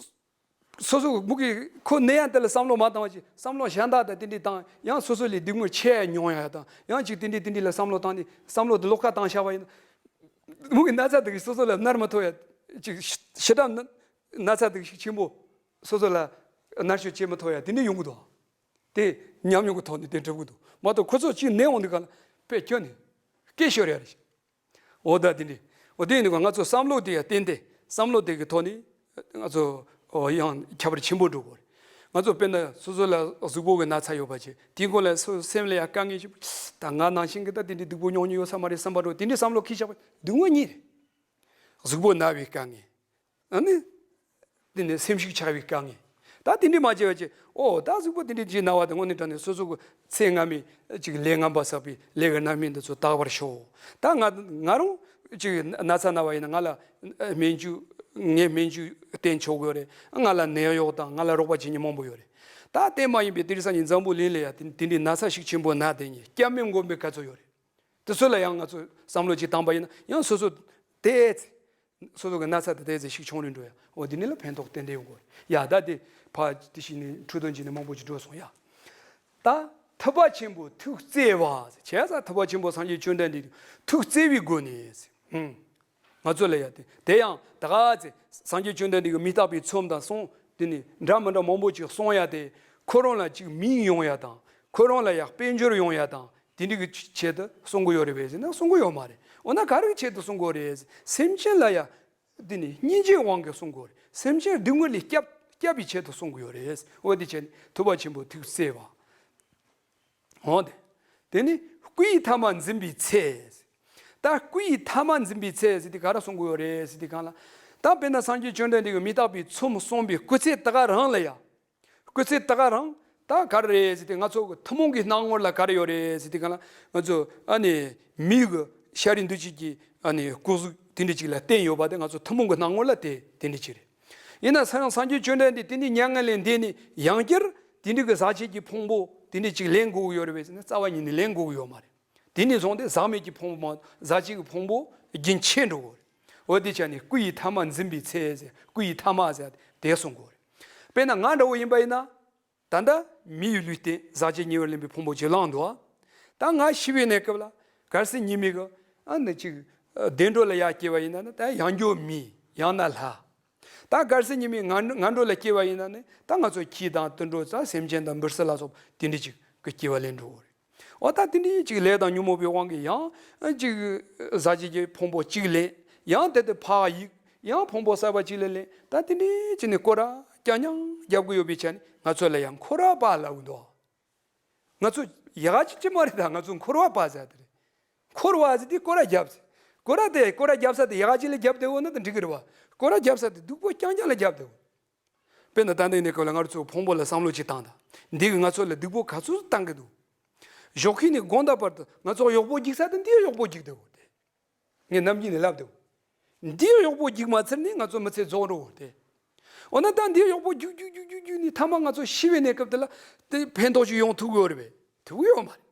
སོ་སོ་མུ་གེ་ཁོ་ནད་ཡང་དེ་ལ་བསམ་བློ་མ་བཏང་བ་ཅིག་བསམ་བློ་གཞན་དག་དང་དེ་འདྲའི་བཏང་ཡང་སོ་སོ་ལས་སྡུག་བསྔལ་ཆེ་མྱོང་ཡ་དང་ཡང་ཅིག་དེ་འདྲའི་དེ་འདྲའི་ལ་བསམ་བློ་བཏང་ནས་བསམ་བློ་དེ་ལོག་ཁ་བཏང་བཞག་པ་ཡིན་ན། མུ་གེ་ན་ཚ་དེ་གི་སོ་སོ་ལ་མནར་མི་ཐུབ་ཡ་ཅིག་ཞི་ཞི་དྲག་ན་ན་ཚ་དེ་གི་ཤུགས་ཆེན་པོ་སོ་སོ་ལ་མནར་གཅོད་བྱེད་མི་ཐུབ་ཡ་དེ་འདྲའི་ཡོང་གི་འདུག་དེ་ཉམས་མྱོང་གི་ཐོག་ནས་དེ་འགྲུབ་གི་འདུག་མ་གཏོགས་ཁོ་ཚོ་ཅིག་ནད་འོང་དུས་ག་ལ་དཔེ་ཁྱོན་ནས་སྐད་ཤོར་ཡ་རེད། འོ་ད་དེ་འདྲ། འོ་དེ་ཡིན་དུས་ང་ཚོ་བསམ་བློ་དེ་ཡང་བསྟེན་ཏེ་བསམ་བློ་དེ་གི་ཐོག་ནས་ང་ཚོ་འོ་ཡང་ཁྱད་པར་ཆེན་པོ་འགྲོ་དགོས་རེད། ང་ཚོ་དཔེར་ན་སོ་སོ་ལ་གཟུགས་པོ་གི་ན་ཚ་ཡོད་པ་བྱས་དེའི་སྐོར་ལ་སོ་སེམས་ལ་ཡང་དཀའ་ངལ་ཞིག་ད་ང་ནང་བཞིན་གི་ད་དེ་འདྲའི་སྡུག་པོ་མྱོང་མྱོང་ཡོད་ས་མ་རེད་བསམ་པ་འགྲོ་དེ་འདྲའི་བསམ་བློ་འཁྱེར་བཞག་པ་སྡུག་བསྔལ་གཉིས་རེད། གཟུགས་པོ་ན་བའི་དཀའ་ངལ། ཨ་ནི། དེ་ནས་སེམས་ཤུགས་ཆག་པའི་དཀའ་ངལ། ད་དེ་འདྲ་མ་བྱས་པ་བྱས་ཨོ་ད་གཟུགས་པོ་དེ་འདྲ་ཅིག་ན་བ་དེ་དངོས་གནས་དྲང་གནས་སོ་སོ་གི་ཚེ་སྔ་མའི་ཅིག་ལས་ངན་པ་བསགས་པའི་ལས་ཀྱི་རྣམ་སྨིན་དེ་ཚོ་དག་པར་ཤོག་ད་ང་ང་རང་ཅིག་ན་ཚ་ན་བ་ཡིན་ན་ང་ལ་སྨན་བཅོས་ངས་སྨན་བཅོས་བསྟེན་ཆོག་གི་ཡོད་རེད། ང་ལ་ནད་གཡོག་དང་ང་ལ་རོགས་པ་བྱེད་མཁན་མང་པོ་ཡོད་རེད། ད་དེ་མ་ཡིན་པའི་དེང་སང་ཉིན་འཛམ་བུ་གླིང་ལ་ཡ་དེ་དེ་འདྲའི་ན་ཚ་ཤུགས་ཆེན་པོ་ན་དེ་ཉིད་སྐྱབས་མེད་མགོན་མེད་ག་ཚོད་ཡོད་རེད། དེ་ཚོ་ལ་ཡང་ང་ཚོ་བསམ་བློ་ཅིག་བཏང་པ་ཡིན་ན་ཡང་སོ་སོ་དེ། སོ་སོ་གི་ན་ཚ་དེ་དེ་ཚེ་ཤུགས་ཆུང་རུ་འགྲོ་ཡ། འོ་དེ་ནི་ལ་ཕན་ཐོགས་ཏན་ཏན་ཡོང་གི་ཡོད་རེད་ཡ། ད་དེ་ཕ་དེ་ཞིག་ནི་འཕྲོད་བསྟེན་བྱས་ནས་མང་པོ་ཅིག་འགྲོ་སོང་ཡ། ད་ཐུབ་པ་ཆེན་པོ་ཐུགས་བརྩེ་བ་ཟེར། བྱས་ཙང་ཐུབ་པ་ཆེན་པོ་སངས་རྒྱས་བཅོམ་ལྡན་འདས་ཐུགས་བརྩེ་བའི་སྒོ་ནས་ཟེར། ཧུམ། ང་ཚོ་ལ་ཡ་དེ་དེ་ཡང་ད་ག་ཚེ་སངས་རྒྱས་བཅོམ་ལྡན་འདས་ཀྱིས་མི་རྟག་པའི་ཚོམས་དང་གསུང་དེ་ནི་འདྲ་མི་འདྲ་མང་པོ་ཅིག་གསུང་ཡ་དེ་ཁོ་རང་ལ་ཅིག་མིང་ཡོང་ཡ་དང་ཁོ་རང་ལ་ཡ་དཔལ་འབྱོར་ཡོང་ཡ་དང་། དེ་འདྲ་གི་ཆེད་དུ་གསུང་གི་ཡོད་རེད་པས་ཟེར་ན་གསུང་གི་ཡོད་མ་རེད། འོ་ན་ག་རེ་གི་ཆེད་དུ་གསུང་གི་ཡོད་རེད། སེམས་ཅན་ལ་ཡ་འདི་ནི་སྙིང་རྗེའི་དབང་གིས་གསུང་གི་ཡོད་རེད། སེམས་ཅན་སྡུག་བསྔལ་ལས་སྐྱབས་སྐྱབས་པའི་ཆེད་དུ་གསུང་གི་ཡོད་རེད། འོ་དེ་བྱས་ནས་ཐུབ་པ་ཆེན་པོ་ཐུགས་བརྩེ་བ། འོ་དེ། དེ་ནི་སྐུ་ཡི་ཐ་མ་འཛིན་པའི་ཚེ། ད་སྐུ་ཡི་ཐ་མ་འཛིན་པའི་ཚེ་ཟེར་དེ་ག་རེ་གསུང་གི་ཡོད་རེད་ཟེར་དེ་གང་ལ། ད་དཔེར་ན་སངས་རྒྱས་བཅོམ་ལྡན་འདས་ཀྱིས་མི་རྟག་པའི་ཚོམས་གསུངས་པའི་སྐུ་ཚེ་ད་ག་རང་ལ་ཡ། སྐུ་ཚེ་ད་ག་རང་ད་ག་རེ་རེད་ཟེར་དུས་ང་ཚོ་གི་ཐུན་མོང་གི་སྣང་ངོར་ལ་ག་རེ་ཡོད་རེད་ཟེར་དུས་གང་ལ་ང་ཚོ་ཨ་ནི་མི་གི་ཤ་རུས་འདུ་བྱེད་ཀྱི་ཨ་ནི་སྐུ་གཟུགས་དེ་འདྲ་ཅིག་ལ་བརྟེན་ཡོད་པ་དེ་ང་ཚོ་ཐུན་མོང་གི་སྣང་ངོར་ལ་དེ་དེ་འདྲ་ཅིག་རེད། ཡིན་ན་སངས་སངས་རྒྱས་བཅོམ་ལྡན་འདས་དེ་ནི་མྱ་ངན་ལས་འདས་ནས་ཡང་བསྐྱར་དེ་འདྲ་གི་ཟག་བཅས་ཀྱི་ཕུང་པོ་དེ་འདྲ་ཅིག་ལེན་དགོས་ཀྱི་ཡོད་རེད་པས་ཟེར་ན་རྩ་བ་ཉིད་ནས་ལེན་དགོས་ཀྱི་ཡོད་མ་རེད། དེ་ནས་བཟུང་སྟེ་ཟག་མེད་ཀྱི་ཕུང་པོ་མ་ཟག་བཅས་ཀྱི་ཕུང་པོ་རྒྱུན་ཆད་འགྲོ་གི་རེད། འོ་དེ་བྱས་ནས་སྐུ་ཡི་ཐ་མ་འཛིན་པའི་ཚེ་ཟེར་སྐུ་ཡི་ཐ་མ་ཟེར་དེ་གསུང་གི་རེད། དཔེར་ན་ང་འདྲ་བོ་ཡིན་པ་ཡིན་ན། ད་ལྟ་མི་ཡི་ལུས་རྟེན་ཟག་བཅས་ཉེ་བར་ལེན་པའི་ཕུང་པོ་ཅིག་བླངས་འདུག་ད་ང་ཤི་བའི་གནས་སྐབས་ལ་གལ་སྲིད་ཉི་མའི་གི་ཨ་ནི་ཅིག་བདེ་འགྲོ་ལ་ཡར་སྐྱེ་བ་ཡིན་ན་ནི་ད་ཡང་འགྱོ་མི་ཡང་ན་ལྷ། ད་གལ་སྲིད་ཉི་མའི་ང་ང་འགྲོ་ལ་སྐྱེ་བ་ཡིན་ན་ནི་ད་ང་ཚོ་ཁྱི་དང་དུད་འགྲོ་ཙ་སེམས་ཅན་དང་འབུ་སྲི་ལ་སོགས་དེ་འདྲ་ཅིག་གི་སྐྱེ་བ་ལེན་འགྲོ་གི་རེད། འོ་ད་དེ་འདྲའི་ཅིག་ལས་དང་ཉོན་མོངས་པའི་དབང་གིས་ཡང་ཅིག་ཟག་བཅས་ཀྱི་ཕུང་པོ་གཅིག་ལེན། ཡང་དེ་དེ་ཕར་གཡུག་ཡང་ཕུང་པོ་གསར་པ་གཅིག་ལ་ལེན། ད་དེ་འདྲའི་ཅིག་ནས་སྐོར་ར་རྐྱང་རྐྱང་རྒྱབ་ཀྱི་ཡོད་པའི་ཆ་ནས་ང་ཚོ་ལ་ཡང་འཁོར་བ་པ་ལབ་ཀྱི་འདུག་ང་ཚོ་ཡག་ཅིག་ཅིག་མ་རེད། ད་ང་ཚོ་འཁོར་བ་པ་ཟེར་དེ་རེད། འཁོར་བ་ཟེར་དེ་སྐོར་ར་རྒྱབ་ཟེར། སྐོར་ར་དེ་སྐོར་ར་རྒྱབ་ས་དེ་ཡག་ཅིག་ལ་རྒྱབ་བསྡད་འོ་ན་ད་འགྲིག་གི་རེད་བ། སྐོར་ར་རྒྱབ་ས་དེ་སྡུག་པོ་རྐྱང་རྐྱང་ལ་རྒྱབ་བསྡད་འོ། དཔེར་ན་ད་ལྟའི་གནས་སྐབས་ལ་ང་ཚོ་ཕུང་པོ་ལ་བསམ་བློ་ཅིག་བཏང་དང་། འདི་གིས་ང་ཚོ་ལ་སྡུག་པོ་ག་ཚོད་བཏང་གི་འདུག་ཞོགས་ཀས་ནས་དགོང་དག་བར་དུ་ང་ཚོ་གཡོག་པོ་རྒྱུག་ས་དེ་འདི་གཡོག་པོ་རྒྱུག་བསྡད་འོ་དེ། ངས་ནམ་རྒྱུན་ནས་ལབ་འདུག་འདིའི་གཡོག་པོ་རྒྱུག་མ་ཚར་ནས་ང་ཚོ་མི་ཚེ་རྫོགས་འགྲོ་གི་རེད་དེ། འོ་ན་ད་འདིའི་གཡོག་པོ་རྒྱུག་རྒྱུག་རྒྱུག་རྒྱུག་རྒྱུག་ནས་མཐའ་མ་ང་ཚོ་ཤི་བའི་གནས་སྐབས་དེ་ལ་དེ་ཕན་ཐོགས་ཅིག་ཡོང་ཐུབ་ཀྱི་ཡོད་རེད་པས། ཐུབ་ཀྱི་ཡོད་མ་རེད།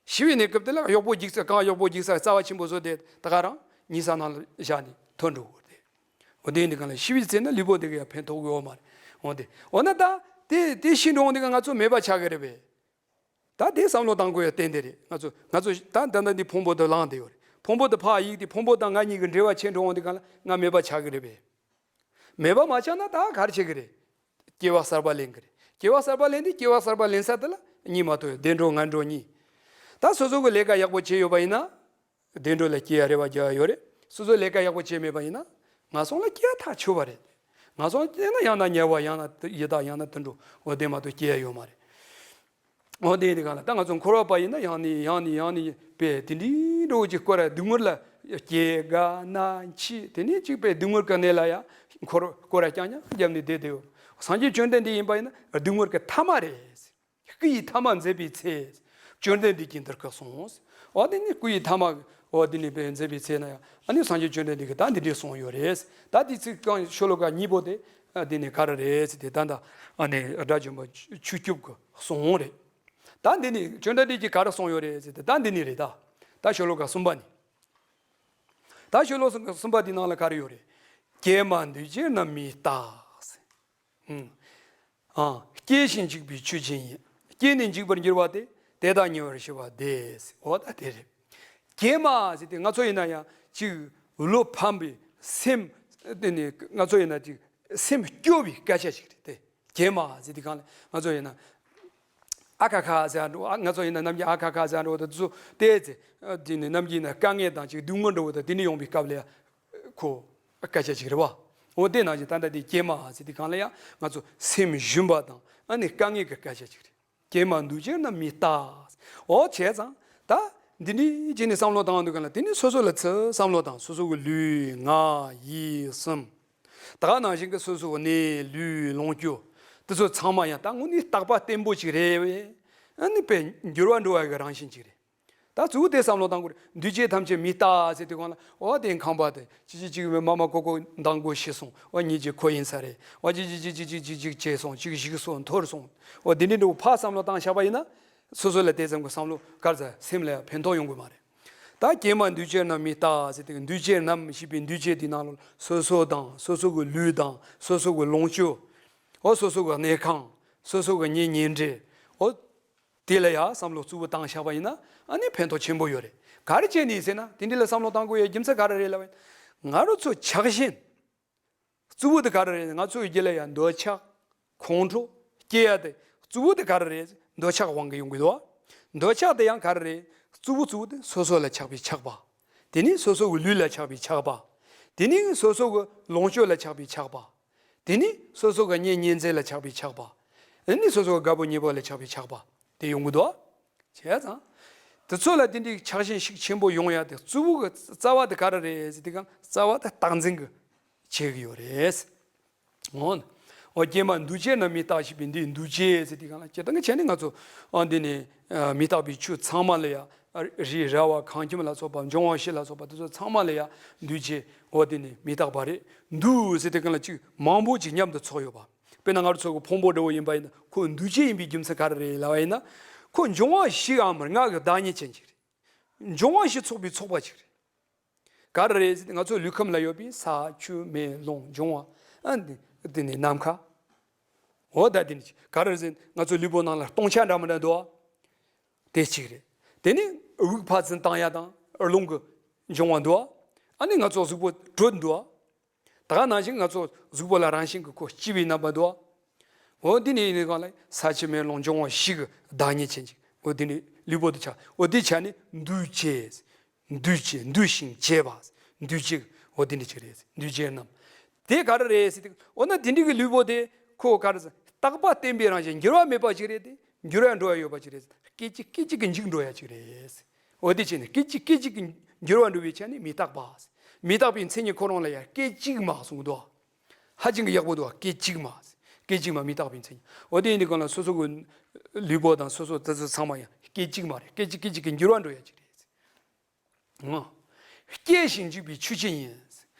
ཤི་བའི་གནས་སྐབས་དེ་ལ་གཡོག་པོ་རྒྱུག་ས་གང་གཡོག་པོ་རྒྱུག་ས་རྩ་བ་ཆེན་པོ་བཟོ་དེ་ད་ག་རང་ཉིན་ས་ནང་ལ་བཞག་ནས་ཐོན་འགྲོ་གི་རེད་དེ། འོ་དེ་ཡིན་དུས་གང་ལ་ཤི་བའི་ཚེ་ན་ལུས་པོ་དེ་ག་ཡང་ཕན་ཐོགས་ཀྱི་ཡོད་མ་རེད། འོ་དེ་འོ་ན་ད་ དེ་དེ་ཤི་འགྲོ་འོང་དུས་ང་ཚོ་མེད་པ་ཆགས་ཀྱི་རེད་པས། ད་དེ་བསམ་བློ་བཏང་དགོས་ཡ་ཏན་ཏན་རེད། ང་ཚོ་ང་ཚོ་ད་ད་ལྟ་འདི་ཕུང་པོ་དུ་ལངས་བསྡད་ཡོད་རེད། ཕུང་པོ་དུ་ཕར་གཡུགས་ཏེ་ཕུང་པོ་དང་ང་གཉིས་ཀྱི་འབྲེལ་བ་ཆད་འགྲོ་འོང་དུས་གང་ལ་ང་མེད་པ་ཆགས་ཀྱི་རེད་པས། མེད་པ་མ་ཆགས་ན་ད་ག་རེ་བྱེད་ཀྱི་རེད། སྐྱེ་བ་གསར་པ་ལེན་གྱི་རེད། སྐྱེ་བ་གསར་པ་ལེན་དུས་སྐྱེ་བ་གསར་པ་ལེན་ས་དེ་ལ་གཉིས་མ་གཏོགས་བདེ་འགྲོ་ངན་འགྲོ་གཉིས། ད་སོ་སོ་གི་ལས་ཀ་ཡག་པོ་བྱས་ཡོད་པ་ཡིན་ན། བདེ་འགྲོ་ལ་སྐྱེ་ཡ་རེ་བ་རྒྱག་ཡ་ཡོད་རེད། སོ་སོ་ལས་ཀ་ཡག་པོ་བྱས་མེད་པ་ཡིན་ན། ངན་སོང་ལ་སྐྱེ་ཡ་ཐག་ཆོད་པ་རེད། ངན་སོང་སྐྱེས་ན་ཡང་ན་དམྱལ་བ་ཡང་ན་ཡི་དྭགས་ཡང་ན་དུད་འགྲོ་འོ་དེ་མ་གཏོགས་སྐྱེ་ཡ་ཡོད་མ་རེད། འོ་དེ་ཡིན་དུས་གང་ལ་ད་ང་ཚོ་འཁོར་བ་པ་ཡིན་ན་ཡང་ནས་ཡང་ནས་ཡང་ནས་པས་དེ་འདྲའི་འགྲོ་གི་སྐོར་ར་སྡུག་བསྔལ་ལ་སྐྱེ་རྒ་ན་འཆི་དེ་ནས་གཅིག་པས་སྡུག་བསྔལ་གྱི་གནས་ལ་ཡང་འཁོར་སྐོར་ར་རྐྱང་རྐྱང་བརྒྱབ་ནས་བསྡད་དེ་ཡོད། སངས་རྒྱས་བཅོམ་ལྡན་འདས་ཡིན་པ་ཡིན་ན་སྡུག་བསྔལ་གྱི་ཐ་མ་རེད། སྐུ་ཡི་ཐ་མ་མཛད་པའི་ཚེ། བཅོམ་ལྡན་འདས་ཀྱིས་འདི་སྐད་གསུངས། འོ་དེ་ནི་སྐུ་ཡི་ཐ་མ། འོ་དེ་ནི་པས་མཛད་པའི་ཚེ་ན་ཡང་ཨ་ནི་སངས་རྒྱས་བཅོམ་ལྡན་འདས་ཀྱིས་ད་འདི་འདྲས་གསུངས་ཡོད་རེད། ད་དེ་ཚིག་རྐང་ཤོ་ལོ་ཀ་གཉིས་པོ་དེ་ཨ་དེ་ནི་ག་རེ་རེད་ཟེར་ཏེ་ད་ད་ཨ་ནི་དགྲ་བཅོམ་པ་ཆོས་སྐྱོབ་ཀྱིས་གསུངས་རེད། ད་འདི་ནི་བཅོམ་ལྡན་འདས་ཀྱིས་ག་རེ་གསུངས་ཡོད་རེད་ཟེར་ཏེ་ད་འདི་ནི་རེད་ད། ད་ཤོ་ལོ་ཀ་གསུམ་པ་ནི། ད་ཤོ་ལོ་ཀ་གསུམ་པ་འདི་ནང་ལ་ག་རེ་ཡོད་རེད། ཀྱེ་མ་འདུས་བྱས་རྣམས་མི་རྟག་ཟེར། ཨང་། སྐྱེ་ཞིང་འཇིག་པའི་ཆོས་ཅན་ཡིན། སྐྱེས་ནས་འཇིག་པར་འགྱུར་བ་སྟེ། དེ་དག་ཉེ་བར་ཞི་བ་སྟེ། འོ་ད་དེ་རེད། ཀྱེ་མ་ཟེར་ཏེ་ང་ཚོ་ཡིན་ན་ཡང་ཅིག་བློ་ཕམ་པའི་སེམས་དེ་ནི་ང་ཚོ་ཡིན་ན་ཅིག་སེམས་སྐྱོ་བའི་སྐད་ཆ་ཞིག་རེད་དེ། ཀྱེ་མ་ཟེར་ཏེ་གང་ལ་ང་ཚོ་ཡིན་ན་ཨ་ཁ་ཁ་ཟེར་འགྲོ། ང་ཚོ་ཡིན་ན་ནམ་རྒྱུན་ཨ་ཁ་ཁ་ཟེར་འགྲོ་དེ་ཚོ་བལྟས་ཚེ་དེ་ནི་ནམ་རྒྱུན་ཡིན་ན་དཀའ་ངལ་དང་ཅིག་སྡུག་བསྔལ་འགྲོ་བ་དང་དེ་ནི་ཡོང་བའི་སྐབས་ལ་ཡང་ཁོ། སྐད་ཆ་ཅིག་རེད་བ། འོ་དེ་ནང་བཞིན་ད་ལྟ་དེ་ཀྱེ་མ་ཟེར་དུས་གང་ལ་ཡང་ང་ཚོ་སེམས་ཞུམ་པ་དང་ཨ་ནི་དཀའ་ངལ་གྱི་སྐད་ཆ་ཅིག་རེད། ཀྱེ་མ་འདུས་བྱས་རྣམས་མི་རྟག་འོ་བྱས་ཙང་ད་འདི་འདྲའི་བྱས་ནས་བསམ་བློ་བཏང་དུས་གང་ལ་དེ་ནི་སོ་སོ་ལ་ཚུར་བསམ་བློ་བཏང་སོ་སོ་གི་ལུས་ངག་ཡིད་གསུམ། ད་ག་ནང་བཞིན་གྱི་སོ་སོ་གི་གནས་ལུས་ལོངས་སྤྱོད་དེ་ཚོ་ཚང་མ་ཡང་ད་དངོས་གནས་རྟག་པ་བརྟན་པོ་ཅིག་རེད་བས། ཨ་ནི་དཔེ་འགྱུར་བ་འགྲོ་བ་གི་རང་བཞིན་ཅིག་རེད། ད་གཙོ་བོ་དེ་བསམ་བློ་བཏང་དགོས་རེད། འདུས་བྱས་ཐམས་ཅད་མི་རྟག་ཟེར་དུས་གང་ལ་འོ་དེ་ཁང་པ་དེ་ཅི་ཅི་ཅིག་མ་མ་ཀོ་ཀོ་མདང་དགོས་ཤི་སོང་འོ་ཉིད་ཀྱི་ཁོ་ཡིན་ས་རེད་འོ་ཅི་ཅི་ཅི་ཅི་ཅི་ཅི་ཅིག་བྱས་སོང་ཅིག་བཞུགས་སོང་འཐོར་སོང་འོ་དེ་འདྲའི་འགྲོ་ཕར་བསམ་བློ་བཏང་བཞག་པ་ཡིན་ན་སོ་སོ་ལ་དེ་ཙམ་གྱི་བསམ་བློ་གར་ཟ་སེམས་ལ་ཕན་ཐོགས་ཡོང་གི་མ་རེད། ད་ཀྱེ་མ་འདུས་བྱས་རྣམས་མི་རྟག་ཟེར་དུས་འདུས་བྱས་རྣམས་ཞེས་པའི་འདུས་བྱས་དེའི་ནང་ལ་སོ་སོ་དང་སོ་སོ་གི་ལུས་དང་སོ་སོ་གི་ལོངས་སྤྱོད་འོ་སོ་སོ་གི་གནས་ཁང་སོ་སོ་གི་གཉེན་ཉེ་འབྲེལ་འོ། དེ་ལ་ཡང་བསམ་བློ་གཙོ་བོ་བཏང་བཞག་པ་ཡིན་ན་ཨ་ནི་ཕན་ཐོགས་ཆེན་པོ་ཡོད་རེད། ག་རེ་བྱས་ནས་ཟེར་ན་དེ་འདྲ་ལ་བསམ་བློ་བཏང་དགོས་ཡའི་རྒྱུ་མཚན་ག་རེ་རེད་ལབ་པ་ཡིན་ན། ང་རང་ཚོ་ཆགས་ཞེན། གཙོ་བོ་དེ་ག་རེ་རེད་ང་ཚོའི་རྒྱུད་ལ་ཡང་འདོད་ཆགས། ཁོང་ཁྲོ། སྐྱེ་ཡ་དེ་གཙོ་བོ་དེ་ག་རེ་རེད་འདོད་ཆགས་དབང་གིས་ཡོང་གི་འདུག་འདོད་ཆགས་དེ་ཡང་ག་རེ་རེད་གཙོ་བོ་གཙོ་བོ་དེ་སོ་སོ་ལ་ཆགས་པའི་ཆགས་པ། དེ་ནས་སོ་སོ་གི་ལུས་ལ་ཆགས་པའི་ཆགས་པ། དེ་ནས་སོ་སོ་གི་ལོངས་སྤྱོད་ལ་ཆགས་པའི་ཆགས་པ། དེ་ནི་སོ་སོ་གི་གཉེན་ཉེ་ཚན་ལ་ཆགས་པའི་ཆགས་པ། དེ་ནི་སོ་སོ་གི་དགའ་པོ་ཉེ་པོ་ལ་ཆགས་པའི་ཆགས་པ་དེ་ཡོང་གི་འདུག་བྱས་ཙང་། དེ་ཚོ་ལ་དེ་འདྲའི་ཆགས་ཞེན་ཤུགས་ཆེན་པོ་ཡོང་ཡ་དེ་གཙོ་བོ་གི་རྩ་བ་དེ་ག་རེ་རེད་ཟེར་དུས་གང་རྩ་བ་དེ་རྟག་འཛིན་གྱིས་བྱེད་ཀྱི་ཡོད་རེད། འོ་ན། འོ་ཀྱེ་མ་འདུས་བྱས་རྣམས་མི་རྟག་ཞེས་པའི་འདིའི་འདུས་བྱས་ཟེར་དུས་གང་ལ་སྤྱིར་བཏང་གི་ཆ་ནས་ང་ཚོ་འོ་འདི་ནི་མི་རྟག་པའི་ཆོས་ཚང་མ་ལ་ཡ། རི་ར་བ་ཁང་ཁྱིམ་ལ་སོགས་པ་འབྱུང་བ་བཞི་ལ་སོགས་པ་དེ་ཚོ་ཚང་མ་ལ་ཡང་འདུས་བྱས་འོ་དེ་ནི་མི་རྟག་པ་རེད། འདུས་ཟེར་དེ་གང་ལ་ཅིག་མང་པོ་ཅིག་མཉམ་དུ་ཚོགས་ཡོད་པ། དཔེར་ན་ང་རང་ཚོ་གི་ཕུང་པོ་འདྲ་བོ་ཡིན་པ་ཡིན་ན་ཁོ་འདུས་བྱས་ཡིན་པའི་རྒྱུ་མཚན་ག་རེ་རེད་ལབ་པ་ཡིན་ན། ཁོ་འབྱུང་བ་བཞི་འམ་ལྔ་གི་བདག་ཉིད་ཅན་ཅིག་རེད། འབྱུང་བ་བཞི་ཚོགས་པའི་ཚོགས་པ་ཅིག་རེད། ག་རེ་རེད་ཟེར་ཏེ་ང་ཚོ་ལུས་ཁམས་ལ་ཡོད་པའི་ས་ཆུ་མེ་རླུང་འབྱུང་བ་ཨ་འདི་འདི་ནི་ནམ་མཁའ། འོ་ད་འདི་ནི་ག་རེ་རེད་ཟེར་ན་ང་ཚོ་ལུས་པོ་ནང་ལ་སྟོང་ཆ་འདྲ་མི་འདྲ་འདུག་ཨ། དེ་གཅིག་རེད། དེ་ནི་དབུགས་ཕར་ཚུར་བཏང་ཡ་དང་རླུང་གི་འབྱུང་བ་འདུག་ཨ། ཨ་ནི་ང་ཚོ་གཟུགས་པོ་དྲོད་འདུག་ཨ། ད་ག་ནང་བཞིན་ང་ཚོ་གཟུགས་པོ་ལ་རང་བཞིན་གྱི་ཁོ་སྐྱེ་བའི་རྣམ་པ་འདུག་ཨ། འོ་འདི་ནི་ཡིན་ནི་གང་ལ་ས་ཆུ་མེ་རླུང་འབྱུང་བ་བཞི་གི་བདག་ཉིད་ཅན་ཅིག་འོ་འདི་ནི་ལུས་པོ་དེ་ཆ་འོ་འདི་ཆ་ནི་འདུས་བྱས། འདུས་བྱས་འདུས་ཤིང་བྱས་པ། འདུས་བྱས་འོ་འདི་འདྲ་ཅིག་རེད། འདུས་བྱས་རྣམས། དེ་ག་རེ་རེད་ཟེར་དུས་འོ་ན་དེ་འདྲ་གི་ལུས་པོ་དེ་ཁོ་ག་རེ་ཟེར་རྟག་པ་བརྟན་པའི་རང་བཞིན་འགྱུར་བ་མེད་པ་ཅིག་རེད་དེ་འགྱུར་བ་འགྲོ་ཡ་ཡོད་པ་ཅིག་རེད། སྐད་ཅིག་སྐད་ཅིག་གིས་འཇིག་འགྲོ་ཡ་ཅིག་རེད། འོ་དེ་བྱས་ནས་སྐད་ཅིག་སྐད་ཅིག་གིས་འགྱུར་བ་འགྲོ་བའི་ཆ་ནི་མི་རྟག་པ། མི་རྟག་པའི་མཚན་ཉིད་ཁོ་རང་ལ་ཡ་སྐད་ཅིག་མ་གསུངས་འདུག་ཧ་ཅང་གི་ཡག་པོ་འདུག་སྐད་ཅིག་མ། སྐད་ཅིག་མ་མི་རྟག་པའི་མཚན་ཉིད་འོ་དེ་ཡིན་དུས་གང་ལ་སོ་སོ་གི་ལུས་པོ་དང་སོ་སོ་དེ་ཚོ་ཚང་མ་ཡང་སྐད་ཅིག་མ་རེད། སྐད་ཅིག་སྐད་ཅིག་གིས་འགྱུར་བ་འགྲོ་ཡ་ཅིག་རེད། ཨང་། སྐྱེ་ཞིང་འཇིག་པའི་ཆོས་ཅན་ཡིན།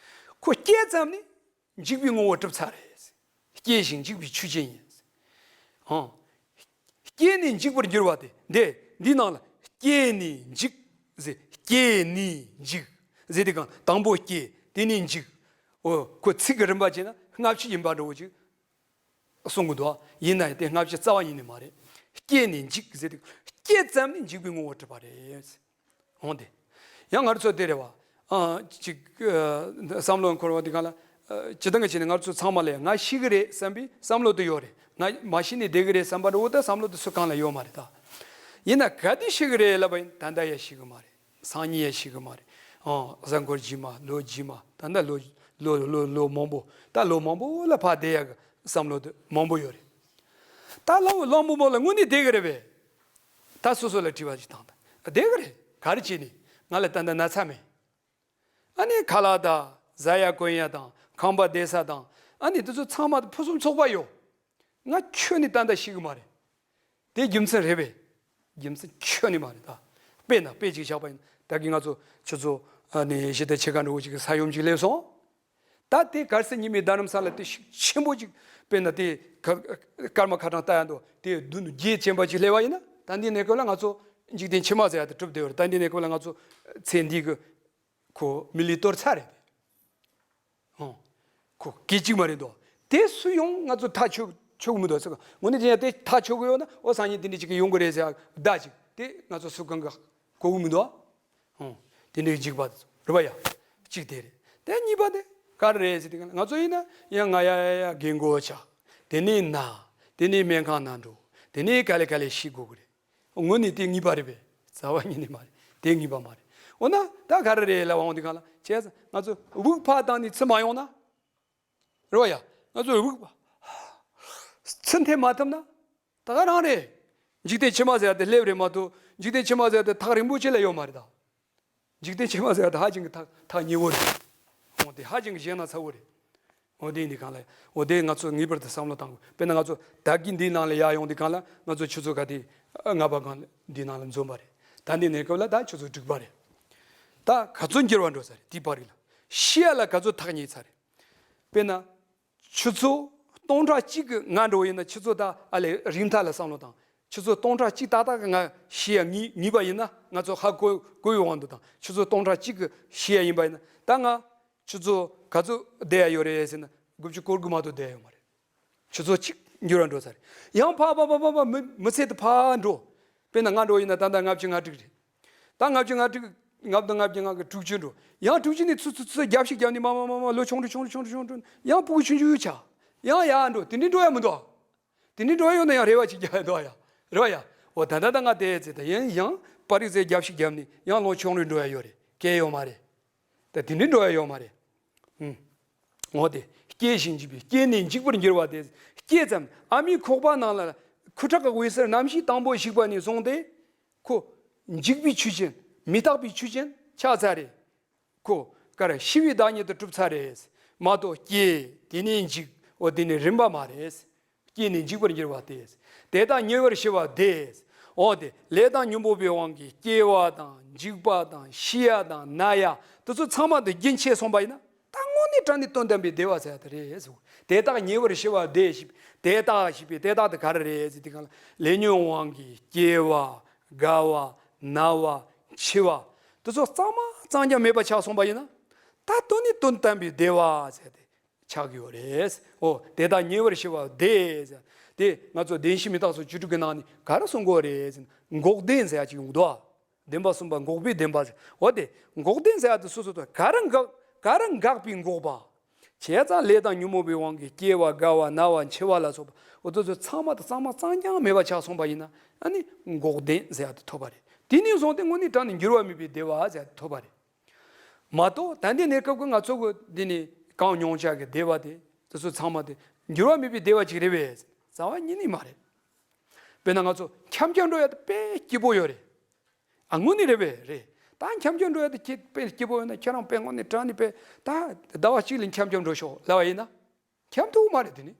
ཁོ་སྐྱེས་ཙམ་ནས་འཇིག་པའི་ངོ་བོ་གྲུབ་ཚར་རེད། སྐྱེ་ཞིང་འཇིག་པའི་ཆོས་ཅན་ཡིན། ཨང་། སྐྱེས་ནས་འཇིག་པར་འགྱུར་བ་དེ་འདི་འདིའི་ནང་ལ་སྐྱེས་ནས་འཇིག་ཟེར་སྐྱེས་ནས་འཇིག་ཟེར་དེ་གང་དང་པོ་སྐྱེ་དེ་ནས་འཇིག་འོ་ཁོ་ཚིག་གི་རིམ་པ་བྱས་ན་སྔ་ཕྱི་ཡིན་པ་འདྲ་བོ་ཅིག་གསུང་གི་འདུག་ཡིན་ན་ཡང་དེ་སྔ་ཕྱི་རྩ་བ་ཉིད་ནས་མ་རེད། སྐྱེས་ནས་འཇིག་ཟེར་དུས་སྐྱེས་ཙམ་ནས་འཇིག་པའི་ངོ་བོ་གྲུབ་པ་རེད། འོང་དེ། ཡང་ང་རང་ཚོ་དེ་རེད་བ། ཨ་ཅིག་ཨ་བསམ་བློ་འཁོར་བ་དེ་གང་ལ། ཨ་སྤྱིར་བཏང་གི་ཆ་ནས་ང་རང་ཚོ་ཚང་མ་ལ་ང་ཤི་གི་རེད་བསམ་པའི་བསམ་བློ་དེ་ཡོད་རེད། ང་མ་ཤི་ནས་བསྡད་གི་རེད་བསམ་པ་འདྲ་བོ་ད་བསམ་བློ་དེ་སུ་གང་ལ་ཡོད་མ་རེད་ད། ཡིན་ན་ག་དུས་ཤི་གི་རེད་ལབ་པ་ཡིན་ད་ལྟ་ཡང་ཤི་གི་མ་རེད། སང་ཉིན་ཡང་ཤི་གི་མ་རེད། ཨོ་གཟའ་འཁོར་རྗེས་མ་ལོ་རྗེས་མ་ད་ལྟ་ལོ་ལོ་ལོ་ལོ་མང་པོ་ད་ལོ་མང་པོ་ལ་ཕར་བསྡད་ཡག་གི་བསམ་བློ་དེ་མང་པོ་ཡོད་རེད། ད་ལོ་ལོ་མང་པོ་ལ་དངོས་གནས་བསྡད་གི་རེད་པས། ད་སོ་སོ་ལ་དྲི་བ་ཞིག་བཏང་ད་བསྡད་གི་རེད། ག་རེ་བྱས་ནས་ང་ལ་ད་ལྟ་ན་ཚ་མེད། ཨ་ནི་ཁ་ལག་དང་ཟ་ཡ་གོན་ཡ་དང་ཁང་པ་བསྡད་ས་དང་ཨ་ནི་དེ་ཚོ་ཚང་མ་ཕུན་སུམ་ཚོགས་པ་ཡོད། ང་ཁྱོན་ནས་ད་ལྟ་ཤི་གི་མ་རེད། དེ་རྒྱུ་མཚན་རེད་པས། རྒྱུ་མཚན་ཁྱོན་ནས་མ་རེད་ད། དཔེར་ན་དཔེ་ཅིག་བཞག་པ་ཡིན་ད་གིན་ང་ཚོ་ཆུ་ཚོད་ཨ་ནི་བཞི་དང་ཕྱེད་ཀ་འགྲོ་བོ་ཅིག་གི་ས་ཡོམ་ཅིག་སླེབས་སོང་། ད་དེ་གལ་སྲིད་ཉི་མའི་རྡ་རམ་ས་ལ་དེ་ཤུགས་ཆེན་པོ་ཅིག་དཔེར་ན་དེ་ཀརྨ་ཁ་ཊྭཱཾ་ལྟ་ཡ་འདུག་དེ་བདུན་བརྒྱད་ཅན་པ་ཅིག་སླེབས་པ་ཡིན་ན་ད་འདི་གནས་སྐབས་ལ་ང་ཚོ་འཇིག་རྟེན་ཕྱི་མ་ཟེར་ཡ་དེ་གྲུབ་བསྡད་ཡོད་རེད། ད་འདི་གནས་སྐབས་ལ་ང་ཚོ་ཚེ་འདི་གི་ཁོ་མི་ལུས་གཏོར་ཚར་རེད། ཧོ། ཁོ་སྐད་ཅིག་མ་རེད་དོ། དེ་སུ་ཡང་ང་ཚོ་ཐག་ཆོད་ཆོད་གི་མི་འདུག་ཟེར་གི། དངོས་གནས་དེ་ཡང་དེ་ཐག་ཆོད་གི་ཡོད་ན་ཨོ་སང་ཉིན་དེ་འདྲ་ཅིག་གི་ཡོང་གི་རེད་ཟེར་བརྡ་ཅིག་དེ་ང་ཚོ་སུ་གང་གི་གོ་གི་མི་འདུག་ཧོ། དེ་འདྲའི་འཇིགས་པ་རེད་པ་ཡ། གཅིག་དེ་རེད། དེ་གཉིས་པ་དེ་ག་རེ་རེད་ཟེར་དེ་ག་ང་ཚོ་ཡིན་ན་ཡང་ང་ཡ་ཡ་ཡ་རྒན་གོག་ཆགས། དེ་ནས་ན། དེ་ནས་སྨན་ཁང་ནང་འགྲོ། དེ་ནས་ག་ལེ་ག་ལེ་ཤི་དགོས་གི་རེད། དངོས་གནས་དེ་ངེས་པ་རེད་པས། རྩ་བ་ཉིད་ནས་མ་རེད། དེ་ངེས་པ་མ་རེད། འོ་ན་ད་ག་རེ་རེད་ལབ་འོང་དུས་གང་ལ་བྱས་ཙང་ང་ཚོ་དབུགས་ཕར་བཏང་ནས་ཚུར་མ་ཡོང་ན། རེད་པ་ཡ། ང་ཚོ་དབུགས་ཚུར་འཐེན་མ་ཐུབ་ན། ད་ག་རང་རེད། འཇིག་རྟེན་ཕྱི་མ་ཟེར་ཡ་དེ་སླེབས་རེད་མ་གཏོགས་འཇིག་རྟེན་ཕྱི་མ་ཟེར་ཡ་དེ་ཐག་རིང་པོ་ཅིག་ལ་ཡོད་མ་རེད་ད། འཇིག་རྟེན་ཕྱི་མ་ཟེར་ཡ་དེ་ཧ་ཅང་གི་ཐག་ཐག་ཉེ་བོ་རེད། འོ་དེ་ཧ་ཅང་གི་ཞེད་སྣང་ཚ་བོ་རེད། འོ་དེ་འདི་གང་ལ་འོ་དེ་ང་ཚོ་ངེས་པར་དུ་བསམ་བློ་བཏང་དགོས། དཔེར་ན་ང་ཚོ་ད་གིན་འདིའི་ནང་ལ་ཡར་ཡོང་དུས་གང་ལ་ང་ཚོ་ཆུ་ཚོད་ག་དེ་ལྔ་པ་གང་ལ་འདིའི་ནང་ལ་འཛོམས་པ་རེད། ད་འདི་གནས་སྐབས་ལ་ད་ཆུ་ཚོད་དྲུག་པ་རེད། ད་ག་ཚོད་འགྱུར་བ་འགྲོ་ས་རེད་དེའི་བར་རིགས་ལ་ཤི་ཡ་ལ་ག་ཚོད་ཐག་ཉེ་ཚར་རེད། དཔེར་ན། ཆུ་ཚོད་སྟོང་ཕྲག་གཅིག་གི་ང་འགྲོ་ཡིན་ན་ཆུ་ཚོད་ད་ཨ་ལས་རིང་ཐག་ལ་བསམ་བློ་བཏང་། ཆུ་ཚོད་སྟོང་ཕྲག་གཅིག་ཏག་ཏག་གི་ང་ཤི་ཡ་ངེས་ངེས་པ་ཡིན་ན་ང་ཚོ་ཧ་གོ་གོ་ཡོང་བ་འདུག་དང་ཆུ་ཚོད་སྟོང་ཕྲག་གཅིག་གི་ཤི་ཡ་ཡིན་པ་ཡིན་ན་ད་ང་ཆུ་ཚོད་ག་ཚོད་བསྡད་ཡ་ཡོད་རེད་ཟེར་ན་དགུ་བཅུ་གོ་དགུ་མ་གཏོགས་བསྡད་ཡ་ཡོད་མ་རེད། ཆུ་ཚོད་གཅིག་འགྱུར་བ་འགྲོ་ས་རེད། ཡང་ཕ་ཕ་ཕ་ཕ་ཕ་མི་མི་ཚེ་དེ་ཕ་འགྲོ། དཔེར་ན་ང་འགྲོ་ཡིན་ན་ད་ལྟ་ལྔ་བཅུ་ང་དྲུག་རེད། ད་ལྔ་བཅུ་ང་དྲུག་ལྔ་བཅུ་ང་དྲུག་ང་གི་དྲུག་ཅུ་འགྲོ། ཡང་དྲུག་ཅུ་ནས་ཚུར་ཚུར་ཚུར་རྒྱབ་ཤིག་རྒྱབ་ནས་མ་མ་མ་མ་ལོ་ཆུང་དུ་ཆུང་དུ་ཆུང་དུ་ཆུང་དུ་ཡང་ཕྲུ་གུ་ཆུང་ཆུང་ཆགས། ཡང་ཡར་འགྲོ་དེ་འདྲའི་འགྲོ་ཡ་མི་འདུག་དེ་འདྲའི་འགྲོ་ཡ་ཡོད་ན་ཡང་རེ་བ་ཅིག་རྒྱག་ཡ་འདུག་ཡ། རེད་བ་ཡ། འོ་ད་ལྟ་ད་ང་དེ་ཚེ་ད་ཡིན་ཡང་པ་རིག་ཚེ་རྒྱབ་ཤིག་རྒྱབ་ནས་ཡང་ལོ་ཆུང་རུ་འགྲོ་ཡ་ཡོད་རེད་སྐད་ཡོད་མ་རེད། ད་དེ་འདྲའི་འགྲོ་ཡ་ཡོད་མ་རེད། ཧུམ། འོ་དེ། སྐྱེ་ཞིང་འཇིག་པའི་སྐྱེས་ནས་འཇིག་པར་འགྱུར་བ་དེ། སྐྱེས་ཙམ་ཨ་མའི་ཁོག་པ་ནང་ལ་ཁུ་ཁྲག་གི་འོད་ཟེར་རྣམ་ཤེས་དང་པོ་ཞིག་པ་ནས་བཟུང་སྟེ། ཁོ། འཇིག་པའི་ཆོས་ཅན། མི་རྟག་པའི་ཆོས་ཅན་ཆགས་ཚར་རེད། ཁོ། ཀར་ཤི་བའི་བདག་ཉིད་དུ་གྲུབ་ཚར་རེད། མ་གཏོགས་སྐྱེ། དེ་ནས་འཇིག་འོ་དེ་ནི་རིམ་པ་མ་རེད། སྐྱེས་ནས་འཇིག་པར་འགྱུར་བ་སྟེ། དེ་དག་ཉེ་བར་ཤི་བ་སྟེ། འོ་དེ་ལས་དང་ཉོན་མོངས་པའི་དབང་གིས་སྐྱེ་བ་དང་འཇིག་པ་དང་ཤི་ཡ་དང་ན་ཡ་དེ་ཚོ་ཚང་མ་དེ་རྒྱུན་ཆད་སོང་པ་ཡིན་ན་ད་དངོས་གནས་དྲང་གནས་དོན་དམ་པའི་བདེ་བ་ཟེར་ཡ་དེ་རེད་ཟེར། དེ་དག་ཉེ་བར་ཤི་བ་སྟེ་ཞེས་དེ་དག་ཞེས་པའི་དེ་དག་དེ་ག་རེ་རེད་ཟེར་དུས་གང་ལ་ལས་ཉོན་དབང་གིས་སྐྱེ་བ་རྒ་བ་ན་བ་འཆི་བ་དེ་ཚོ་གཙང་མ་གཙང་རྐྱང་མེད་པ་ཆགས་སོང་པ་ཡིན་ན་ད་དོན་ནི་དོན་དམ་པའི་བདེ་བ་ཟེར་ཏེ་ཆགས་ཀྱི་ཡོད་རེད། འོ་དེ་དག་ཉེ་བར་ཤི་བ་བདེ་ཟེར་ཏེ་ང་ཚོ་བདེན་བཞི་མི་རྟག་སོགས་བཅུ་དྲུག་གི་ནང་ནས་ག་རེ་གསུང་གི་ཡོད་རེད་ཟེར་ན་འགོག་བདེན་ཟེར་ཡ་ཅིག་ཡོང་གི་འདུག་བ། བདེན་པ་གསུམ་པ་འགོག་པའི་བདེན་པ་ཟེར། འོ་དེ་འགོག་བདེན་ཟེར་ཡ་དེ་སོ་སོ་དང་ག་རེ་འགག་ག་རེ་འགག་པའི་འགོག་པ། བྱས་ཙང་ལས་དང་ཉོན་མོངས་པའི་དབང་གིས་སྐྱེ་བ་རྒ་བ་ན་བ་འཆི་བ་ལ་སོགས་པ་འོ་དེ་ཚོ་ཚང་མ་དང་གཙང་མ་གཙང་རྐྱང་མེད་པ་ཆགས་སོང་པ་ཡིན་ན་ཨ་ནི་འགོག་བདེན་ཟེར་ཡ་དེ་ཐོབ་པ་རེད། དེ་ནས་བཟུང་སྟེ་དངོས་གནས་དྲང་ནས་འགྱུར་བ་མེད་པའི་བདེ་བ་ཟེར་ཡ་དེ་ཐོབ་པ་རེད། མ་གཏོགས་ད་ལྟའི་གནས་སྐབས་ཀྱི་ང་ཚོ་གི་འདི་ནི་གང་མྱོང་བྱ་གི་བདེ་བ་དེ་དེ་ཚོ་ཚང་མ་དེ་འགྱུར་བ་མེད་པའི་བདེ་བ་ཅིག་རེད་པས། རྩ་བ་ཉིད་ནས་མ་རེད། དཔེར་ན་ང་ཚོ་འཁྱམ་འཁྱམ་འགྲོ་ཡ་དེ་དཔེ་སྐྱིད་པོ་ཡོད་རེད། ཨ་དངོས་གནས་རེད་པས་རེད། ད་འཁྱམ་འཁྱམ་འགྲོ་ཡ་དེ་ཁྱེད་དཔེ་སྐྱིད་པོ་ཡོད་ན་ཁྱེད་རང་དཔེ་དངོས་གནས་དྲང་གནས་དཔེ་ད་ཟླ་བ་གཅིག་ལ་འཁྱམ་འཁྱམ་འགྲོ་ཤོག་ལབ་པ་ཡིན་ན། འཁྱམ་ཐུབ་མ་རེད་དེ་ནི།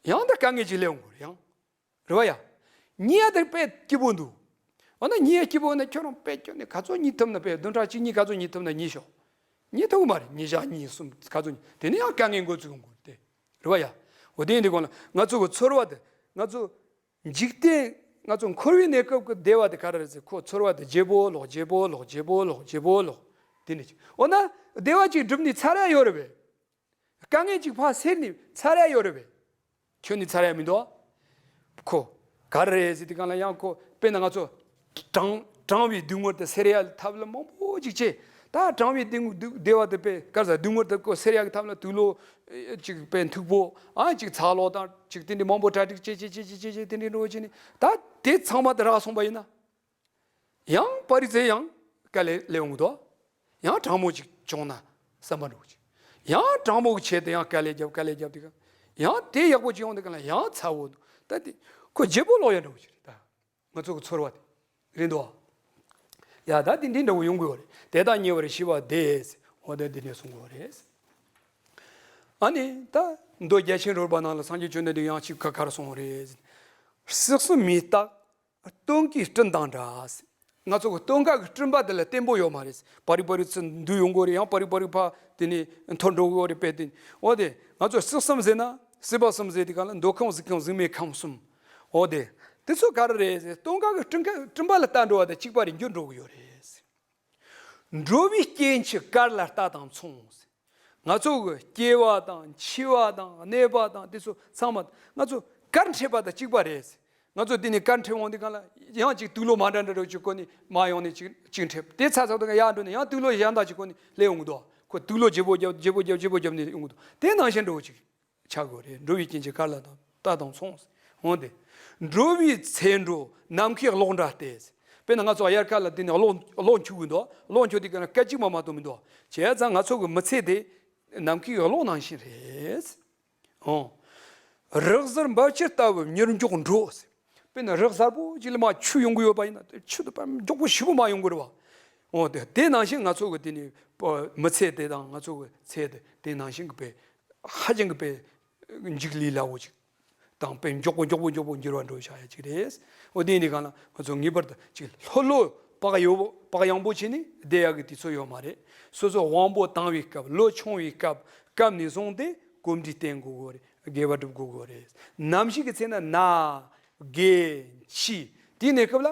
ཡང་ད་དཀའ་ངལ་ཅིག་སླེབས་འོང་གི་རེད་ཡང་། རེད་བ་ཡ། ཉལ་ཡ་དེ་དཔེ་སྐྱིད་པོ་འདུག་འོ་ན་ཉལ་ཡ་སྐྱིད་པོ་ཡོད་ན་ཁྱོད་རང་དཔེ་ཁྱོད་ནི་ག་ཚོད་ཉལ་ཐུབ་ན་དཔེ་བདུན་ཕྲག་གཅིག་གཉིས་ག་ཚོད་ཉལ་ཐུབ་ན་ཉལ་ཤོག་ཉལ་ཐུབ་མ་རེད། ཉིན་ཞག་གཉིས་གསུམ་ག་ཚོད་ཉལ་དེ་ནི་ཡང་དཀའ་ངལ་འགོ་ཚུགས་ཡོང་གི་རེད་དེ། རེད་བ་ཡ། འོ་དེ་ཡིན་དུས་གོང་ལ་ང་ཚོ་གི་ཚོར་བ་དེ་ང་ཚོ་འཇིག་རྟེན་ང་ཚོ་འཁོར་བའི་གནས་སྐབས་ཀྱི་བདེ་བ་དེ་ག་རེ་རེད་ཟེར། ཁོ་ཚོར་བ་དེ་བརྗེ་པོ་ལོག་བརྗེ་པོ་ལོག་བརྗེ་པོ་ལོག་བརྗེ་པོ་ལོག་དེ་ནི་ཅིག་འོ་ན་བདེ་བ་ཅིག་སྒྲུབ་ནས་ཚར་ཡ་ཡོད་རེད་པས། དཀའ་ངལ་ཅིག་ཕར་སེལ་ནས་ཚར་ཡ་ཡོད་རེད་པས། ཁྱོན་ནས་ཚར་ཡ་མི་འདུག་ཁོ་ག་རེ་རེད་ཟེར་དུས་སྒང་ལ་ཡང་ཁོ་དཔེར་ན་ང་ཚོ་གྲང་གྲང་བའི་སྡུག་བསྔལ་དེ་སེལ་ཡ་ཐབས་ལ་མང་པོ་ཅིག་བྱེད། ད་གྲང་བའི་སྡུག་སྡུག་བདེ་བ་དེ་དཔེ་ག་རེ་ཟ་སྡུག་བསྔལ་དེ་ཁོ་སེལ་ཡ་གི་ཐབས་ལ་དུག་ལོག་ཅིག་དཔེ་མཐུག་པོ་ཨ་ཅིག་ཚ་ལོག་དང་ཅིག་དེ་འདྲའི་མང་པོ་གྲ་སྒྲིག་བྱེད་བྱེད་བྱེད་བྱེད་བྱེད་དེ་འདྲའི་འགྲོ་བྱེད་ནི་ད་དེ་ཚང་མ་དེ་རག་སོང་པ་ཡིན་ན། ཡང་པ་རི་ཚེ་ཡང་དཀའ་ལས་སླེབས་འོང་གི་འདུག་ཡང་གྲང་མོ་ཅིག་བྱུང་ན་བསམ་པ་འགྲོ་གི་ཅིག་ཡང་གྲང་མོ་གི་ཆེད་དུ་ཡང་དཀའ་ལས་རྒྱབ་དཀའ་ལས་རྒྱབ་དེ་ག་ཡང་དེ་ཡག་པོ་ཅིག་ཡོང་དེ་ག་ལ་ཡང་ཚ་བོ་འདུག་ད་དེ་ཁོ་བརྗེ་པོ་ལོག་ཡ་འགྲོ་གི་ཅིག་རེད་ད། ང་ཚོ་གི་ཚོར་བ་དེ་རེད་འདུག་ཡ་ད་དེ་འདི་འདྲ་བོ་ཡོང་གི་ཡོད་རེད། དེ་དག་ཉེ་བར་ཞི་བ་བདེ། འོ་དེ་འདི་འདྲ་གསུང་གི་ཡོད་རེད། ཨ་ནི་ད་མདོ་རྒྱ་ཆེན་རོལ་པ་ནང་ལ་སངས་རྒྱས་བཅོམ་ལྡན་འདས་ཡང་ཅིག་ག་ག་རེ་གསུངས་རེད། སྲིད་གསུམ་མི་རྟག་སྟོན་ཀའི་སྤྲིན་དང་འདྲ། ང་ཚོ་གི་སྟོན་ཀ་གི་སྤྲིན་པ་དེ་ལ་བརྟན་པོ་ཡོད་མ་རེད། པ་རི་པ་རི་ཚུར་འདུས་ཡོང་གི་རེད། ཡང་པ་རི་པ་རི་ཕ་དེ་ནས་འཐོར་འགྲོ་གི་རེད། དཔེ་དེ་འོ་དེ་ང་ཚོ་སྲིད་གསུམ་ཟེར་ན་སྲིད་པ་གསུམ་ཟེར་དེ་ག་ལ་འདོད་ཁམས་གཟུགས་ཁམས་གཟུགས་མེད་ཁམས་གསུམ། འོ་དེ་དེ་ཚོ་ག་རེ་རེད་ཟེར། སྟོན་ཀ་གི་སྤྲིན་ཀ་སྤྲིན་པ་ལ་ལྟ་འགྲོ་བ་དང་གཅིག་པ་རེད། འགྱུར་འགྲོ་གི་ཡོད་རེད། འགྲོ་བའི་རྐྱེན་གྱིས་གར་ལ་ལྟ་དང་མཚུངས། ང་ཚོ་གི་སྐྱེ་བ་དང་འཆི་བ་དང་གནས་པ་དང་དེ་ཚོ་ཚང་མ་ང་ཚོ་གར་འཕྲད་པ་དང་གཅིག་པ་རེད། ང་ཚོ་དེ་ནས་གར་འཕྲད་འོང་དུས་སྒང་ལ་ཡང་ཅིག་དུག་ལོག་མ་འདྲ་འདྲ་འདྲ་ཅིག་སྐོར་ནས་མར་ཡོང་ནས་ཅིག་ཅིག་འཕྲད། དེ་ཚ་ཚ་དུ་ཡར་འགྲོ་ནས་ཡང་དུག་ལོག་གཞན་དག་ཅིག་སྐོར་ནས་སླེབས་འོང་གི་འདུག་ཁོ་དུག་ལོག་བརྗེ་པོ་རྒྱབ་བརྗེ་པོ་རྒྱབ་བརྗེ་པོ་རྒྱབ་ནས་ཡོང་གི་འདུག་དེ་ནང་བཞིན་འགྲོ་བ་ཅིག་ཆགས་དགོས་རེད། འགྲོ་བའི་རྐྱེན་གྱིས་གར་ལ་ལྟ་དང་མཚུངས། འོང་སྟེ། འགྲོ་བའི་ཚེ་འགྲོ་ནམ་མཁའི་གློག་འདྲ་སྟེ། དཔེར་ན་ང་ཚོ་དབྱར་ཁ་ལ་དེ་ནས་གློག་གློག་འཁྱུག་གི་འདུག་གློག་འཁྱུག་དུས་སྐབས་ན་སྐད་ཅིག་མ་མ་གཏོགས་མི་འདུག་བྱས་ཙང་ང་ཚོ་གི་མི་ཚེ་དེ་ནམ་མཁའི་གློག་ནང་བཞིན་རེད། ཨོ། རི་གཟར་འབབ་ཆུ་ལྟ་བུ་མྱུར་མགྱོགས་འགྲོ། དཔེར་ན་རི་གཟར་པོ་ཅིག་ལ་མར་ཆུ་ཡོང་གི་ཡོད་པ་ཡིན་ན་དེ་ཆུ་དེ་དཔེ་མགྱོགས་པོ་ཞེ་པོ་མར་ཡོང་གི་རེད་བ། ཨོ་དེ་དེ་ནང་བཞིན་ང་ཚོ་གི་དེ་ནི་མི་ཚེ་དེ་དང་ང་ཚོ་གི་ཚེ་དེ་དེ་ནང་བཞིན་གི་དཔེ་ཧ་ཅང་གི་དཔེ་འཇིག་ལས་སླ་བོ་ཅིག་དང་དཔེ་མགྱོགས་པོ་མགྱོགས་པོ་མགྱོགས་པོ་འགྱུར་བ་འགྲོ་བྱ་ཡ་ཅིག་རེད། ཨོ་དེ་ནི་གང་ལ་ང་ཚོ་ངེས་པར་དུ་ཅིག་ལྷོད་ལྷོད་བག་ཡོད་བག་ཡངས་པོ་བྱས་ནས་བསྡད་ཡག་གི་དུས་ཚོད་ཡོད་མ་རེད། སོ་སོ་དབང་པོ་དྭངས་པའི་སྐབས་བློ་ཆུང་བའི་སྐབས་སྐབས་ནས་བཟུང་སྟེ་གོམས་འདྲིས་བསྟེན་དགོས་དགོས་རེད། དགེ་བ་སྒྲུབ་དགོས་དགོས་རེད། ནམ་ཞིག་གི་ཚེ་ན་ན། རྒས། འཆི། དེའི་གནས་སྐབས་ལ་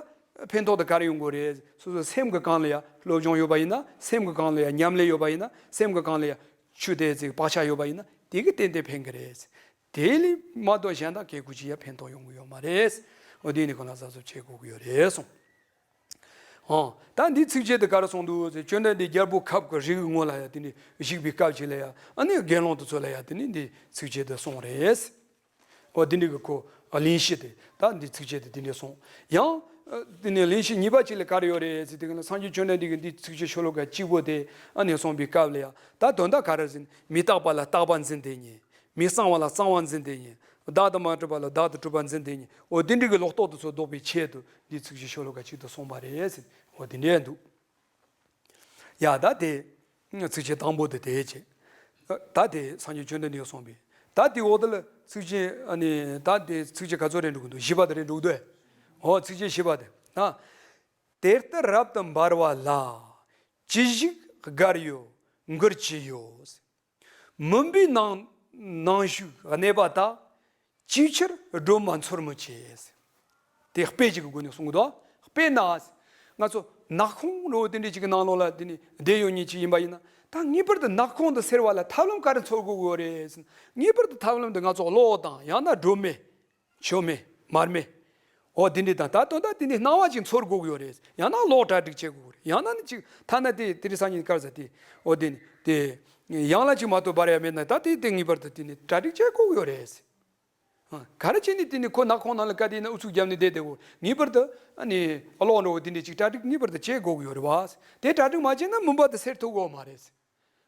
ཕན་ཐོགས་དེ་ག་རེ་ཡོང་དགོས་རེད། སོ་སོ་སེམས་ཀྱི་སྒང་ལ་ཡ་སློབ་སྦྱོང་ཡོད་པ་ཡིན་ན། སེམས་ཀྱི་སྒང་ལ་ཡ་ཉམས་ལེན་ཡོད་པ་ཡིན་ན། སེམས་ཀྱི་སྒང་ལ་ཡ་ཆུ་དེ་ཚིག་བག་ཆགས་ཡོད་པ་ཡིན་ན་དེ་གི་ཏན་ཏན་ཕན་གི་རེད། དེ་ལས་མ་གཏོགས་གཞན་དག་གལ་ཁུ་ཅི་ཡ་ཕན་ཐོགས་ཡོང་གི་ཡོད་མ་རེད། འོ་དེ་ནི་ཁོ་ན་གཟབ་གཟབ་བྱེད་དགོས་ཀྱི་ཡོད་རེད་གསུངས། ཨོ། ད་འདི་ཚིགས་བཅད་དེ་ག་རེ་གསུངས་འདུག་ཟེར། བཅོམ་ལྡན་འདས་རྒྱལ་པོ་ཁབ་ཀྱི་རིགས་ངོ་ལ་ཡ་དེ་ནི་བཞུགས་པའི་སྐབས་ཅིག་ལ་ཡ་ཨ་ནི་དགེ་སློང་དེ་ཚོ་ལ་ཡ་དེ་ནི་འདི་ཚིགས་བཅད་དེ་གསུངས་རེད། ཨོ་དེ་འདྲ་གི་ཁོ་གླེང་གཞི་དེ་ད་འདི་ཚིགས་བཅད་དེ་དེ་འདྲ་གསུངས། ཡང་དེ་ནི་གླེང་གཞི་གཉིས་པ་ཅིག་ལ་ག་རེ་ཡོད་རེད་ཟེར་དུས་སྒང་ལ་སངས་རྒྱས་བཅོམ་ལྡན་འདས་ཀྱིས་འདི་ཚིགས་བཅད་ཤོ་ལོ་ཀ་གཅིག་པོ་དེ་ཨ་ནི་གསུངས་པའི་སྐབས་ལ་ཡ་ད་དོན་དག་ག་རེ་ཟེར་ན་མི་རྟག་པ་ལ་རྟག་པ་འཛིན་དེ་ཉིད། མི་གཙང་བ་ལ་གཙང་བ་འཛིན་དེ་ཉིད། བདག་ཏུ་མ་གྲུབ་པ་ལ་བདག་ཏུ་གྲུབ་པ་འཛིན་དེ་ཉིད། འོ་དེ་འདྲ་གི་ལོག་རྟོག་དེ་ཚོ་ཟློག་པའི་ཆེད་དུ་འདི་ཚིགས་བཅད་ཤོ་ལོ་ཀ་གཅིག་ཏུ་གསུངས་པ་རེད་ཟེར། འོ་དེ་འདྲ་འདུག་ཡ་ད་དེ་ཚིགས་བཅད་དང་པོ་དེ་དེ་བྱས། ད་དེ་སངས་རྒྱས་བཅོམ་ལྡན་འདས་གསུངས་པའི་ད་དེ་འོག་དེ་ལ་ཚིགས་བཅད་ཨ་ནི་ད་དེ་ཚིགས་བཅད་ག་ཚོད་རེད་འགྲོ་གི་འདུག་བཞི་པ་དེ་རེད་འགྲོ་གི་འདུག་འོ་ཚིགས་བཅད་བཞི་པ་དེ་ན། དེ་ལྟར་རབ་ཏུ་འབར་བ་ལ། ཅི་ཞིག་དགར་ཡོད་འགུལ་ཅི་ཡོད། མུན་པའི་ནང་ནང་ཞུགས་གནས་པ་དག་ཅིའི་ཕྱིར་སྒྲོན་མ་འཚོལ་མི་བྱེད། དེ་དཔེ་ཅིག་གི་སྒོ་ནས་གསུངས་འདུག་དཔེར་ན། ང་ཚོ་ནག་ཁུང་རོ་དེ་འདྲ་ཅིག་གི་ནང་ལོགས་ལ་དེ་ནི་བསྡད་ཡོད་མཁན་ཅིག་ཡིན་པ་ཡིན་ན། ད་ངེས་པར་དུ་ནག་ཁུང་དེ་སེལ་བ་ལ་ཐབས་ལམ་ག་རེ་འཚོལ་དགོས་ཀྱི་ཡོད་རེད། ངེས་པར་དུ་ཐབས་ལམ་དེ་ང་ཚོ་གློག་དང་ཡང་ན་སྒྲོན་མེ། མཆོད་མེ། མར་མེ། འོ་དེ་འདྲ་དང་ད་དོན་དག་དེ་འདྲའི་སྣང་བ་ཅིག་འཚོལ་དགོས་ཀྱི་ཡོད་རེད། ཡང་ན་གློག་གྲ་སྒྲིག་བྱེད་དགོས་ཀྱི་རེད། ཡང་ན་ནི་ཅིག་ཐ་ན་དེ་དེ་རིང་སང་ཉིན་སྐར་ཟ་དེ། འོ་དེ་ནི་དེ། ཡང་ལ་ཅིག་མ་གཏོགས་འབར་ཡ་མེད་ན་ད་དེ་དེ་ངེས་པར་དུ་དེ་ནི་གྲ་སྒྲིག་བྱེད་དགོས་ཀྱི་ཡོད་རེད། ཨ། ག་རེ་བྱས་ནས་དེ་ནི་ཁོ་ནག་ཁུང་ནང་ལ་ག་དེ་ཡིན་ན་ཨུ་ཚུགས་བརྒྱབ་ནས་བསྡད་བསྡད་དགོས། ངེས་པར་དུ་ཨ་ནི་གློག་འདྲ་བོ་དེ་འདྲ་ཅིག་གྲ་སྒྲིག་ངེས་པར་དུ་བྱེད་དགོས་ཀྱི་ཡོད་རེད་བ། དེ་གྲ་སྒྲིག་མ་བྱས་ན་མུན་པ་དེ་སེལ་ཐུབ་ཀྱི་ཡོད་མ་རེད།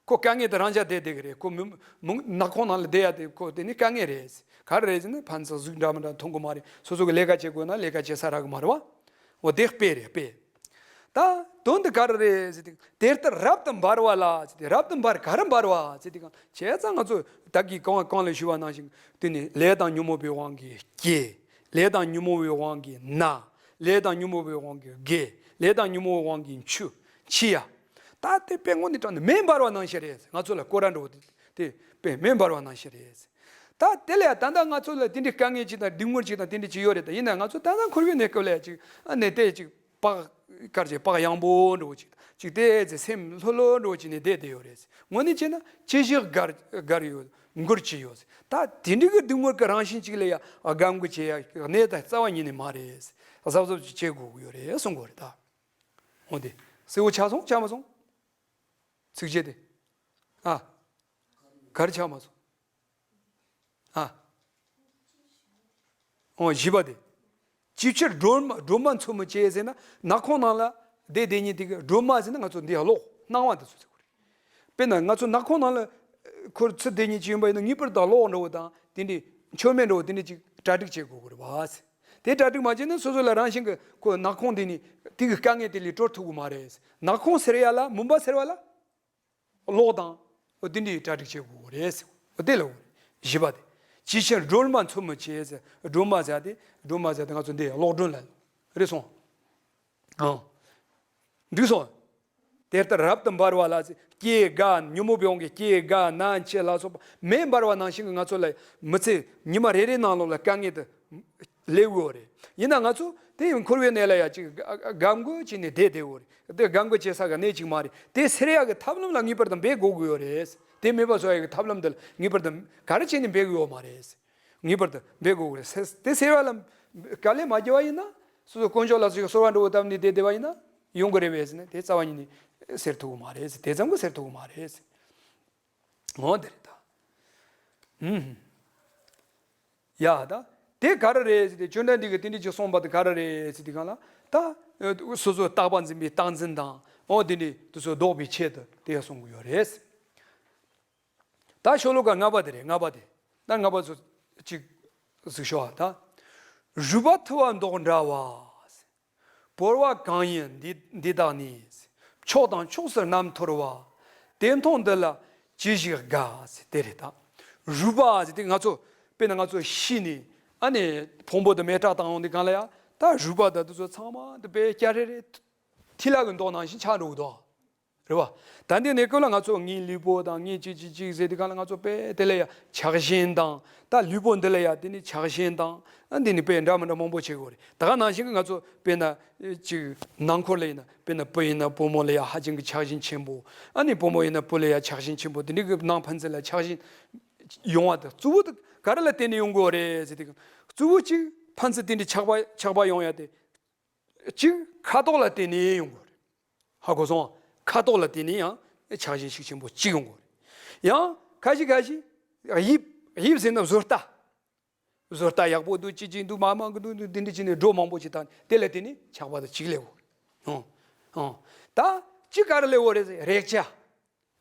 ཁོ་དཀའ་ངལ་དེ་རང་འཇགས་བསྡད་བསྡད་ཀྱི་རེད། ཁོ་མི་མི་ནག་ཁུང་ནང་ལ་བསྡད་ཡ་དེ་ཁོ་དེ་ནི་དཀའ་ངལ་རེད། ག་རེ་རེད་ཟེར་ན་ཕན་ཚུན་གཟུགས་འདྲ་མི་འདྲ་མཐོང་གི་མ་རེད། སོ་སོ་གི་ལས་ཀ་བྱེད་དགོས་ན་ལས་ཀ་བྱེད་ས་རག་གི་མ་རེད་བ། འོ་དེ་དཔེ་རེད་དཔེ། ད་དོན་དེ་ག་རེ་རེད་ཟེར་དུས་དེ་ལྟར་རབ་ཏུ་འབར་བ་ལ་ཟེར་དུས་རབ་ཏུ་འབར་ག་རེ་འབར་བ་ཟེར་དུས་གང་བྱས་ཙང་ང་ཚོ་ད་གིན་གོང་གོང་ལ་ཞུས་པ་ནང་བཞིན་དེ་ནི་ལས་དང་ཉོན་མོངས་པའི་དབང་གིས་སྐྱེ། ལས་དང་ཉོན་མོངས་པའི་དབང་གིས་ན། ལས་དང་ཉོན་མོངས་པའི་དབང་གིས་རྒས། ལས་དང་ཉོན་མོངས་པའི་དབང་གིས་འཆི། འཆི་ཡ། ད་དེ་དཔེ་དངོས་གནས་དྲང་ནས་མེ་འབར་བ་ནང་བཞིན་རེད། ང་ཚོ་ལ་སྐོར་ར་འགྲོ་བ་དེ་དཔེ་མེ་འབར་བ་ནང་བཞིན་རེད། ད་དེ་ལས་ད་ལྟ་ང་ཚོ་ལ་དེ་འདྲའི་དཀའ་ངལ་ཅིག་དང་སྡུག་བསྔལ་ཅིག་དང་དེ་འདྲ་ཅིག་ཡོད་རེད། ད་ཡིན་ན་ང་ཚོ་ད་ལྟ་འཁོར་བའི་གནས་སྐབས་ལ་ཅིག་ཨ་ནི་དེ་ཅིག་བག་ དཀར་ཆ་པགས་ཡངས་པོ་འདྲ་བོ་ཅིག་ཅིག་བལྟས་ཚེ་སེམས་ལྷོད་ལྷོད་འདྲ་བོ་ཅིག་ནས་བསྡད་བསྡད་ཡོད་རེད། དངོས་གནས་བྱས་ན་ལྕེ་བཞི་འགར་འགར་ཡོད། འགུལ་གྱི་ཡོད། ད་དེ་འདྲའི་གི་སྡུག་བསྔལ་གྱི་རང་བཞིན་ཅིག་ལ་ཡ་སྒམ་གི་བྱེད་ཡ་གནས་ད་རྩ་བ་ཉིད་ནས་མ་རེད། གཟབ་གཟབ་ཅིག་བྱེད་དགོས་ཀྱི་ཡོད་རེད་གསུང་གི་ཡོད་རེད་ད། འོ་དེ་གསལ་བོ་ཆགས་སོང་ཆགས་མ་སོང་། ཚིགས་བཅད་དེ། ཨ། ག་རེ་ཆགས་མ་སོང་། ཨ། འོ་བཞི་པ་དེ། ཅི་ཕྱིར་སྒྲོལ་མ་སྒྲོལ་མ་མཚོ་མོ་སྐྱེས་ཟེར་ན། ནག་ཁུང་ནང་ལ་བསྡད་བསྡད་མཁན་དེ་གི་སྒྲོལ་མ་ཟེར་ན་ང་ཚོ་འདི་གློག་སྣང་བ་དེ་ཚོ་ཟེར་གི་རེད། དཔེར་ན་ང་ཚོ་ནག་ཁུང་ནང་ལ་ཁོར་ཚུད་བསྡད་མཁན་ཅིག་ཡིན་པ་ཡིན་ན་ངེས་པར་དུ་གློག་འདྲ་བོ་དང་དེ་འདྲའི་མཆོད་མེ་འདྲ་བོ་དེ་འདྲ་ཅིག་གྲ་སྒྲིག་བྱེད་དགོས་ཀྱི་རེད་བ། དེ་གྲ་སྒྲིག་མ་བྱས་ན་སོ་སོ་ལ་རང་བཞིན་གྱི་ཁོ་ནག་ཁུང་དེ་ནི་དེ་གི་དཀའ་ངལ་དེ་ལས་གྲོལ་ཐུབ་ཀྱི་མ་རེད། ནག་ཁུང་སེལ་ཡ་ལ་མུན་པ་སེལ་བ་ལ། གློག་དང་། འོ་དེ་འདྲའི་གྲ་སྒྲིག་བྱེད་དགོས་རེད་ཟེར། འོ་དེ་ལ་འོ་རེད། བཞི་པ་དེ། ཅི་ཕྱིར་སྒྲོལ་མ་མཚོ་མོ་སྐྱེས་ཟེར། སྒྲོལ་མ་ཟེར་དེ་སྒྲོལ་མ་ཟེར་དེ་ང་ཚོ་འདི་གློག་སྒྲོན་ལ་རེད་སོང་། ཨང་། འགྲིག་སོང་། དེ་ལྟར་རབ་ཏུ་འབར་བ་ལ་ཟེར། སྐྱེ་རྒ་ཉོན་མོངས་པའི་དབང་གིས་སྐྱེ་རྒ་ན་འཆི་ལ་སོགས་པ་མེ་འབར་བ་ནང་བཞིན་གྱི་ང་ཚོ་ལ་མི་ཚེ་ཉི་མ་རེ་རེ་ནང་ལོགས་ལ་དཀའ་ངལ་དུ། སླེབས་ཡོད་རེད། ཡིན་ན་ང་ཚོ་དེ་ཡང་འཁོར་བའི་གནས་ལ་ཡ་ཅིག་སྒམ་གུ་བྱས་ནས་བསྡད་བསྡད་ཡོད་རེད། དེ་སྒམ་གུ་བྱེད་ས་གི་གནས་ཅིག་མ་རེད། དེ་སེལ་ཡག་གི་ཐབས་ལམ་ལ་ངེས་པར་དུ་འབད་དགོས་ཀྱི་ཡོད་རེད། དེ་མེད་པ་བཟོ་ཡག་གི་ཐབས་ལམ་དེ་ལ་ངེས་པར་དུ་ག་རེ་བྱས་ནས་འབད་ཀྱི་ཡོད་མ་རེད། ངེས་པར་དུ་འབད་དགོས་ཀྱི་རེད། སེ་དེ་སེལ་བ་ལ་དཀའ་ལས་མ་བརྒྱབ་པ་ཡིན་ན་སོ་སོ་དཀོན་མཆོག་ལ་སོགས་ཀྱི་གསོལ་བ་འདྲ་བོ་བཏབ་ནས་བསྡད་བསྡད་པ་ཡིན་ན་ཡོང་གི་རེད་པས་ཟེར་ན་དེ་རྩ་བ་ཉིད་ནས་སེལ་ཐུབ་ཀྱི་མ་རེད། དེ་ཙམ་གྱིས་སེལ་ཐུབ་ཀྱི་མ་རེད། འོ་དེ་རེད་ད། ཧུམ། ཡ་ད། དེ་ག་རེ་རེད་ཟེར་ཏེ་ཆོས་འབྲེལ་འདི་གི་དེ་འདྲ་ཅིག་གསུངས་པ་དེ་ག་རེ་རེད་ཟེར་ཏེ་གང་ལ་ད། སོ་སོའི་རྟག་པ་འཛིན་པའི་རྟག་འཛིན་དང་འོ་དེ་འདྲ་དེ་ཚོ་ལྡོག་པའི་ཆེད་དུ་དེ་གསུང་གི་ཡོད་རེད། ད་ཤོ་ལོ་ཀ་ལྔ་པ་དེ་རེད། ལྔ་པ་དེ། ད་ལྔ་པ་ཚོ་ཅིག་གཟིགས་ཤོག་ཨ་ད། རུས་པ་ཐུ་བ་མདོག་འདྲ་བ། བོར་བ་གང་ཡིན་འདི་འདི་དག་ནི། ཕྱོགས་དང་ཕྱོགས་སུ་རྣམ་འཐོར་བ། དེ་མཐོང་འདི་ལ་ཅི་ཞིག་དགའ། དེ་རེད་ད། རུས་པ་ཟེར་དེ་ང་ཚོ་དཔེར་ན་ང་ཚོ་ཤི་ནས་ཨ་ནི་ཕུང་པོ་དེ་མེ་སྲེག་བཏང་ཡོང་དུས་གང་ལ་ཡ་ད་རུས་པ་དང་དེ་ཚོ་ཚང་མ་དེ་དཔེ་སྐྱ་རེ་རེ་ཐིག་ལེ་གི་མདོག་ནང་བཞིན་ཆགས་འགྲོ་གི་འདུག་རེད་བ། ད་འདི་གནས་སྐབས་ལ་ང་ཚོ་ངའི་ལུས་པོ་དང་ངའི་ཅི་ཅི་ཅི་ཟེར་དུས་གང་ལ་ང་ཚོ་དཔེ་དེ་ལ་ཡ་ཆགས་ཞེན་དང་ད་ལུས་པོ་འདི་ལ་ཡ་དེ་ནི་ཆགས་ཞེན་དང་ཨ་འདི་ནི་དཔེ་འདྲ་མི་འདྲ་མང་པོ་བྱེད་དགོས་རེད། ད་ག་ནང་བཞིན་གྱི་ང་ཚོ་དཔེར་ན་ཅིག་ནང་འཁོར་ལ་ཡིན་ན་དཔེར་ན་བུ་ཡིན་ན་བུ་མོ་ལ་ཡ་ཧ་ཅང་གི་ཆགས་ཞེན་ཆེན་པོ། ཨ་ནི་བུ་མོ་ཡིན་ན་བུ་ལ་ཡ་ཆགས་ཞེན་ཆེན་པོ། དེ་འདྲའི་གི་ནང་ཕན་ཚུན་ལ་ཆགས་ཞེན་ཡོང་བ་དེ་གཙོ་བོ་དེ་ག་རེ་ལ་བརྟེན་ནས་ཡོང་དགོས་རེད་ཟེར་དུས་གཙོ་བོ་གཅིག་ཕན་ཚུན་དེ་འདྲའི་ཆགས་པ་ཆགས་པ་ཡོང་ཡ་དེ། གཅིག་ཁ་དོག་ལ་བརྟེན་ནས་ཡོང་གི་རེད། ཧ་གོ་སོང་ཨ། ཁ་དོག་ལ་བརྟེན་ནས་ཡང་ཆགས་ཞེན་ཤུགས་ཆེན་པོ་གཅིག་ཡོང་གི་རེད། ཡང་ཁ་ཤས་ཁ་ཤས་དབྱིབས། དབྱིབས་ཟེར་ན་བཟོ་ལྟ། བཟོ་ལྟ་ཡག་པོ་འདུག་ཅི་ཅི་འདུག་མ་མང་གི་འདུག་འདི་འདྲ་བྱས་ནས་སྒྲོ་མང་པོ་ཅིག་བཏགས་ནས་དེ་ལ་བརྟེན་ནས་ཆགས་པ་དང་གཅིག་སླེབས་ཡོང་། ཨང་། ཨང་། ད་གཅིག་ག་རེ་སླེབས་ཡོད་རེད་ཟེར་རེག་བྱ།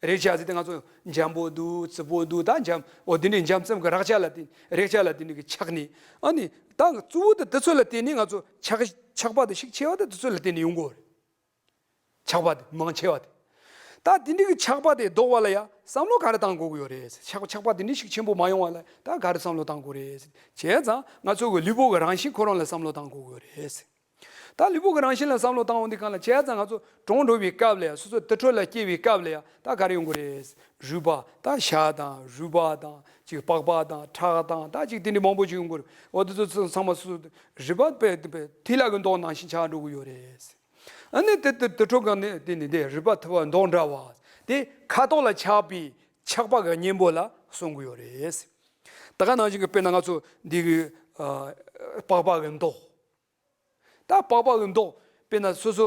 རེག་བྱ་ཟེར་ཏེ་ང་ཚོ་འཇམ་པོ་འདུག་རྩུབ་པོ་འདུག་ད་འཇམ་འོ་འདི་འདྲའི་འཇམ་རྩུབ་ཀྱི་རེག་བྱ་ལ་བརྟེན་རེག་བྱ་ལ་བརྟེན་ནས་ཀྱི་ཆགས་ནས་ཨ་ནི་ད་གཙོ་བོ་དེ་དེ་ཚོ་ལ་བརྟེན་ནས་ང་ཚོ་ཆགས་ཆགས་པ་དེ་ཤུགས་ཆེ་བ་དེ་དེ་ཚོ་ལ་བརྟེན་ནས་ཡོང་གི་ཡོད་རེད། ཆགས་པ་དེ་མང་ཆེ་བ་དེ། ད་དེ་འདྲའི་གི་ཆགས་པ་དེ་ལྡོག་པ་ལ་ཡ་བསམ་བློ་ག་རེ་བཏང་དགོས་ཀྱི་ཡོད་རེད། ཆགས་ཆགས་པ་དེ་འདྲའི་ཤུགས་ཆེན་པོ་མ་ཡོང་བ་ལ་ད་ག་རེ་བསམ་བློ་བཏང་དགོས་རེད། བྱས་ཙང་ང་ཚོ་གི་ལུས་པོ་གི་རང་བཞིན་ཁོ་རང་ལ་བསམ་བློ་བཏང་དགོས་ཀྱི་ཡོད་རེད། ད་ལུས་པོ་གི་རང་བཞིན་ལ་བསམ་བློ་བཏང་འོང་དུས་གང་ལ་བྱས་ཙང་ང་ཚོ་གྲོངས་འགྲོ་བའི་སྐབས་ལ་ཡ་སོ་སོ་དུར་ཁྲོད་ལ་སྐྱེ་བའི་སྐབས་ལ་ཡ་ད་ག་རེ་ཡོང་གི་རེད། རུས་པ་ད་ཤ་དང་རུས་པ་དང་ཅིག་པགས་པ་དང་ཁྲག་དང་ད་ཅིག་དེ་འདྲ་མང་པོ་ཅིག་ཡོང་གི་རེད། འོ་དེ་ཚོ་ཚང་མ་སོ་སོ་རུས་པ་དཔེ་དཔེ་ཐིག་ལེ་གི་མདོག་ནང་བཞིན་ཆགས་འགྲོ་གི་ཡོད་རེད། ཨ་ནི་དེ་དེ་དུར་ཁྲོད་གང་ནས་དེ་ནི་དེ་རུས་པ་ཐུ་བ་མདོག་འདྲ་བ་དེ་ཁ་དོག་ལ་ཆགས་པའི་ཆགས་པ་གི་གཉེན་པོ་ལ་གསུང་གི་ཡོད་རེད། ད་ག་ནང་བཞིན་གྱི་དཔེར་ན་ང་ཚོ་འདི་གི་ཨ་པགས་པ་གི་མདོག་ད་པགས་པ་གི་མདོག་དཔེར་ན་སོ་སོ་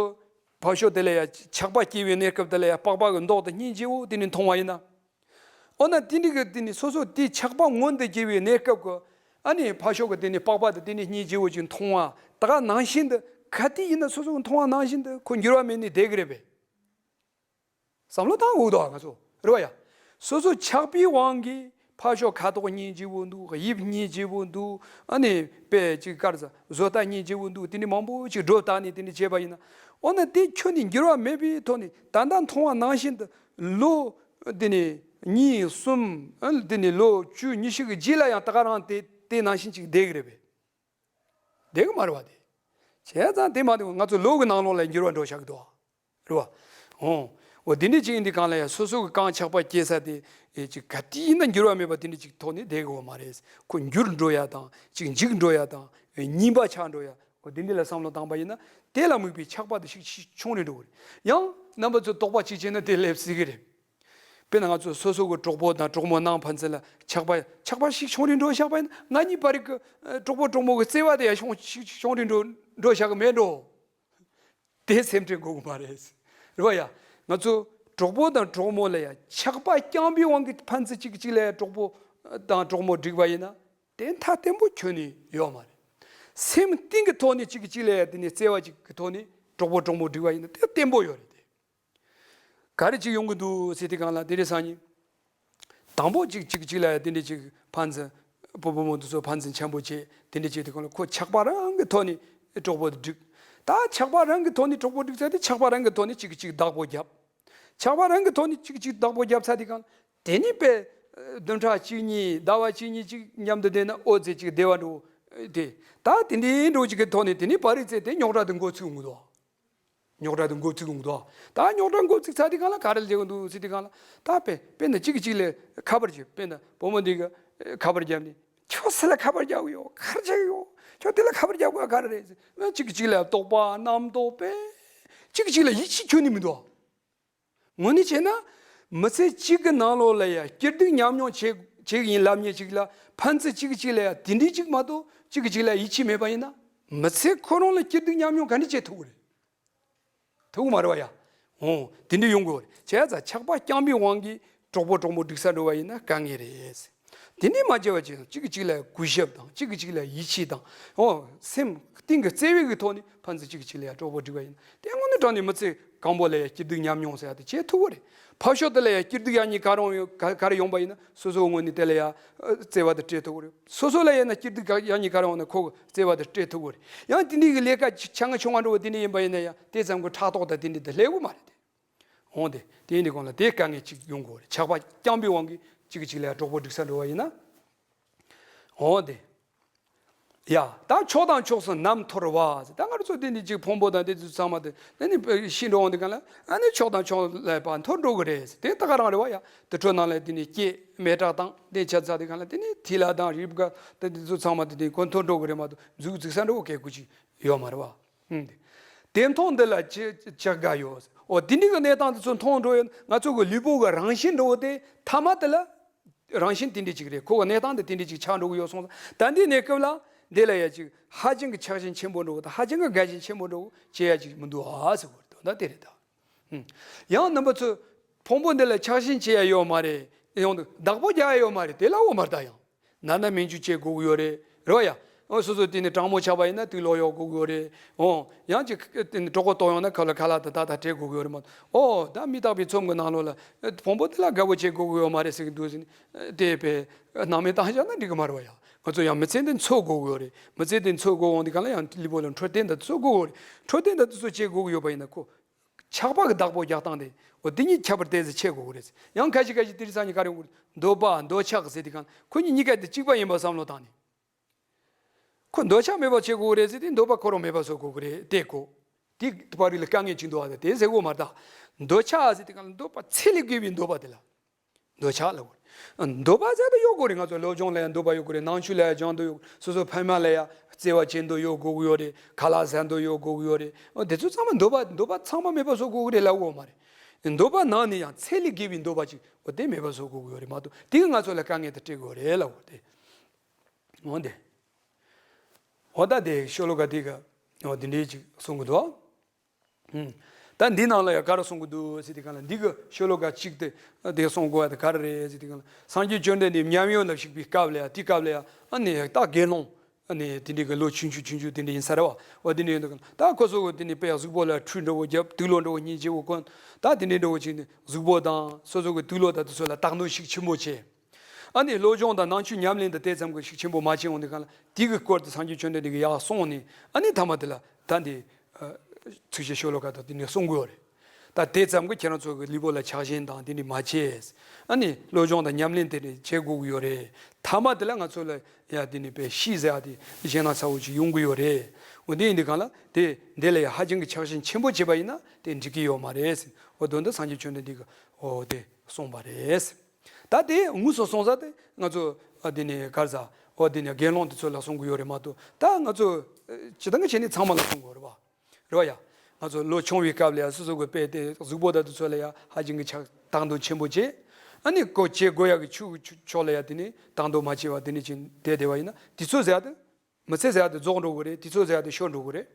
ཕར་ཕྱོགས་དེ་ལ་ཡ་ཆགས་པ་སྐྱེ་བའི་གནས་སྐབས་དེ་ལ་ཡ་པགས་པ་གི་མདོག་དེ་སྙིང་རྗེ་བོ་དེ་ནི་མཐོང་བ་ཡིན་ན། འོ་ན་དེ་འདྲ་གི་དེ་ནི་སོ་སོ་དེ་ཆགས་པ་མངོན་དུ་གྱུར་བའི་གནས་སྐབས་ཀྱི་ཨ་ནི་ཕར་ཕྱོགས་ཀྱི་དེ་ནི་པགས་པ་དེ་དེ་ནི་སྙིང་རྗེ་བོ་ཅིག་མཐོང་བ་ད་ག་ནང་བཞིན་དུ་ག་དུས་ཡིན་ན་སོ་སོ་གི་མཐོང་བ་ནང་བཞིན་དུ་ཁོ་འགྱུར་བ་མེད་ནས་བསྡད་ཀྱི་རེད་པས། བསམ་བློ་བཏང་དགོས་འདུག་ང་ཚོ་རེད་བ་ཡ། སོ་སོ་ཆགས་པའི་དབང་གིས་ཕར་ཕྱོགས་ཁ་དོག་སྙིང་རྗེ་བོ་འདུག་དབྱིབས་སྙིང་རྗེ་བོ་འདུག་ཨ་ནི་དཔེ་ཅིག་དཀར་ས་བཟོ་ལྟ་སྙིང་རྗེ་བོ་འདུག་དེ་འདྲ་མང་པོ་ཅིག་སྒྲོ་བཏགས་ནས་དེ་འདྲ་བྱས་པ་ཡིན་ན། འོ་ན་དེ་ཁྱོན་ནས་འགྱུར་བ་མེད་པའི་ཐོག་ནས་ད་ལྟ་མཐོང་བ་ནང་བཞིན་དུ་ལོ་དེ་ནས་གཉིས་གསུམ་ཨ་དེ་ནས་ལོ་བཅུ་ཉི་ཤུ་གི་རྗེས་ལ་ཡང་ད་ག་རང་དེ་དེ་ནང་བཞིན་ཅིག་བསྡད་ཀྱི་རེད་པས། བསྡད་ཀྱི་མ་རེད་བ་དེ། བྱས་ཙང་དེ་མ་དེ་ང་ཚོ་ལོ་གི་ནང་ལོགས་ལ་འགྱུར་བ་འགྲོ་བཞག་གི་འདུག་རེད་བ། འོ། འོ་དེ་འདྲ་ཅིག་ཡིན་དུས་གང་ལ་ཡང་སོ་སོ་གི་རྐང་ཆགས་པ་སྐྱེ་ས་དེ་ཨེ་ཅིག་ག་དུས་ཡིན་ན་འགྱུར་བ་མེད་པ་དེ་འདྲ་ཅིག་ཐོག་ནས་བསྡད་དགོས་པ་མ་རེད། ཁོ་འགྱུར་འགྲོ་ཡ་དང་ཅིག་འཇིག་འགྲོ་ཡ་དང་ཨེ་རྙིང་པ་ཆགས་འགྲོ་ཡ་ འོ་དེ་འདི་ལ་བསམ་བློ་བཏང་པ་ཡིན་ན་དེ་ལ་དམིགས་པའི་ཆགས་པ་དེ་ཞིག་ཞིག་ཆུང་རུ་འགྲོ་གི་རེད། ཡང་རྣམ་པ་ཚོས་དོགས་པ་གཅིག་བྱས་ན་དེ་སླེབས་སྲིད་ཀྱི་རེད། དཔེར་ན་ང་ཚོ་སོ་སོ་གི་གྲོགས་པོ་དང་གྲོགས་མོ་ནང་ཕན་ཚུན་ལ་ཆགས་པ་ཆགས་པ་ཞིག་ཆུང་རུ་འགྲོ་བཞག་པ་ཡིན་ན་ང་གཉིས་བར་གྱི་ཨ་གྲོགས་པོ་གྲོགས་མོ་གི་བརྩེ་བ་དེ་ཡང་ཆུང་ཞིག་ཆུང་རུ་འགྲོ་འགྲོ་བཞག་གི་མེད་འགྲོ། དེ་སེམས་ཁྲལ་དགོས་ཀྱི་མ་རེད། རེད་བ་ཡ། ང་ཚོ་གྲོགས་པོ་དང་གྲོགས་མོ་ལ་ཡ་ཆགས་པ་རྐྱང་པའི་དབང་གིས་ཕན་ཚུན་གཅིག་གིས་གཅིག་ལ་ཡ་གྲོགས་པོ་དང་གྲོགས་མོ་བསྒྲིགས་པ་ཡིན་ན་དེ་མཐའ་བརྟན་པོ་ཁྱོན་ནས་ཡོད་མ་རེད། སེམས་གཏིང་གི་ཐོག་ནས་གཅིག་གིས་གཅིག་ལ་ཡ་དེ་ནས་བརྩེ་བ་གཅིག་གི་ཐོག་ནས་གྲོགས་པོ་གྲོགས་མོ་བསྒྲིགས་པ་ཡིན་ན་དེ་བརྟན་པོ་ཡོད་རེད་དེ། ག་རེ་ཅིག་ཡོང་གི་འདུག་ཟེར་དུས་སྒང་ལ་དེ་རེད་སང་ཉིན། དང་པོ་གཅིག་གཅིག་གཅིག་ལ་ཡ་དེ་འདྲ་ཅིག་ཕན་ཚུན་བུ་བུ་མོ་འདི་ཚོ་ཕན་ཚུན་འཆམ་པོ་བྱས་དེ་འདྲ་བྱས་དུས་སྒང་ལ་ཁོ་ཆགས་པ་རང་གི་ཐོག་ནས་གྲོགས་པོ་དེ་བསྒྲིགས། ད་ཆགས་པ་རང་གི་ཐོག་ནས་གྲོགས་པོ་བསྒྲིགས་ཚར་དུས་ཆགས་པ་རང་གི་ཐོག་ནས་གཅིག་གིས་གཅིག་བདག་པོ་བརྒྱབ། ཆགས་པ་རང་གི་ཐོག་ནས་གཅིག་གིས་གཅིག་བདག་པོ་བརྒྱབ་ཚར་དུས་སྒང་ལ་དེ་ནས་དཔེ་བདུན་ཕྲག་གཅིག་གཉིས་ཟླ་བ་གཅིག་གཉིས་གཅིག་མཉམ་དུ་བསྡད་ན་ཨོ་ཙེ་གཅིག་བདེ་བ་འགྲོ། དེ་ད་དེ་འདྲའི་འགྲོ་གཅིག་གི་ཐོག་ནས་དེ་ནས་པར་རིས་བཙལ་ཏེ་རྙོག་དྲ་དེ་འགོ་ཚུགས་འོང་གི་འདུག་རྙོག་དྲ་དེ་འགོ་ཚུགས་འོང་གི་འདུག་ད་རྙོག་དྲ་འགོ་ཚུགས་ཚར་དུས་སྒང་ལ་ག་རེ་ལས་འགོ་འདུག་ཟེར་དུས་སྒང་ལ་ད་དཔེ་དཔེར་ན་གཅིག་གིས་གཅིག་ལ་ཁ་པར་བྱེད། དཔེར་ན་བུ་མོ་འདི་གིས་ཁ་པར་བརྒྱབ་ནས་ཁྱོད་སུ་ལ་ཁ་པར་རྒྱག་གི་ཡོད། ག་རེ་བྱེད་ཀྱི་ཡོད། ཁྱོད་དེ་ལ་ཁ་པར་རྒྱག་དགོས་ག་རེ་རེད་ཟེར། གཅིག་གིས་གཅིག་ལ་དོགས་པ་རྣམ་རྟོག་དཔེ་གཅིག་གིས་གཅིག་ལ་ཡིད་ཆེས་ཁྱོན་ནས་མི་འདུག་དངོས་གནས་བྱས་ན། མི་ཚེ་གཅིག་གི་ནང་ལོགས་ལ་ཡ་སྐྱིད་སྡུག་མཉམ་མྱོང་བྱེད་བྱེད་ཀྱི་ཡིན་ལབ་མཁན་ཅིག་ལ་ཕན་ཚུན་གཅིག་གིས་གཅིག་ལ་ཡ་དེ་འདྲའི་གཅིག་མ་གཏོགས་གཅིག་གིས་གཅིག་ལ་ཡིད་ཆེས་མེད་པ་ཡིན་ན། མི་ཚེ་ཁོ་རང་ལ་སྐྱིད་སྡུག་མཉམ་མྱོང་ག་འདྲ་བྱེད་ཐུབ་ཀྱི་རེད། ཐུབ་ཀྱི་མ་རེད་བ་ཡ། འོ་དེ་འདྲ་ཡོང་དགོས་རེད། བྱས་ཙང་ཆགས་པ་རྐྱང་པའི་དབང་གིས་གྲོགས་པོ་གྲོགས་མོ་འགྲིག་ས་འགྲོ་བ་ཡིན་ན་དཀའ་ངལ་རེད། དེ་ནས་མ་བྱས་པ་བྱས་ཙང་གཅིག་གིས་གཅིག་ལ་གུས་ཞབས་དང་གཅིག་གིས་གཅིག་ལ་ཡིད་ཆེས་དང་། འོ་སེམས་གཏིང་གི་བརྩེ་བའི་གི་ཐོག་ནས་ཕན་ཚུན་གཅིག་གིས་གཅིག་ལ་ཡ་གྲོགས་པོ་བསྒྲིགས་པ་ཡིན་ན་དེ་དངོས་གནས་དྲང་གནས་མི་ཚེ་གང་པོ་ལ་ཡ་སྐྱིད་སྡུག་མཉམ་མྱོང་ཟེར་ཡ་དེ་བྱེད་ཐུབ་ཀྱི་རེད། ཕར་ཕྱོགས་དེ་ལ་ཡ་སྐྱིད་སྡུག་ཡག་ཉེས་ག་རེ་ཡོང་ག་ག་རེ་ཡོང་པ་ཡིན་ན་སོ་སོའི་ངོས་ནས་དེ་ལ་ཡ་བརྩེ་བ་དེ་སྤྲད་ཐུབ་ཀྱི་རེད། སོ་སོ་ལ་ཡིན་ན་སྐྱིད་སྡུག་ཡག་ཉེས་ག་རེ་ཡོང་ན་ཁོ་གི་བརྩེ་བ་དེ་སྤྲད་ཐུབ་ཀྱི་རེད། ཡང་དེ་འདྲའི་གི་ལས་ཀ་ཆ་ཆ་ང་ཆུང་བ་འགྲོ་བ་དེ་འདྲ་ཡིན་པ་ཡིན་ན་ཡང་དེ་ཙམ་གྱི་ཕྲག་དོག་དང་དེ་འདྲ་དེ་སླེབས་ཀྱི་མ་རེད་དེ། འོང་དེ་དེ་ཡིན་དུས་གང་ལ་དེ་དཀའ་ངལ་ཅིག་ཡོང་གི་རེད། ཆགས་པ་རྐྱང་པའི་དབང་གིས་གཅིག་གིས་གཅིག་ལ་ཡ་གྲོགས་པོ་འགྲིག་ས་འགྲོ་བ་ཡིན་ན། འོང་དེ། ཡ། ད་ཕྱོགས་དང་ཕྱོགས་སུ་ནམ་འཐོར་བ། ད་ང་ཚོ་དེ་འདྲ་ཅིག་ཕུང་པོ་དང་དེ་ཚོ་ཚང་མ་དེ་ནི་ཤི་འགྲོ་འོང་དུས་གང་ལ་ཨ་ནི་ཕྱོགས་དང་ཕྱོགས་ལ་ཕར་འཐོར་འགྲོ་གི་རེད། དེ་ད་ག་རང་རེད་བ་ཡ། དེ་འཕྲོ་ནང་ལ་དེ་ནི་སྐྱེས་མེ་སྲེག་བཏང་དེ་ཆ་ཚ་དུས་གང་ལ་དེ་ནི་ཐིག་ལེ་དང་རིག་པ་དང་དེ་ཚོ་ཚང་མ་དེ་དེ་ཁོ་འཐོར་འགྲོ་གི་རེད་མ་གཏོགས་འཛུགས་འཛུགས་ས་འགྲོ་གི་ཅིག་ཡོད་མ་རེད་བ། ཧུམ། དེ་མཐོང་འདི་ལ་ཅི་ཅི་དགའ་ཡོད། འོ་དེ་འདྲའི་གི་གནས་སྟངས་དེ་ཚོ་མཐོང་འགྲོ་ཡོད། ང་ཚོ་གི་ལུས་པོ་གི་རང་བཞིན་འགྲོ་དེ་ཐ་མ་དེ་ལ་རང་བཞིན་དེ་འདྲ་ཅིག་རེད། ཁོ་གི་གནས་སྟངས་དེ་དེ་འདྲ་ཅིག་ཆགས་འགྲོ་གི་ཡོད་སོང་ཙང་ད་འདི་གནས་སྐབས་ལ་འདི་ལ་ཡ་ཅིག་ཧ་ཅང་གི་ཆགས་ཞེན་ཆེན་པོ་འགྲོ་གི་དང་ཧ་ཅང་གི་དགའ་ཞེན་ཆེན་པོ་འགྲོ་གི་བྱེད་ཡ་ཅིག་མི་འདུག་ཨ་ཟེར་བ་རེད། དོན་དག་དེ་རེད་ད། ཧུམ། ཡང་རྣམ་པ་ཚོས་ཕུང་པོ་འདི་ལ་ཆགས་ཞེན་བྱེད་ཡ་ཡོད་མ་རེད། ཡང་དུ་བདག་པོ་རྒྱག་ཡ་ཡོད་མ་རེད། དེ་ལ་འོ་མ་རེད་ད་ཡང་། ན་ན་མིན་འཇུ་བྱེད་དགོས་ཀྱི་ཡོད་རེད། རེད་བ་ཡ། འོ་སོ་སོ་དེ་ནས་གྲང་མོ་ཆགས་པ་ཡིན་ན་དུག་སློག་གཡོག་དགོས་ཀྱི་ཡོད་རེད། འོ་ཡང་ཅིག་དེ་ནས་གྲོད་ཁོག་ལྟོགས་ཡོང་ན་ཁ་ལ་ཁ་ལག་དེ་ཏག་ཏག་སྤྲད་དགོས་ཀྱི་ཡོད་རེད་མ་གཏོགས། འོ་ད་མི་རྟག་པའི་ཚོམ་གྱི་ནང་ལོགས་ལ་ཕུང་པོ་དེ་ལ་དགའ་པོ་བྱེད་དགོས་ཀྱི་ཡོད་མ་རེད་ཟེར་གྱི་འདུག་ཟེར་ནས་དེ་དཔེ་སྣང་མེད་བཏང་བཞག་ན་འགྲིག་གི་མ་རེད་བ་ཡ། ང་ཚོ་ཡང་མི་ཚེ་འདི་འཚོ་དགོས་ཀྱི་ཡོད་རེད། མི་ཚེ་འདི་འཚོ་དགོས་འོང་དུས་གང་ལ་ཡང་ལུས་པོ་ལ་འཕྲོད་བསྟེན་དང་འཚོ་དགོས་ཀྱི་ཡོད་རེད། འཕྲོད་བསྟེན་དང་དེ་ཚོ་བྱེད་དགོས་ཀྱི་ཡོད་པ་ཡིན་ན་ཁོ། ཆགས་པ་གི་བདག་པོ་རྒྱག་སྟངས་དེ། འོ་དེ་གཉིས་ཁྱད་པར་ཏོག་ཙམ་ཕྱེ་དགོས་ཀྱི་རེད། ཡང་ཁ་ཤས་ཁ་ཤས་དེ་རིང་སང་ཉིན་ག་རེ་ཡོང་གི་རེད། འདོད་པ་འདོད་ཆགས་ཟེར་དུས་གང་ཁོ་གཉིས་གཉིས་ཀ་དེ་གཅིག་པ་ཡིན་པ་བསམ་བློ་བཏང་ནས། ཁོ་འདོད་ཆགས་མེད་པ་བྱེད་དགོས་ཀྱི་རེད་ཟེར་དུས་འདོད་པ་ཁོ་རང་མེད་པ་བཟོ་དགོས་ཀྱི་རེད་དེ་ཁོ། དེ་བར་རིགས་ལ་དཀའ་ངལ་ཅིག་འདུག་བ་དེ་ཟེར་དགོས་མ་རེད་ད། འདོད་ཆགས་ཟེར་དུས་གང་འདོད་པ་ཚད་ལས་བརྒལ་བའི་འདོད་པ་དེ་ལ། འདོད་ཆགས་ལབ་དགོས་རེད། འདོད་པ་ཟེར་དུས་ཡོད་དགོས་རེད། ང་ཚོ་སློབ་སྦྱོང་ལ་ཡང་འདོད་པ་ཡོད་དགོས་རེད། ནང་ཆོས་ལ་ཡང་སྦྱང་འདོད་ཡོད། སོ་སོ་ཕ་མ་ལ་ཡང་བརྩེ་བ་བྱེད་འདོད་ཡོད་དགོས་ཀྱི་ཡོད་རེད། ཁ་ལག་ཟ་འདོད་ཡོད་དགོས་ཀྱི་ཡོད་རེད། འོ་དེ་ཚོ་ཚང་མ་འདོད་པ་འདོད་པ་ཚང་མ་མེད་པ་བཟོ་དགོས་ཀྱི་རེད་ལབ་དགོས་མ་རེད། འདོད་པ་ནང་ནས་ཡང་ཚད་ལས་བརྒལ་བའི་འདོད་པ་ཅིག་འོ་དེ་མེད་པ་བཟོ་དགོས་ཀྱི་ཡོད་རེད་མ་གཏོགས་དེ་གིས་ང་ཚོ་ལ་དཀའ་ངལ་དེ་སྤྲད་དགོས་རེད་ལབ་དགོས་ཏེ། འོ་དེ། འོ་ད་དེ་ཤོ་ལོ་ཀ་དེ་ག་འོ་དེ་འདྲའི་ཅིག་གསུང་གི་འདུག་ཨང་། ད་འདི་ནང་ལ་ཡང་ག་རེ་གསུང་གི་འདུག་ཟེར་དུས་གང་ལ་འདི་གི་ཤོ་ལོ་ཀ་གཅིག་དེ་དེ་གསུང་དགོས་པ་དེ་ག་རེ་རེད་ཟེར་དུས་གང་ལ་སངས་རྒྱས་བཅོམ་ལྡན་འདས་ཉམས་མྱོང་ལ་གཞིགས་པའི་སྐབས་ལ་ཡང་དེའི་སྐབས་ལ་ཡང་ཨ་ནི་ད་དགེ་སློང་ཨ་ནི་དེ་འདྲའི་གི་ལོ་ཆུང་ཆུང་ཆུང་ཆུང་དེ་འདྲ་ཡིན་ས་རེད་བ། འོ་དེ་འདྲ་ཡིན་དུས་གང་ལ་ད་ཁོ་ཚོ་གི་དེ་ནི་དཔེ་གཟུགས་པོ་ལ་ཁྲུས་འདྲ་བོ་བརྒྱབ་དུག་སློག་འདྲ་བོ་སྙིང་རྗེ་བོ་གོན་ད་དེ་འདྲའི་འདྲ་བོ་བྱས་ནས་གཟུགས་པོ་དང་སོ་སོ་གི་དུག་སློག་དང་དེ་ཚོ་ལ་དག་སྣང་ཤུགས་ཆེན་པོ་བྱས། ཨ་ནི་སློབ་སྦྱོང་དང་ནང་ཆོས་ཉམས་ལེན་དང་དེ་ཙམ་གྱི་ཤུགས་ཆེན་པོ་མ་བྱས་འོང་དུས་གང་ལ་དེ་གི་སྐོར་དུ་སངས་རྒྱས་བཅོམ་ལྡན་འདས་ཀྱིས་ཡར་གསུངས་ནས་ཨ་ནི་ཐ་མ་དེ་ལ་ད་འདི་ཚིགས་བཅད་ཤོ་ལོ་ཀ་དང་དེ་ནས་གསུང་གི་ཡོད་རེད། ད་དེ་ཙམ་གྱིས་ཁྱེད་རང་ཚོ་གི་ལུས་པོ་ལ་ཆགས་ཞེན་དང་དེ་འདྲ་མ་བྱེད། ཨ་ནི་སློབ་སྦྱོང་དང་ཉམས་ལེན་དེ་འདྲ་བྱེད་དགོས་ཀྱི་ཡོད་རེད། ཐ་མ་དེ་ལ་ང་ཚོ་ལ་ཡ་དེ་ནི་དཔེ་ཤི་ཟེར་ཡ་དེ་ཞེད་སྣང་ཚ་བོ་ཅིག་ཡོང་གི་ཡོད་རེད། འོ་དེ་ཡིན་དུས་གང་ལ་དེ་འདི་ལ་ཡ་ཧ་ཅང་གི་ཆགས་ཞེན་ཆེན་པོ་བྱས་པ་ཡིན་ན་དེ་འགྲིག་གི་ཡོད་མ་རེད། འོ་དོན་དུ་སངས་རྒྱས་བཅོམ་ལྡན་འདས་ཀྱིས་འོ་དེ་གསུངས་པ་རེད། ད་དེ་དངོས་སུ་སོང་ས་དེ་ང་ཚོ་ཨ་དེ་ནས་ག་རེ་ཟ་ ཨོ་དེ་ནས་དགེ་སློང་དེ་ཚོ་ལ་གསུང་གི་ཡོད་རེད་མ་གཏོགས། ད་ང་ཚོ་ཨ་སྤྱིར་བཏང་གི་བྱས་ནས་ཚང་མ་ལ་གསུང་གི་ཡོད་རེད་བ། རེད་བ་ཡ། ང་ཚོ་ལོ་ཆུང་བའི་སྐབས་ལ་ཡ་སོ་སོ་གི་དཔེ་དེ་གཟུགས་པོ་དང་དེ་ཚོ་ལ་ཡ་ཧ་ཅང་གི་ཆགས་བཏང་འདོད་ཆེན་པོ་བྱས། ཨ་ནི་ཁོ་བྱེད་དགོས་ཡ་གི་ཆུ་ཆུ་ཕྱོགས་ལ་ཡ་དེ་ནས་བཏང་འདོད་མ་བྱས་པ་དེ་ནས་ཅིག་བསྡད་བསྡད་པ་ཡིན་ན། དེ་ཚོ་ཟེར་ཡ་དེ་མི་ཚེ་ཟེར་ཡ་དེ་རྫོགས་འགྲོ་གི་རེད། དེ་ཚོ་ཟེར་ཡ་དེ་ཤོར་འགྲོ་གི་རེད།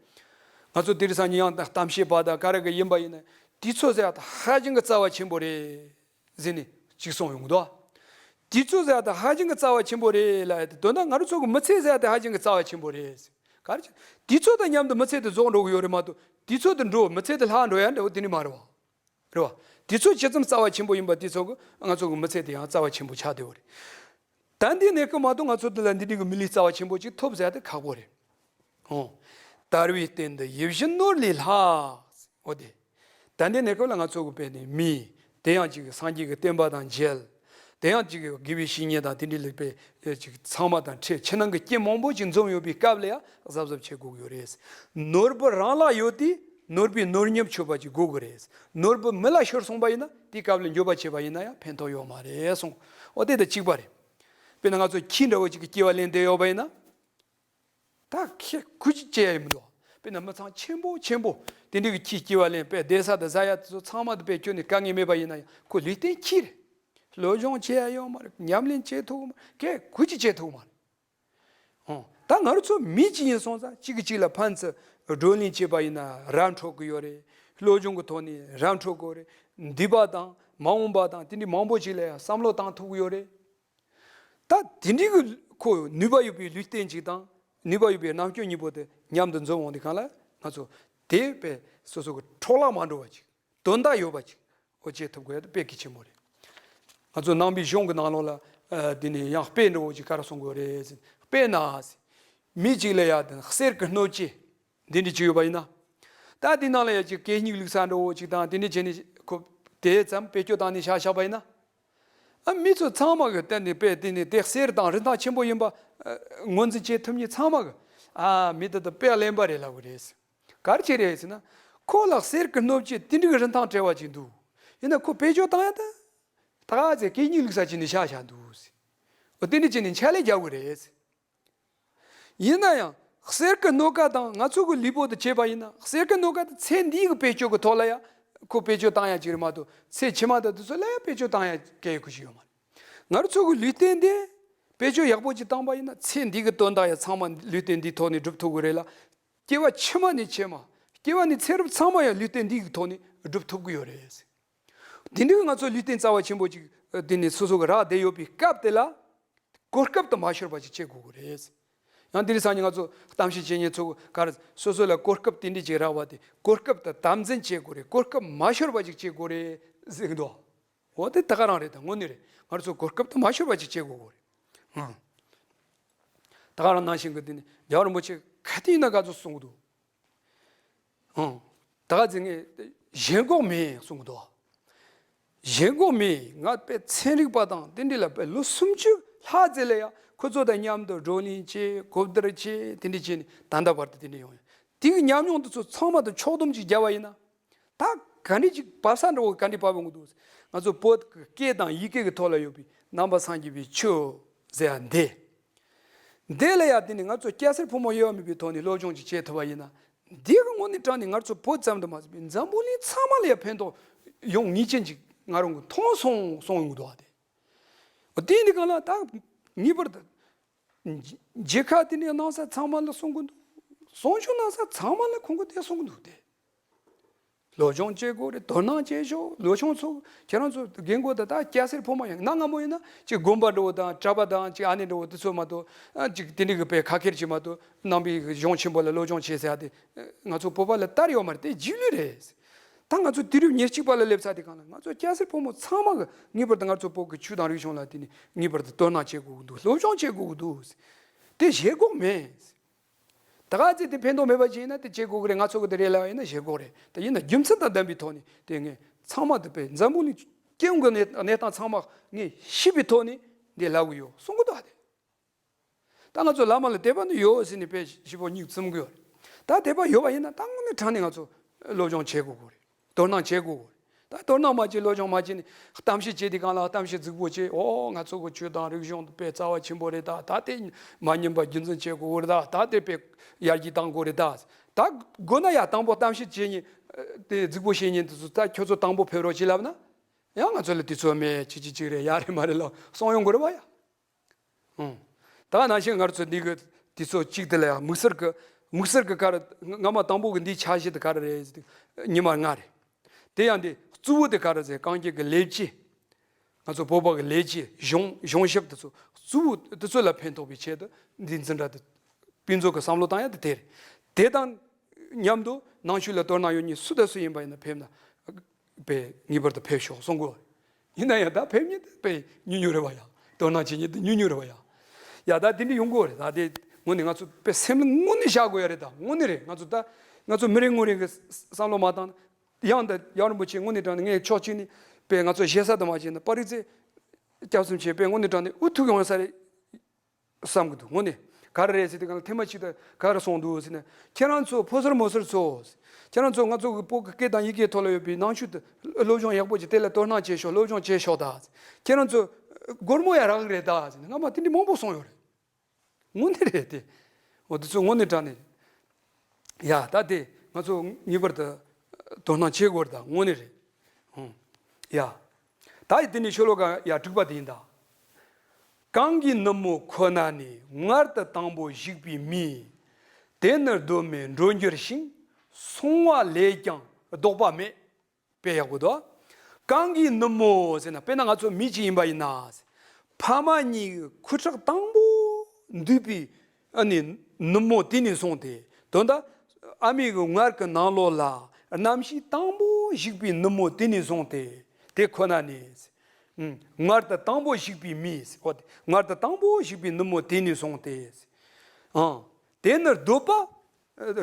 ང་ཚོ་དེང་སང་ཉིན་ཡང་གཏམ་བཤད་པ་དང་ག་རེ་གི་ཡིན་པ་ཡིན་ན། དེ་ཚོ་ཟེར་ཡ་དེ་ཧ་ཅང་གི་རྩ་བ་ཆེན་པོ་རེད་ཟེར་ནས་ཅིག་གསུངས་ཡོང་གི་འདུག་དེ་ཚོ་ཟེར་ཡ་དེ་ཧ་ཅང་གི་རྩ་བ་ཆེན་པོ་རེད་ལབ་ཡ་དེ། དོན་དག་ང་རང་ཚོ་གི་མི་ཚེ་ཟེར་ཡ་དེ་ཧ་ཅང་གི་རྩ་བ་ཆེན་པོ་རེད། ག་རེ་བྱས། དེ་ཚོ་དང་མཉམ་དུ་མི་ཚེ་དེ་རྫོགས་འགྲོ་གི་ཡོད་རེད་མ་གཏོགས། དེ་ཚོ་དེ་འགྲོ་མི་ཚེ་དེ་ལྷག་འགྲོ་ཡ་འདྲ་བོ་དེ་ནི་མ་རེད་བ། རེད་བ། དེ་ཚོ་ཇི་ཙམ་རྩ་བ་ཆེན་པོ་ཡིན་པ་དེ་ཚོ་གི་ང་ཚོ་གི་མི་ཚེ་དེ་ཡང་རྩ་བ་ཆེན་པོ་ཆགས་བསྡད་ཡོད་རེད། ད་འདི་ནས་ཀི་མ་གཏོགས་ང་ཚོ་འདི་ལ་འདི་འདྲའི་གི་མི་ལུས་རྩ་བ་ཆེན་པོ་ཅིག་ཐོབ་ཟེར་ཡ་དེ་ཁག་པོ་རེད། ཨོ། དལ་བའི་སྟེང་དུ་ཡིད་བཞིན་ནོར་ལས་ལྷག་འོ་དེ། ད་འདི་ནས་ཀི་ལ་ང་ཚོ་གི་དཔེ་ནི་མི། དེ་ཡང་ཅིག་སངས་རྒྱས་ཀྱི་བསྟན་པ་དང་མཇལ། དེ་ཡང་ཅིག་དགེ་བའི་བཤེས་གཉེན་དང་དེ་འདྲའི་ལུགས་པའི་ཅིག་ཚང་མ་དང་འཕྲད། ཕྱི་ནང་གི་རྐྱེན་མང་པོ་ཅིག་འཛོམས་ཡོད་པའི་སྐབས་ལ་ཡང་གཟབ་གཟབ་བྱེད་དགོས་ཀྱི་ཡོད་རེད། ནོར་བུ་རང་ལ་ཡོད་དུས་ནོར་བུས་ནོར་ཉམས་ཆོད་པ་ཅིག་དགོས་ཀྱི་རེད། ནོར་བུ་མི་ལ་ཤོར་སོང་པ་ཡིན་ན་དེའི་སྐབས་ལ་འགྱོད་པ་བྱས་པ་ཡིན་ན་ཡང་ཕན་ཐོགས་ཡོད་མ་རེད་གསུངས། འོ་དེ་དང་གཅིག་པ་རེད། དཔེར་ན་ང་ཚོ་ཁྱི་འདྲ་བོ་ཅིག་གི་སྐྱེ་བ་ལེན་བསྡད་ཡོད་པ་ཡིན་ན། ད་ཁྱི་གུ་ཅིག་སྐྱེ་ཡ་ཡིན་མི་འདུག་དཔེར་ན་མི་ཚང་ཆེན་པོ་ཆེན་པོ་དེ་འདྲའི་གི་ཁྱི་སྐྱེ་བ་ལེན་པས་བསྡད་ས་དང་ཟ་ཡ་དེ་ཚོ་ཚང་མ་དེ་དཔེ་ཁྱོན་ནས་དཀའ་ངལ་མེད་པ་ཡིན་ན་ཡང་ཁོ་ལུས་རྟེན་ཁྱི་རེད། སློབ་སྦྱོང་བྱེད་ཡ་ཡོད་མ་རེད། ཉམས་ལེན་བྱེད་ཐུབ་མ་རེད། ཁྱི་གུ་ཅིག་བྱེད་ཐུབ་མ་རེད། ཨོ། ད་ང་རང་ཚོ་མི་གཅིག་ཡིན་སོང་ཙང་གཅིག་གིས་གཅིག་ལ་ཕན་ཚུན་བགྲོ་གླེང་བྱེད་པ་ཡིན་ན་ར་འཕྲོད་ཀྱི་ཡོད་རེད། སློབ་སྦྱོང་གི་ཐོག་ནས་ར་འཕྲོད་ཀྱི་ཡོད་རེད། འདས་པ་དང་མ་འོངས་པ་དང་དེ་འདྲའི་མང་པོ་ཅིག་ལ་ཡང་བསམ་བློ་བཏང་ཐུབ་ཀྱི་ཡོད་རེད། ད་དེ་འདྲའི་གི་ཁོ་ནུས་པ་ཡོད་པའི་ལུས་རྟེན་ཅིག་དང་ནུས་པ་ཡོད་པའི་རྣམ་དཔྱོད་གཉིས་པོ་དེ་མཉམ་དུ་འཛོམས་འོང་དུས་སྒང་ལ་ང་ཚོ་དེ་དཔེ་སོ་སོ་གི་འཕྲོ་བརླག་མ་འགྲོ་བ་ཅིག་དོན་དག་ཡོད་པ་ཅིག་འོ་བྱེད་ཐུབ་དགོས་ཡ་དེ་དཔེ་གལ་ཆེན་པོ་རེད། ང་ཚོ་ནང་པའི་གཞུང་གི་ནང་ལོགས་ལ་ཨ་དེ་ནས་ཡང་དཔེ་འདྲ་བོ་ཅིག་ག་རེ་གསུང་དགོས་རེད་ཟེར། དཔེར་ན་མི་གཅིག་ལ་ཡ་དེ་གསེར་གྱི་སྣོད་ཅིག་འདི་འདྲ་ཅིག་ཡོད་པ་ཡིན་ན། ད་འདི་ནང་ལ་ཡ་ཅིག་གད་སྙིགས་བླུགས་ས་འདྲ་བོ་ཅིག་དང་དེ་འདྲ་བྱས་ནས་ཁོ་དེ་ཙམ་བེད་སྤྱོད་བཏང་ནས་བཞག་བཞག་པ་ཡིན་ན། ཨ་མི་ཚོ་ཚང་མ་གི་བརྟེན་ནས་དཔེ་དེ་ནས་དེ་གསེར་དང་རིན་ཐང་ཆེན་པོ་ཡིན་པ་ཨ་ངོས་འཛིན་བྱེད་ཐུབ་མཁན་ཚང་མ་གི་ཨ་མི་དེ་དེ་དཔེ་ལེན་པ་རེད་ལབ་གི་རེད། ག་རེ་བྱས་རེད་ཟེར་ན། ཁོ་ལ་གསེར་གྱི་སྣོད་ཅིག་དེ་འདྲ་གི་རིན་ཐང་བྲལ་བ་ཅིག་འདུག་ཡིན་ན་ཁོ་བེད་སྤྱོད་བཏང་ཡ་ད། ད་ག་ཚད་གད་སྙིགས་བླུགས་ས་ཅིག་ནས་བཞག་བཞག་འདུག་ཟེར། འོ་དེ་འདྲ་བྱས་ནས་འཕྱ་ལད་རྒྱག་གི་རེད་ཟེར། ཡིན་ན་ཡང་གསེར་གྱི་སྣོད་ཀ་དང་ང་ཚོ་གི་ལུས་པོ་དང་བྱས་པ་ཡིན་ན། གསེར་གྱི་སྣོད་ཀ་དེ་ཚེ་འདིའི་གི་བེད་སྤྱོད་ཀྱི་ཐོག་ལ་ཡ་ཁོ་བེད་སྤྱོད་བཏང་ཡ་ཅིག་རེད་མ་གཏོགས། ཚེ་ཕྱི་མ་དང་དེ་ཚོ་ལ་ཡ་བེད་སྤྱོད་བཏང་ཡ་གལ་ཁུ་ཞིག་ཡོད་མ་རེད། ང་ཚོ་གི་ལུས་རྟེན་དེ་བེད་སྤྱོད་ཡག་པོ་ཅིག་བཏང་པ་ཡིན་ན་ཚེ་འདི་གི་དོན་དག་ཡ་ཚང་མ་ལུས་རྟེན་འདིའི་ཐོག་ནས་སྒྲུབ་ཐུབ་གི་རེད་ལ། སྐྱེ་བ་ཕྱི་མ་ནས་ཕྱི་མ། སྐྱེ་བ་ནས་ཚེ་རབས་ཚང་མ་ཡང་ལུས་རྟེན་འདི་གི་ཐོག་ནས་སྒྲུབ་ཐུབ་ཀྱི་ཡོད་རེད། དེ་འདྲའི་ང་ཚོ་ལུས་རྟེན་རྩ་བ་ཆེན་པོ་ཅིག་དེ་ནས་སོ་སོ་གི་རག་བསྡད་ཡོད་པའི་སྐབས་དེ་ལ། གོ་སྐབས་དེ་མ་ཤོར་བ་ཅིག་བྱེད་དགོས་ཀྱི་རེད། ཡང་དེ་རིང་སང་ཉིན་ང་ཚོ་གཏམ་བཤད་བྱེད་མཁན་ཚོ་ག་རེ་སོ་སོ་ལ་གོ་སྐབས་དེ་འདྲ་ཅིག་རག་པ་དེ་གོ་སྐབས་དེ་དམ་འཛིན་བྱེད་དགོས་རེད། གོ་སྐབས་མ་ཤོར་བ་ཅིག་བྱེད་དགོས་རེད་ཟེར་གི་འདུག་འོ་དེ་ད་ག་རང་རེད། ད་དངོས་གནས་རེད། ང་ཚོ་གོ་སྐབས་དེ་མ་ཤོར་བ་ཅིག་བྱེད་དགོས་ཀྱི་རེད། ཨང་། ད་ག་རང་ནང་བཞིན་གྱི་དེ་ནི་རྒྱལ་བ་རིན་པོ་ཆེ་ག་དུས་ཡིན་ན་ག་ཚོད་གསུང་གི་འདུག་ཨང་། ད་ག་ཚོད་ངས་ཞེན་ཁོག་མེད་གསུང་གི་འདུག་ཞེན་ཁོག་མེད། ང་དཔེ་ཚན་རིག་པ་དང་དེ་འདྲ་ལ་དཔེ་ལོ་སུམ་ཅུ་ལྷག་ཙམ་ལ་ཡ་ཁོ་ཚོ་དང་མཉམ་དུ་བགྲོ་གླེང་བྱས། གོ་བསྡུར་བྱས། དེ་འདྲ་བྱས་ནས་ད་ལྟ་བར་དུ་དེ་འདྲ་ཡོང་ཡ། དེ་གི་ཉམས་མྱོང་དེ་ཚོ་ཚང་མ་དང་ཕྱོགས་བསྡོམས་ཅིག་བརྒྱབ་པ་ཡིན་ན། ད་ག་འདྲ་ཅིག་བབས་ས་འདྲ་བོ་ག་འདྲ་བབས་ཡོང་གི་འདུག་ང་ཚོ་བོད་ཀྱི་སྐད་དང་ཡི་གེ་གི་ཐོག་ལ་ཡོད་པའི་ནང་པ་སངས་རྒྱས་པའི་ཆོས་ཟེར་ཡ་འདི། འདི་ལ་ཡ་དེ་ནི་ང་ཚོ་སྐྱ་སེར་ཕོ་མོ་དབྱེ་བ་མེད་པའི་ཐོག་ནས་སློབ་སྦྱོང་ཅིག་བྱེད་ཐུབ་པ་ཡིན་ན། འདི་གི་དངོས་གནས་དྲང་གནས་ང་ཚོ་བོད་ཙམ་དུ་མ་ཟད་པའི་འཛམ་བུ་གླིང་ཚང་མ་ལ་ཡ་ཕན་ཐོགས་ཡོང་ངེས་ཅན་ཅིག་ང་རང་གིས་མཐོང་སོང་གསུངས་ཡོང་གི་འདུག་བ་དེ། འོ་དེ་ཡིན་དུས་སྒང་ལ་ད་ངེས་པར་དུ་མཇལ་ཁ་དེ་འདྲ་གནང་ས་ཚང་མ་ལ་གསུང་གི་འདུག་གསུང་ཆོས་གནང་ས་ཚང་མ་ལ་ཁོང་གིས་དེ་གསུང་གི་འདུག་སྟེ། སློབ་སྦྱོང་བྱེད་དགོས་རེད། དོ་སྣང་བྱེད་ཤོག་སློབ་ཆུང་ཚོ་ཁྱེད་རང་ཚོ་རྒན་རྒོན་དེ་དག་སྐྱ་སེར་ཕོ་མོ་ཡང་གནའ་སྔ་མོ་ཡིན་ན་ཅིག་དགོན་པ་འདྲ་བོ་དང་གྲྭ་པ་དང་ཅིག་ཨ་ནེ་འདྲ་བོ་དེ་ཚོ་མ་གཏོགས་ཨ་ཅིག་དེ་འདྲ་གི་དཔེ་ཁ་ཁེར་ཅིག་མ་གཏོགས་ནང་པའི་གཞུང་ཆེན་པོ་ལ་སློབ་སྦྱོང་བྱེད་ཟེར་ཡ་དེ་ང་ཚོ་བོད་པ་ལ་དར་ཡོད་མ་རེད། དེ་རྗེས་ལུས་རེད། ད་ང་ཚོ་དུས་རབས་ཉེར་གཅིག་པ་ལ་སླེབས་ཚར་དུས་སྒང་ལ་ང་ཚོ་སྐྱ་སེར་ཕོ་མོ་ཚང་མ་གི་ངེས་པར་དུ་ང་ཚོ་བོད་ཀྱི་ཆོས་དང་རིག་གཞུང་ལ་དེ་ནི་ངེས་པར་དུ་དོ་སྣང་བྱེད་དགོས་ཀྱི་འདུག་སློབ་སྦྱོང་བྱེད་དགོས་ཀྱི་འདུག་དེ་བཞེས་དགོས་མེད། ད་ག་ཚོད་དེ་ཕན་ཐོགས་མེད་པ་ཅིག་ཡིན་ན་དེ་བྱེད་དགོས་ཀྱི་རེད། ང་ཚོ་གི་དེ་རེད་ལབ་ཡིན་ན་བྱེད་དགོས་རེད། དེ་ཡིན་ན་རྒྱུ་མཚན་དང་ལྡན་པའི་ཐོག་ནས་དེ་ངས་ཚང་མ་དེ་དཔེ་འཛམ་བུ་གླིང་སྤྱི་ཡོངས་ཀྱི་གནས་གནས་སྟངས་ཚང་མ་ངས་ཤེས་པའི་ཐོག་ནས་འདི་ལབ་གི་ཡོད་གསུང་གི་འདུག་ཨ། དེ་ད་ང་ཚོ་བླ་མ་ལ་དད་པ་ནི་ཡོད་ཟེར་ནས་དཔེ་ཞིབ་པོ་སྙིང་བཙུམ་གི་ཡོད་རེད། ད་དད་པ་ཡོད་པ་ཡིན་ན་ད་དངོས་གནས་དྲང་གནས་ང་ཚོ་སློབ་སྦྱོང་བྱེད་དགོས་གི་རེད། དོ་སྣང་བྱེད་དགོས་གི་རེད། ད་དོ་སྣང་མ་བྱེད། སློབ་སྦྱོང་མ་བྱེད་ནས་གཏམ་བཤད་བྱེད་དུས་སྒང་ལ་གཏམ་བཤད་རྫིག་པོ་བྱེད། ཨོ་ང་ཚོ་གི་ཆོས་དང་རིག་གཞུང་དེ་དཔེ་རྩ་བ་ཆེན་པོ་རེད། ད་ད་དེ་མ་ཉམས་པ་རྒྱུན་འཛིན་བྱེད་དགོས་རེད། ད་ད་དེ་དཔེ་ཡར་རྒྱས་གཏང་དགོས་རེད། ད་ད་དགོས་ན་ཡ་དང་པོ་གཏམ་བཤད་བྱེད་མཁན་དེ་རྫིག་པོ་བཤད་མཁན་དེ་ཚོ་ད་ཁྱོད་ཚོ་དང་པོ་ཕེབས་རོགས་བྱེད་ལབ་ན། ཡང་ང་ཚོ་ལ་དུས་ཚོད་མེད། ཅི་ཅི་ཅིག་རེད། ཡ་རེད་མ་རེད་ལ་གསུང་ཡོང་དགོས་རེད་བ་ཡ། ཨང་། ད་ནང་བཞིན་ང་ཚོ་འདི་གི་དུས་ཚོད་གཅིག་དེ་ལ་ཡང་དམིགས་བསལ་གི་དམིགས་བསལ་གི་ག་རེ། སྔ་མ་དང་པོ་གི་འདིའི་འཆར་གཞི་དེ་ག་རེ་རེད་ཟེར་དུས་ཉི་མ་ལྔ་རེད། དེ་ཡང་འདི་གཙོ་བོ་དེ་ག་རེ་ཟེར། གངས་སྐྱེས་ཀྱི་ལེགས་སྐྱེས། ང་ཚོ་བོད་པ་གི་ལེགས་སྐྱེས་གཞུང་གཞུང་ཞབས་དེ་ཚོ་གཙོ་བོ་དེ་ཚོ་ལ་ཕན་ཐོགས་པའི་ཆེད་དུ་འདི་འཛིན་གྲྭ་དེ་དཔེ་མཛོད་ཀྱི་བསམ་བློ་བཏང་ཡ་དེ་དེ་རེད། དེ་དང་མཉམ་དུ་ནང་ཆོས་ལ་དོ་སྣང་ཡོད་མཁན་སུ་དང་སུ་ཡིན་པ་ཡིན་ན་ཕེབས་ན། དཔེ་ངེས་པར་དུ་ཕེབས་ཤོག་གསུང་གོ། ཡིན་ན་ཡང་ད་ཕེབས་མཁན་དེ་དཔེ་ཉུང་ཉུང་རེད་བ་ཡ། དོ་སྣང་བྱེད་མཁན་དེ་ཉུང་ཉུང་རེད་བ་ཡ། ཡ་ད་དེ་འདྲ་ཡོང་གོ་རེད། ད་དེ་དངོས་གནས་ང་ཚོ་དཔེ་སེམས་ལ་དངོས་གནས་བཞག་དགོས་ཡ་རེད། ད་དངོས་གནས་རེད། ང་ཚོ་ད་ང་ཚོ་མི་རེ་ངོ་རེ་གི་བསམ་བློ་མ་བཏང་ན། ཡང་ད་ཡང་རིན་པོ་ཆེ་དངོས་གནས་དྲང་གནས་ངས་ཕྱོགས་གཅིག་ནས་དཔེ་ང་ཚོ་ཞེ་ས་དུ་མ་བྱས་ན་པ་རིག་རྩེ་སྐྱབས་སུ་མཆི། དཔེ་དངོས་གནས་དྲང་གནས་འུ་ཐུག་ཡོང་ས་རེད། བསམ་གི་འདུག་དངོས་གནས་ག་རེ་རེད་ཟེར་དུས་སྒང་ལ་ཐེངས་མ་གཅིག་ད་ག་རེ་གསུངས་འདུག་ཟེར་ན། ཁྱེད་རང་ཚོ་ཕོ་གསར་མོ་གསར་ཚོ། ཁྱེད་རང་ཚོ་ང་ཚོ་གི་བོད་ཀྱི་སྐད་དང་ཡི་གེའི་ཐོག་ལ་ཡོད་པའི་ནང་ཆོས་དེ་སློབ་སྦྱོང་ཡག་པོ་བྱེད། དེ་ལ་དོ་སྣང་བྱེད་ཤོག་སློབ་སྦྱོང་བྱེད་ཤོག་ད། ཁྱེད་རང་ཚོ་སྒོར་མོ་ཡང་རག་གི་རེད་ད་ཟེར་ན། སྔ་མ་དེ་འདྲ་མང་པོ་གསུངས་ཡོད་རེད། དངོས་གནས་རེད་དེ། འོ་དེ་ཚོ་དངོས་གནས་དྲང་གནས། ཡ་ད་དེ་ང་ཚོ་ངེས་པར་དུ་དོ་སྣང་བྱེད་དགོས་རེད། ད་དངོས་གནས་རེད། ཧུང་། ཡ། ད་ཡི་དེ་ནས་ཤོ་ལོ་ཀ་ཡ་དྲུག་པ་དེ་ཡིན་ད། གང་གི་ནུབ་མོ་ཁོ་ན་ནས། མངལ་དུ་དང་པོ་ཞུགས་པའི་མི། དེ་ནི་གདོད་མའི་འགྲོ་འགྱུར་ཞིང་། སོང་བ་ལས་ཀྱང་ལྡོག་པ་མེད། དཔེ་ཡག་པོ་འདུག་གང་གི་ནུབ་མོ་ཟེར་ན། དཔེར་ན་ང་ཚོ་མི་གཅིག་ཡིན་པ་ཡིན་ན། ཕ་མ་གཉིས་ཀྱི་ཁུ་ཁྲག་དང་པོ་འདུས་པའི་ཨ་ནི་ནུབ་མོ་དེ་ནས་བཟུང་སྟེ། དོན་དག་ཨ་མའི་གི་མངལ་གྱི་ནང་ལོགས་ལ་རྣམ་ཤེས་དང་པོ་ཞུགས་པའི་ནུབ་མོ་དེ་ནས་བཟུང་སྟེ། དེ་ཁོ་ན་ནས། ཨུམ། མངལ་དུ་དང་པོ་ཞུགས་པའི་མི། འོ་དེ་མངལ་དུ་དང་པོ་ཞུགས་པའི་ནུབ་མོ་དེ་ནས་བཟུང་སྟེ། ཨང་། དེ་ནི་གདོད་པ།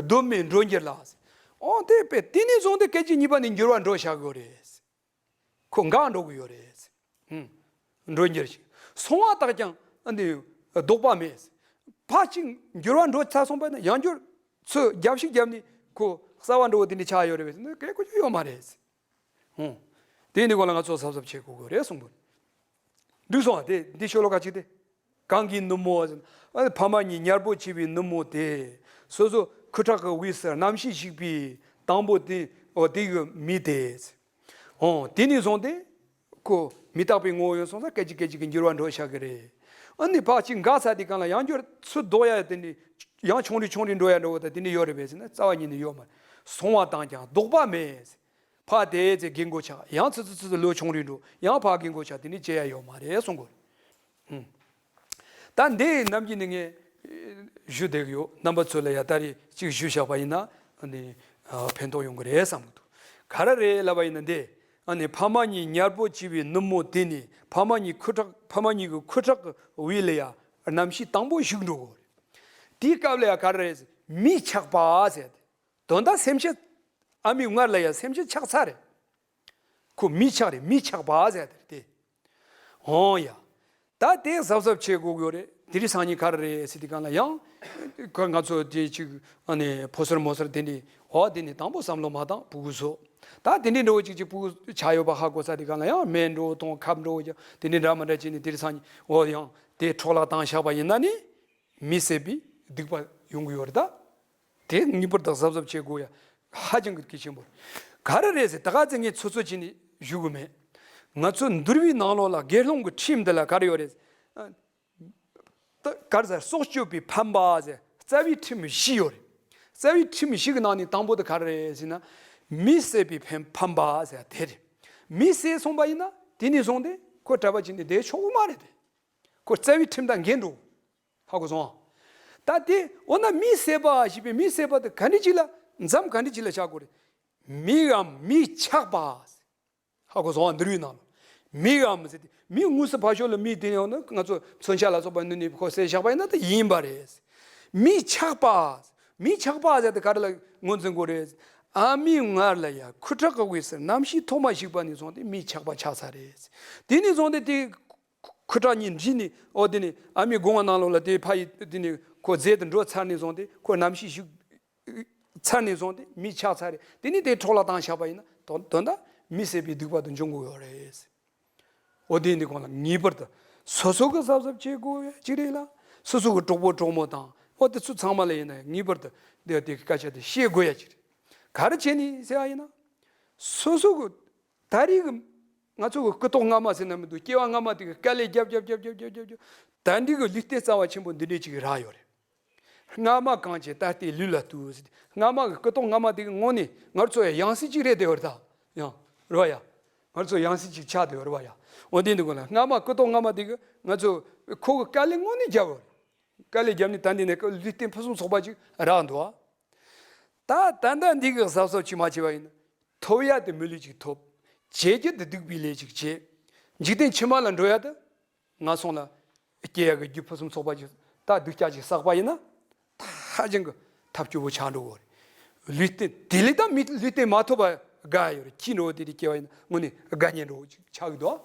གདོད་མའི་འགྲོ་འགྱུར་ལ། ཨོ་དེ་དཔེ་དེ་ནས་བཟུང་སྟེ་སྐད་ཅིག་གཉིས་པ་ནས་འགྱུར་བ་འགྲོ་བཞག་གི་ཡོད་རེད། ཁོ་འགག་འགྲོ་གི་ཡོད་རེད། ཧུམ། འགྲོ་འགྱུར་ཞིག་སོང་བ་དག་ཀྱང་ཨ་ནི་ལྡོག་པ་མེད། ཕར་ཅིག་འགྱུར་བ་འགྲོ་ཚར་སོང་པ་ན་ཡང་འགྱུར་ཚུར་རྒྱབ་ཤིག་རྒྱབ་ནས་ཁོ་གསར་བ་འགྲོ་བ་དེ་འདྲ་ཆགས་ཡོད་རེད་པས་ཟེར་ན་སྐད་ཁོ་ཅིག་ཡོད་མ་རེད། ཧུམ། དེ་ནི་གོ་ལ་ང་ཚོ་གཟབ་གཟབ་བྱེད་དགོས་དགོས་རེད་གསུངས་པ་རེད། འགྲིག་སོང་བ། དེ་འདི་ཤོ་ལོ་ཀ་གཅིག་དེ། གང་གི་ནུབ་མོ་ཟེར་ན། ཕ་མ་གཉིས་མཉམ་པོ་བྱས་པའི་ནུབ་མོ་དེ། སོ་སོ་ཁུ་ཁྲག་གི་དབུས་སུ་རྣམ་ཤེས་ཞུགས་པའི་དང་པོ་དེ། འོ་དེ་གི་མི་དེ། འོ་དེ་ནས་བཟུང་སྟེ། ཁོ་མི་རྟག་པའི་ངོ་བོ་ཡིན་སོང་ཙང་སྐད་ཅིག་སྐད་ཅིག་གི་འགྱུར་བ་འགྲོ་བཞག་གི་རེད། ཨ་ནི་ཕར་ཅིག་འགག་ཚར་དུས་སྒང་ལ་ཡང་འགྱུར་ཚུར་ལྡོག་ཡ་དེ་འདྲ། ཡང་ཆུང་རུ་ཆུང་རུ་འགྲོ་ཡ་འགྲོ་བ་དང་དེ་འདྲ་ཡོད་རེད་པས་ཟེར་ན་རྩ་བ་ཉིད་ནས་ཡོད་མ་རེད། སོང་བ་དང་ཀྱང་ལྡོག་པ་མེད། ཕར་དེ་ཚེ་རྒན་གོག་ཆགས། ཡང་ཚུར་ཚུར་ཚུར་ཚུར་ལོ་ཆུང་རུ་འགྲོ། ཡང་ཕར་རྒན་གོག་ཆགས། དེ་འདྲ་བྱེད་ཡ་ཡོད་མ་རེད་གསུང་གི་རེད། ཧུམ། ད་འདི་ནམ་རྒྱུན་ནས་ངས་ཞུ་བསྡད་ཀྱི་ཡོད། རྣམ་པ་ཚོ་ལ་ཡ་ད་རེས་གཅིག་ཞུས་བཞག་པ་ཡིན་ན་ཨ་ནི་ཕན་ཐོགས་ཡོང་གི་རེད་བསམ་གྱི་འདུག་ག་རེ་རེད་ལབ་པ་ཡིན་ན་འདི། ཨ་ནི་ཕ་མ་གཉིས་མཉམ་པོ་བྱས་པའི་ནུབ་མོ་དེ་ནི་ཕ་མ་གཉིས་ཁུ་ཁྲག་ཕ་མ་གཉིས་ཀྱི་ཁུ་ཁྲག་གི་དབུས་ལ་ཡ་རྣམ་ཤེས་དང་པོ་ཞུགས་འགྲོ་གི་རེད། དེའི་སྐབས་ལ་ཡ་ག་རེ་རེད། མིས་ཆགས་པ་ཟེར་ཏེ། དོན་དག་སེམས་ཅན། ཨ་མའི་མངལ་ལ་ཡ་སེམས་ཅན་ཆགས་ཚར་རེད། ཁོ་མིས་ཆགས་རེད། མིས་ཆགས་པ་ཟེར་དེ་རེད་དེ། འོང་ཡ། ད་དེ་གཟབ་གཟབ་བྱེད་དགོས་ཀྱི་ཡོད་རེད། དེ་རིང་སང་ཉིན་ག་རེ་རེད་ཟེར་དུས་སྒང་ལ་ཡང་། ཁོ་ང་ཚོ་དེ་ཅིག་ཨ་ནི་ཕོ་གསར་མོ་གསར་དེ་འདྲའི་འོ་དེ་ནི་དང་པོ་བསམ་བློ་མ་བཏང་ཕྲུ་གུ་ཚོ། ད་དེ་འདྲའི་འགྲོ་ཅིག་ཅིག་ཕྲུ་གུ་ཆགས་ཡོད་པ་ཧ་གོ་ཚར་དུས་སྒང་ལ་ཡང་སྨན་འགྲོ་དང་ཁབ་འགྲོ་ཀྱང་དེ་འདྲའི་འདྲ་མི་འདྲ་བྱས་ནས་དེ་རིང་སང་ཉིན་འོ་ཡང་དེ་འཕྲོ་བརླག་བཏང་བཞག་པ་ཡིན་ན་ནི། མི་བསད་པའི་སྡིག་པ་ཡོང་གི་ཡོད་རེད་ད། དེ་ངེས་པར་དུ་གཟབ་གཟབ་བྱེད་དགོས་ཡ། ཧ་ཅང་གི་གལ་ཆེན་པོ་རེད། ག་རེ་རེད་ཟེར་ད་ག་ཚོད་ངས་ཚོད་ཚོད་བྱས་ནས་ཞུ་གི་མེད། ང་ཚོ་འདུལ་བའི་ནང་ལོགས་ལ་དགེ་སློང་གི་ཁྲིམས་འདི་ལ་ག་རེ་ཡོད་རེད། ད་ག་རེ་ཟེར་སྲོག་གཅོད་པའི་ཕམ་པ་ཟེར་རྩ་བའི་ཁྲིམས་བཞི་ཡོད་རེད། རྩ་བའི་ཁྲིམས་བཞི་གི་ནང་ནས་དང་པོ་དེ་ག་རེ་རེད་ཟེར་ན། མི་བསད་པའི་ཕམ་ཕམ་པ་ཟེར་དེ་རེད། མི་བསད་སོང་པ་ཡིན་ན་དེ་ནས་བཟུང་སྟེ་ཁོ་གྲྭ་པ་བྱས་ནས་བསྡད་ཆོག་གི་མ་རེད་དེ། ཁོ་རྩ་བའི་ཁྲིམས་དང་འགལ་འགྲོ། ཧ་གོ་སོང་ཨ། ད་དེ་འོ་ན་མི་བསད་པ་ཞེས་པའི་མི་བསད་པ་དེ་ག་འདྲ་ཅིག་ལ་མཚམས་ག་འདྲ་ཅིག་ལ་བཞག་དགོས་རེད། མིའམ་མིས་ཆགས་པ། ཧ་གོ་སོང་ཨ། འདུལ་བའི་ནང་ལ། མིའམ་ཟེར་ཏེ་མི་དངོས་སུ་ཕར་ཕྱོགས་ལ་མི་དེ་ཡང་ན་ང་ཚོ་མཚོན་ཆ་ལ་སོགས་པ་ནི་ནི་ཁོ་བསད་བཞག་པ་ཡིན་ན་ད་ཡིན་པ་རེད། མིས་ཆགས་པ། མིས་ཆགས་པ་ཟེར་ཏེ་ག་རེ་ལ་ངོས་འཛིན་དགོས་རེད། ཨ་མའི་མངལ་ལ་ཡ་ཁུ་ཁྲག་གི་དབུས་སུ་རྣམ་ཤེས་ཐོག་མ་ཞུགས་པ་ནས་བཟུང་སྟེ་མིས་ཆགས་པ་ཆགས་ཚར་རེད། དེ་ནས་བཟུང་སྟེ་དེ། ཁུ་ཁྲག་གཉིས་འདྲེས་ནས་འོ་དེ་ནས་ཨ་མའི་སྒོ་ང་ནང་ལོགས་ལ་དེ་ཕ་ཡི་དེ་ནས་ཁོ་རྫས་དེ་འགྲོ་ཚར་ནས་བཟུང་སྟེ་ཁོ་རྣམ་ཤེས་ཞུགས་ཚར་ནས་བཟུང་སྟེ་མིས་ཆགས་ཚར་རེད། དེ་ནས་དེ་འཕྲོ་བརླག་བཏང་བཞག་པ་ཡིན་ན་དོན་དོན་དག་ མི་བསད་པའི་སྡིག་པ་དེ་འབྱུང་གི་ཡོད་རེད། འོ་དེ་འདི་གོང་ལ་ངེས་པར་དུ་སོ་སོ་གི་གཟབ་གཟབ་བྱེད་དགོས་ཡ་གཅིག་རེད་ལ། སོ་སོ་གི་གྲོགས་པོ་གྲོགས་མོ་དང་འོ་དེ་ཚོ་ཚང་མ་ལ་ཡིན་ན་ངེས་པར་དུ་དེ་དེ་གི་སྐད་ཆ་དེ་བཤད་དགོས་ཡ་གཅིག་རེད། ག་རེ་བྱས་ནས་ཟེར་བ་ཡིན་ན། སོ་སོ་གི་ད་རེས་ཀྱི་ང་ཚོ་གི་སྐུ་ཐོག་སྔ་མ་ཟེར་ན་མི་འདུག་སྐྱེ་བ་སྔ་མ་དེ་གི་དཀའ་ལས་རྒྱབ་རྒྱབ་རྒྱབ་རྒྱབ་རྒྱབ་རྒྱབ་ད་འདི་གི་ལུས་རྟེན་རྩ་བ་ཆེན་པོ་འདི་འདྲས་ཅིག་རག་ཡོད་རེད། སྔ་མ་གང་བྱས་ད་ལྟའི་ལུས་ལ་ལྟོས་ཟེར་ཏེ། སྔ་མ་གི་སྐུ་ཐོག་སྔ་མ་དེ་གི་དངོས་གནས་ང་ཚོ་ཡང་ཡང་སྲིད་ཅིག་རེད་དེ་བར་ད་ཡང་རེད་བ་ཡ། ང་ཚོ་ཡང་སྲིད་ཅིག་ཆགས་དེ་བར་བ་ཡ། འོ་དེ་འདི་གོང་ལ་སྔ་མ་སྐུ་ཐོག་སྔ་མ་དེ་གི་ང་ཚོ་ཁོ་གི་དཀའ་ལས་དངོས་གནས་རྒྱབ་བར། དཀའ་ལས་རྒྱབ་ནས་ད་འདི་ནས་ལུས་རྟེན་ཕུན་སུམ་ཚོགས་པ་ཅིག་རག་འདུག་ཨ། ད་ད་ལྟ་འདི་གི་གཟབ་གཟབ་ཅིག་མ་བྱས་པ་ཡིན་ན། ཐོབ་ཡ་དེ་མི་ལུས་ཅིག་ཐོབ། བྱེད་རྒྱུ་དེ་སྡིག་པའི་ལས་ཅིག་བྱེད། འཇིག་རྟེན་ཕྱི་མ་ལ་འགྲོ་ཡ་དེ། ང་སོང་ལ་སྐྱེ་ཡ་གི་རྒྱུ་ཕུན་སུམ་ཚོགས་པ་ཅིག་ད་སྡུག་ཅག་ཅིག་བསགས་པ་ཡིན་ན། ད་ཧ་ཅང་གི་ཐབས་སྐྱོ་བོ་ཆགས་འགྲོ་གི་རེད། ལུས་རྟེན་དེ་ལས་ད་མི་ལུས་རྟེན་མ་ཐོབ་པ་དགའ་ཡ་ཡོད་རེད། ཁྱི་འགྲོ་བ་དེ་དེ་སྐྱེ་བ་ཡིན་ན་དངོས་གནས་དགའ་ཉེ་འགྲོ་བོ་ཅིག་ཆགས་གི་འདུག་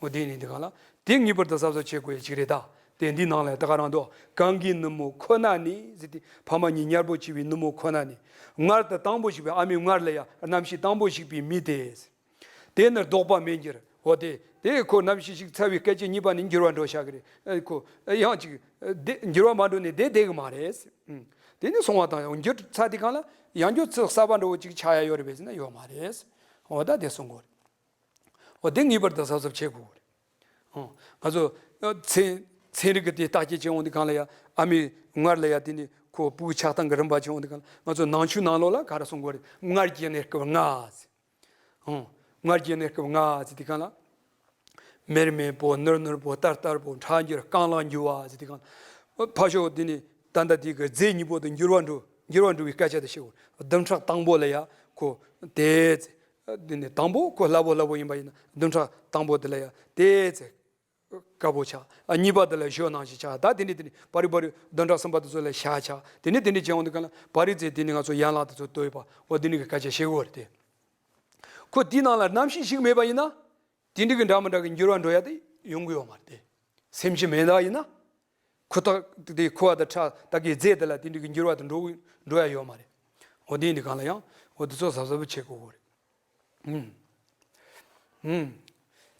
འོ་དེ་ནི་འདི་གང་ལ་དེ་ངེས་པར་དུ་གཟབ་གཟབ་བྱེད་དགོས་ཡ་ཅིག་རེད་ད། དེ་འདི་ནང་ལ་ད་ག་རང་འདུག་གང་གི་ནུབ་མོ་ཁོ་ན་ནི་ཟེར་ཏེ་ཕ་མ་གཉིས་མཉམ་པོ་བྱས་པའི་ནུབ་མོ་ཁོ་ན་ནི། མངལ་དུ་དང་པོ་ཞིག་པའི་ཨ་མའི་མངལ་ལ་ཡ་རྣམ་ཤེས་དང་པོ་ཞིག་པའི་མི་དེ། དེ་ནི་ལྡོག་པ་མེད་འགྱུར། འོ་དེ་དེ་ཁོ་རྣམ་ཤེས་ཤིག་ཚར་བའི་སྐད་ཅིག་གཉིས་པ་ནི་འགྱུར་བ་འགྲོ་བཞག་གི་རེད། ཁོ་ཡང་ཅིག་དེ་འགྱུར་བ་མ་འགྲོ་ནས་དེ་བསྡད་གི་མ་རེད། དེ་ནི་སོང་བ་དང་ཡང་འགྱུར་ཚར་དེ་གང་ལ་ཡང་འགྱུར་ཚུལ་གསར་པ་འགྲོ་བོ་ཅིག་ཆགས་ཡ་ཡོད་རེད་པས་ཟེར་ན་ཡོད་མ་རེད། འོ་ད་དེ་གསུང་གི་རེད། འོ་དེ་ངེས་པར་དུ་གཟབ་གཟབ་བྱེད་དགོས་རེད། ཨོ། ང་ཚོ་ཚན་ཚན་རིག་གི་དེ་བརྟག་དཔྱད་བྱེད་འོང་དུས་གང་ལ་ཡ་ཨ་མའི་མངལ་ལ་ཡ་དེ་ནི་ཁོ་སྤུ་གུ་ཆགས་སྟངས་ཀྱི་རིམ་པ་བྱེད་འོང་དུས་གང་ལ་ང་ཚོ་ནང་ཆོས་ནང་ལོགས་ལ་ག་རེ་གསུང་དགོས་རེད། མངལ་སྐྱེས་ནས་སྐབས་ལྔ་ཟེར། ཨོ། མངལ་སྐྱེས་ནས་སྐབས་ལྔ་ཟེར་དུས་གང་ལ། མེར་མེར་པོ་ནུར་ནུར་པོ་ལྟར་ལྟར་པོ་ཕྲ་འགྱུར་རྐང་ལག་འགྱུར་བ་ཟེར་དུས་གང་ལ། ཕ་ཤོ་དེ་ནི་ད་ལྟ་དེ་གི་རྫས་གཉིས་པོ་དེ་འགྱུར་བ་འགྲོ་འགྱུར་བ་འགྲོ་བའི་སྐད་ཆ་དེ་བཤད་དགོས། བདུན་ཕྲག་དང་པོ་ལ་ཡ་ཁོ་དེ་ཟེར། དེ་ནས་དང་པོ་ཁོ་སླ་པོ་སླ་པོ་ཡིན་པ་ཡིན་ན་བདུན་ཕྲག་དང་པོ་དེ་ལ་ཡ་དེ་ཚེ་དཀར་པོ་ཆགས། ཨ་གཉིས་པ་དེ་ལ་ཞོ་ནང་བཞིན་ཆགས། ད་དེ་ནས་དེ་ནས་པ་རི་པ་རི་བདུན་ཕྲག་གསུམ་པ་དེ་ཚོ་ལ་ཤ་ཆགས། དེ་ནས་དེ་ནས་བྱས་འོང་དུས་གང་ལ་པ་རི་ཚེ་དེ་ནས་ང་ཚོ་ཡན་ལག་དེ་ཚོ་ལྟོས་པ་འོ་དེ་ནས་གི་སྐད་ཆ་བཤད་དགོས་རེད་དེ། ཁོ་དེའི་ནང་ལ་རྣམ་ཤེས་ཤིག་མེད་པ་ཡིན་ན། དེ་འདྲ་གི་འདྲ་མི་འདྲ་གི་འགྱུར་བ་འགྲོ་ཡ་དེ་ཡོང་གི་ཡོད་མ་རེད་དེ། སེམས་ཤིག་མེད་པ་ཡིན་ན། ཁོ་ཐག་དེ་ཁོ་བ་དང་ཁྲག་ད་གི་རྫས་དེ་ལ་དེ་འདྲ་གི་འགྱུར་བ་དེ་འགྲོ་འགྲོ་ཡ་ཡོད་མ་རེད། འོ་དེ་འདི་གང་ལ་ཡང་འོ་དེ་ཚོ་གཟབ་གཟབ་བྱེད་དགོས་རེད། ཨུམ། ཨུམ།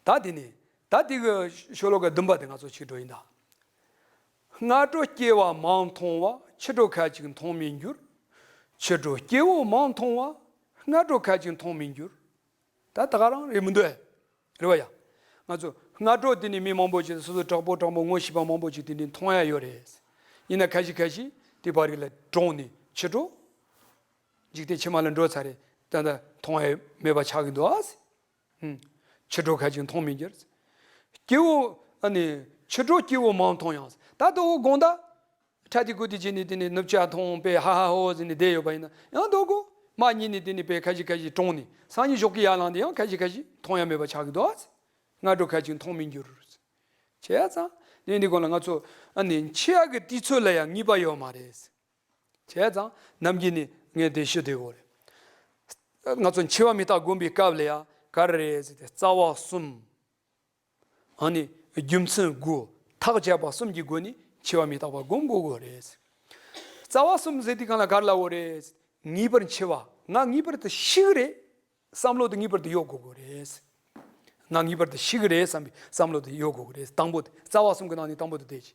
ད་དེ་ནི་ད་དེ་གི་ཤོ་ལོ་ཀ་བདུན་པ་དེ་ང་ཚོ་ཆིག་འགྲོ་ཡིན་ད། སྔ་དྲོ་སྐྱེ་བ་མང་མཐོང་བ། ཕྱི་དྲོ་ཁ་ཅིག་མཐོང་མི་འགྱུར། ཕྱི་དྲོ་སྐྱེ་བོ་མང་མཐོང་བ། སྔ་དྲོ་ཁ་ཅིག་མཐོང་མི་འགྱུར། ད་ད་ག་རང་རེད་མི་འདུག་ཨེ། རེད་བ་ཡ། ང་ཚོ་སྔ་དྲོ་དེ་ནས་མི་མང་པོ་ཅིག་སོ་སོ་དྲག་པོ་དྲང་པོ་ངོ་ཤེས་པ་མང་པོ་ཅིག་དེ་འདྲའི་མཐོང་ཡ་ཡོད་རེད། ཡིན་ན་ཁ་ཤས་ཁ་ཤས་དེ་བར་རིགས་ལ་གྲོངས་ནས་ཕྱི་དྲོ། འཇིག་རྟེན་ཕྱི་མ་ལ་འགྲོ་ཚར་རེད། ད་ལྟ་མཐོང་ཡ་མེད་པ་ཆགས་ཀྱི་འདུག་ཨ། ཕྱི་དྲོ་ཁ་ཅིག་མཐོང་མི་འགྱུར། སྐྱེ་བོ་ཨ་ནི་ཕྱི་དྲོ་སྐྱེ་བོ་མང་མཐོང་ཡང་། ད་ལྟ་འོ་དགོང་དག་ཁྲ་ཏི་ཀུ་ཏི་བྱས་ནས་དེ་ནས་ནུབ་ཆ་མཐོང་པས་ཧ་ཧ་ཧོ་ཟེར་ནས་བསྡད་ཡོད་པ་ཡིན་ན་ཡང་དོ་གོ་མ་ཉིད་ནས་དེ་ནས་པས་ཁ་ཅིག་ཁ་ཅིག་གྲོངས་ནས་སང་ཉིན་ཞོགས་ཀྱི་ཡར་ལངས་ཏེ་ཡང་ཁ་ཅིག་ཁ་ཅིག་མཐོང་ཡ་མེད་པ་ཆགས་ཀྱི་འདུག་ཨ། སྔ་དྲོ་ཁ་ཅིག་མཐོང་མི་འགྱུར། བྱས་ཙང་དེ་འདི་གོང་ལ་ང་ཚོ་ཨ་ནི་འཆི་ཡ་གི་དུས་ཚོད་ལ་ཡང་ངེས་པ་ཡོད་མ་རེད། བྱས་ཙང་ནམ་རྒྱུན་ནས་ངས་དེ་ཞུ་བསྡད་ཡོད་རེད། ང་ཚོ་འཆི་བ་མི་རྟག་སྒོམ་པའི་སྐབས་ལ་ཡང་ག་རེ་རེད་ཟེར་ཏེ་རྩ་བ་གསུམ། ཨ་ནི་རྒྱུ་མཚན་དགུ་ཐག་བཅད་པ་གསུམ་གྱི་སྒོ་ནས་འཆི་བ་མི་རྟག་པ་སྒོམ་དགོས་དགོས་རེད། རྩ་བ་གསུམ་ཟེར་དུས་གང་ལ་ག་རེ་ལབ་དགོས་རེད། ངེས་པར་འཆི་བ་ང་ངེས་པར་དུ་ཤི་གི་རེད། བསམ་བློ་དེ་ངེས་པར་དུ་ཡོད་དགོས་དགོས་རེད། ང་ངེས་པར་དུ་ཤི་གི་རེད་བསམ་པའི་བསམ་བློ་དེ་ཡོད་དགོས་དགོས་རེད། དང་པོ་དེ་རྩ་བ་གསུམ་གྱི་ནང་ནས་དང་པོ་དེ་དེ་ཅི།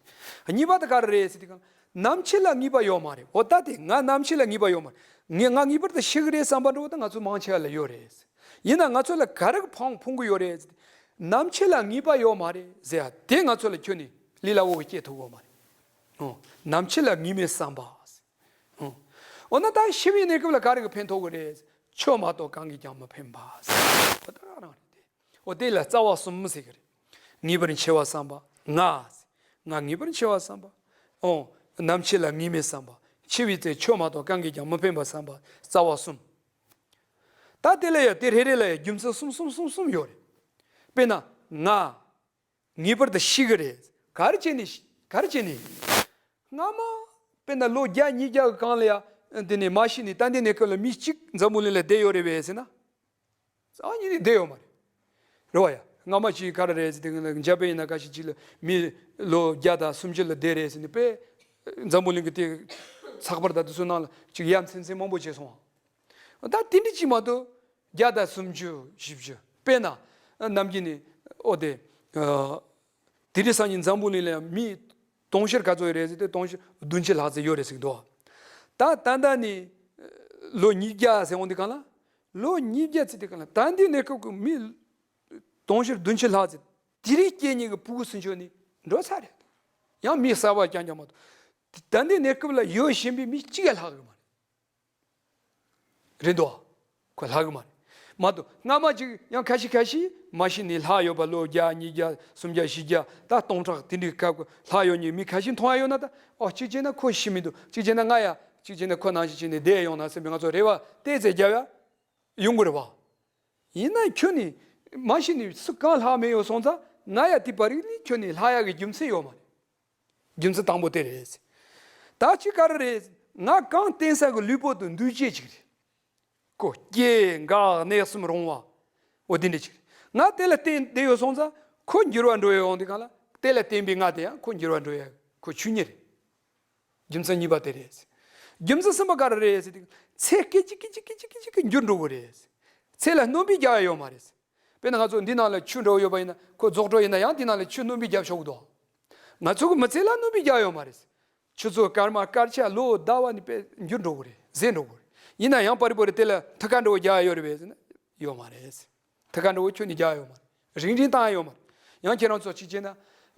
གཉིས་པ་དེ་ག་རེ་རེད་ཟེར་དུས་གང་ནམ་འཆི་ལ་ངེས་པ་ཡོད་མ་རེད། འོ་ད་དེ་ང་ནམ་འཆི་ལ་ངེས་པ་ཡོད་མ་རེད། ངས་ང་ངེས་པར་དུ་ཤི་གི་རེད་བསམ་པ་འདྲ་བོ་ད་ང་ཚོ་མང་ཆེ་བ་ལ་ཡོད་རེད། ཡིན་ན་ང་ཚོ་ལ་ག་རེ་གི་ཕན་ཕུང་གི་ཡོད་རེད་ཟེར་དུས། ནམ་འཆི་ལ་ངེས་པ་ཡོད་མ་རེད་ཟེར་ཡ་དེ་ང་ཚོ་ལ་ཁྱོན་ནས་ལས་སླ་བོ་གི་སྐྱེ་ཐུབ་ཡོད་མ་རེད། ཨོ། ནམ་འཆི་ལ་ངེས་མེད་བསམ་པ། ཨོ། འོ་ན་ད་ཤི་བའི་གནས་སྐབས་ལ་ག་རེ་གི་ཕན་ཐོགས་གི་རེད། ཆོས་མ་གཏོགས་གང་གིས་ཀྱང་མི་ཕན་པ། ཨོ་ད་ག་རང་རེད་དེ། ཨོ་དེ་ལ་རྩ་བ་གསུམ་ཟེར་གི་རེད། ངེས་པར་འཆི་བ་བསམ་པ་ང་། ང་ངེས་པར་འཆི་བ་བསམ་པ། ཨོ། ནམ་འཆི་ལ་ངེས་མེད་བསམ་པ། འཆི་བའི་ཚེ་ཆོས་མ་གཏོགས་གང་གིས་ཀྱང་མི་ཕན་པ་བསམ་པ་རྩ་བ་གསུམ། ད་དེ་ལ་ཡ་དེ་རེ་རེ་ལ་ཡ་རྒྱུ་མཚན་གསུམ་གསུམ་གསུམ་གསུམ་ཡོད་རེད། དཔེར་ན་ང་། ངེས་པར་དུ་ཤི་གི་རེད། ག་རེ་བྱས་ནས་ཤི་ག་རེ་བྱས་ནས། སྔ་མ། དཔེར་ན་ལོ་བརྒྱ་ཉིས་བརྒྱ་གི་གང་ལ་ཡ། འདི་ནས་མ་ཤི་ནས་ད་འདི་ནས་ཁོ་ལ་མི་གཅིག་འཛམ་བུ་གླིང་ལ་བསྡད་ཡོད་རེད་པས་ཟེར་ན། རྩ་བ་ཉིད་ནས་བསྡད་ཡོད་མ་རེད། རེད་བ་ཡ། སྔ་མ་ཅིག་ག་རེ་རེད་ཟེར་དེ་འཇར་པན་ཡིན་ན་ག་ཞིག་ཅིག་ལ་མི་ལོ་བརྒྱ་དང་སུམ་ཅུ་ལ་བསྡད་རེད་ཟེར་ནས་པས། འཛམ་བུ་གླིང་གི་དེ་ཚགས་པར་དང་དེ་ཚོའི་ནང་ལ་ཅིག་ཡ་མཚན་མཚན་མང་པོ་བྱས་སོང་བ། ད་དེ་འདྲ་ཅིག་མ་གཏོགས། བརྒྱ་དང་སུམ་ཅུ་བཞི་བཅུ། དཔེར་ན་ནམ་རྒྱུན་ནས་ཨོ་དེ་དེ་རིང་སང་ཉིན་འཛམ་བུ་གླིང་ལ་ཡང་མི་དུང་ཕྱུར་ག་ཚོད་ཡོད་རེད་ཟེར་ཏེ། དུང་ཕྱུར་བདུན་ཅུ་ལྷག་ཙམ་ཡོད་རེད་ཟེར་གི་འདུག་ད་ད་ལྟ་ནས་ལོ་ཉིས་བརྒྱ་ཟེར་འོང་དུས་གང་ལ། ལོ་ཉིས་བརྒྱ་ཙམ་དེ་གང་ལ། ད་འདི་གནས་སྐབས་ཀྱི་མི་དུང་ཕྱུར་བདུན་ཅུ་ལྷག་ཙམ་དེ་རིང་སྐྱེས་ཉིན་གྱི་ཕྲུ་གུ་སུམ་ཅུ་ནི་འགྲོ་ཚར་རེད། ཡང་མི་གསར་པ་རྐྱང་རྐྱང་མ་གཏོགས། ད་འདི་གནས་སྐབས་ལ་ཡོད་བཞིན་པའི་མི་གཅིག་ཡང་ལྷག་གི་མ་རེད། རེད་འདུག་ཁོ་ལྷག་གི་མ་རེད། མ་གཏོགས་སྔ་མ་ཅིག་ཡང་ཁ་ཤས་ཁ་ཤས་མ་གཞི་ནས་ལྷག་ཡོད་པ། ལོ་བརྒྱ་ཉིས་བརྒྱ་སུམ་བརྒྱ་བཞི་བརྒྱ་ད་སྟོང་ཕྲག་དེ་འདྲའི་སྐབས་ལྷག་ཡོད་མཁན་མི་ཁ་ཤས་མཐོང་ཡ་ཡོད་ན། ད་ཨོ་གཅིག་བྱས་ན་ཁོ་ཤི་མི་འདུག་གཅིག་བྱས་ན་ང་ཡ་གཅིག་བྱས་ན་ཁོ་ནང་བཞིན་བྱས་ནས་བསྡད་ཡོང་ན་བསམ་པའི་ང་ཚོ་རེ་བ་ཏོག་ཙམ་རྒྱབ་ཡ་ཡོང་གི་རེད་པ། ཡིན་ན་ཁྱོད་ནི་མ་གཞི་ནས་སུ་གང་ལྷག་མེད་ཡོད་སོང་ཙང་། ང་ཡ་དེ་བར་ནི་ཁྱོད་ནི་ལྷག་ཡ་གི་རྒྱུ་མཚན་ཡོད་མ་རེད། རྒྱུ་མཚན་དང་པོ་དེ་རེད། ད་གཅིག་ག་རེ་རེད། ང་གང་བསྟན་ས་གི་ལུས་པོ་དེ་འདུས་བྱས་ཅིག་རེད། ཁོ་སྐྱེ་འགག་གནས་གསུམ་རུང་བ། འོ་དེ་འདྲ་ཅིག་རེད། ང་དེ་ལ་བརྟེན་བསྡད་ཡོད་སོང་ཙང་ཁོ་འགྱུར་བ་འགྲོ་ཡ་ཡོང་དུས་གང་ལ། དེ་ལ་བརྟེན་པའི་ང་དེ་ཡང་ཁོ་འགྱུར་བ་འགྲོ་ཡ་ཁོ་ཆོས་ཉིད་རེད། རྒྱུ་མཚན་གཉིས་པ་དེ་རེད། རྒྱུ་མཚན་གསུམ་པ་ག་རེ་རེད་ཟེར་དུས། ཚེ་སྐད་ཅིག་སྐད་ཅིག་སྐད་ཅིག་སྐད་ཅིག་གིས་འགྱུར་འགྲོ་གི་རེད། ཚེ་ལ་སྣོན་པ་རྒྱག་ཡ་ཡོད་མ་རེད། དཔེར་ན་ང་ཚོ་འདི་ནང་ལ་ཆུ་འདྲ་བོ་ཡོད་པ་ཡིན་ན། ཁོ་རྫོགས་འགྲོ་ཡིན་ན་ཡང་འདི་ནང་ལ་ཆུ་སྣོན་པ་རྒྱབ་ཆོག་གི་འདུག་ང་ཚོ་གི་མི་ཚེ་ལ་སྣོན་པ་རྒྱག་ཡ་ཡོད་མ་རེད། ཆུ་ཚོད་སྐར་མ་སྐར་ཆ་ལོ་ཟླ་བ་ནི་དཔེ་འགྱུར་འགྲོ་གི་རེད། ཟད་འགྲོ་གི་རེད། ཡིན་ན་ཡང་པ་རི་པ་རི་དེ་ལ་ཐུགས་ཁུར་འདྲ་བོ་རྒྱག་ཡ་ཡོད་རེད་པས་ཟེར་ན་ཡོད་མ་རེད། ཐུགས་ཁུར་འདྲ་བོ་ཁྱོན་ནས་རྒྱག་ཡོད་མ་རེད། རིང་རིང་བཏང་ཡོད་མ་རེད། ཡང་ཁྱེད་རང་ཚོ་གཅིག་བྱས་ན་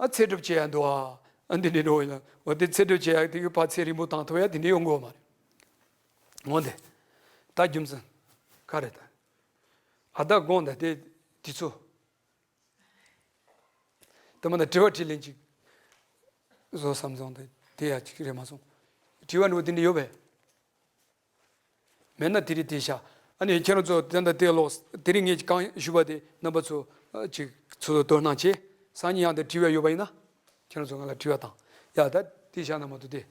ཨ་ཚེ་སྒྲུབ་བྱེད་ཡ་འདུག་ཨ། ཨ་འདི་འདྲ་འགྲོ་ཡིན་ན། འོ་དེ་ཚེ་སྒྲུབ་བྱེད་ཡ་དེ་གི་ཕར་ཚེ་རིང་པོ་བཏང་ཐུབ་ཡ་དེ་འདྲ་ཡོང་གི་ཡོད་མ་རེད། འོ་དེ་ད་རྒྱུ་མཚན་ག་རེ་ད། ཨ་ད་དགོངས་དག་དེ་དུས་ཚོད། དེ་མ་ད་དྲི་བ་དྲིས་ལན་ཅིག་བཟོ་བསམ་སོང་། དེ་དེ་ཡ་ཅིག་རེད་མ་སོང་། དྲི་བ་འདྲ་བོ་དེ་འདྲ་ཡོད་པས། མེད་ན་དེ་རིང་དེ་བཞག་ཨ་ནི་ཁྱེད་རང་ཚོ་དེ་འདྲ་དེ་ལོག་དེ་རིང་ངས་གང་ཞུས་པ་དེ་རྣམ་པ་ཚོ་ཨ་ཅིག་ཚོ་དོ་སྣང་བྱེད། སང་ཉིན་ཡང་དེ་དྲི་བ་ཡོད་པ་ཡིན་ན། ཁྱེད་རང་ཚོ་ང་ལ་དྲི་བ་བཏང་། ཡ་ད་དེ་བཞག་ན་མ་གཏོགས་དེ།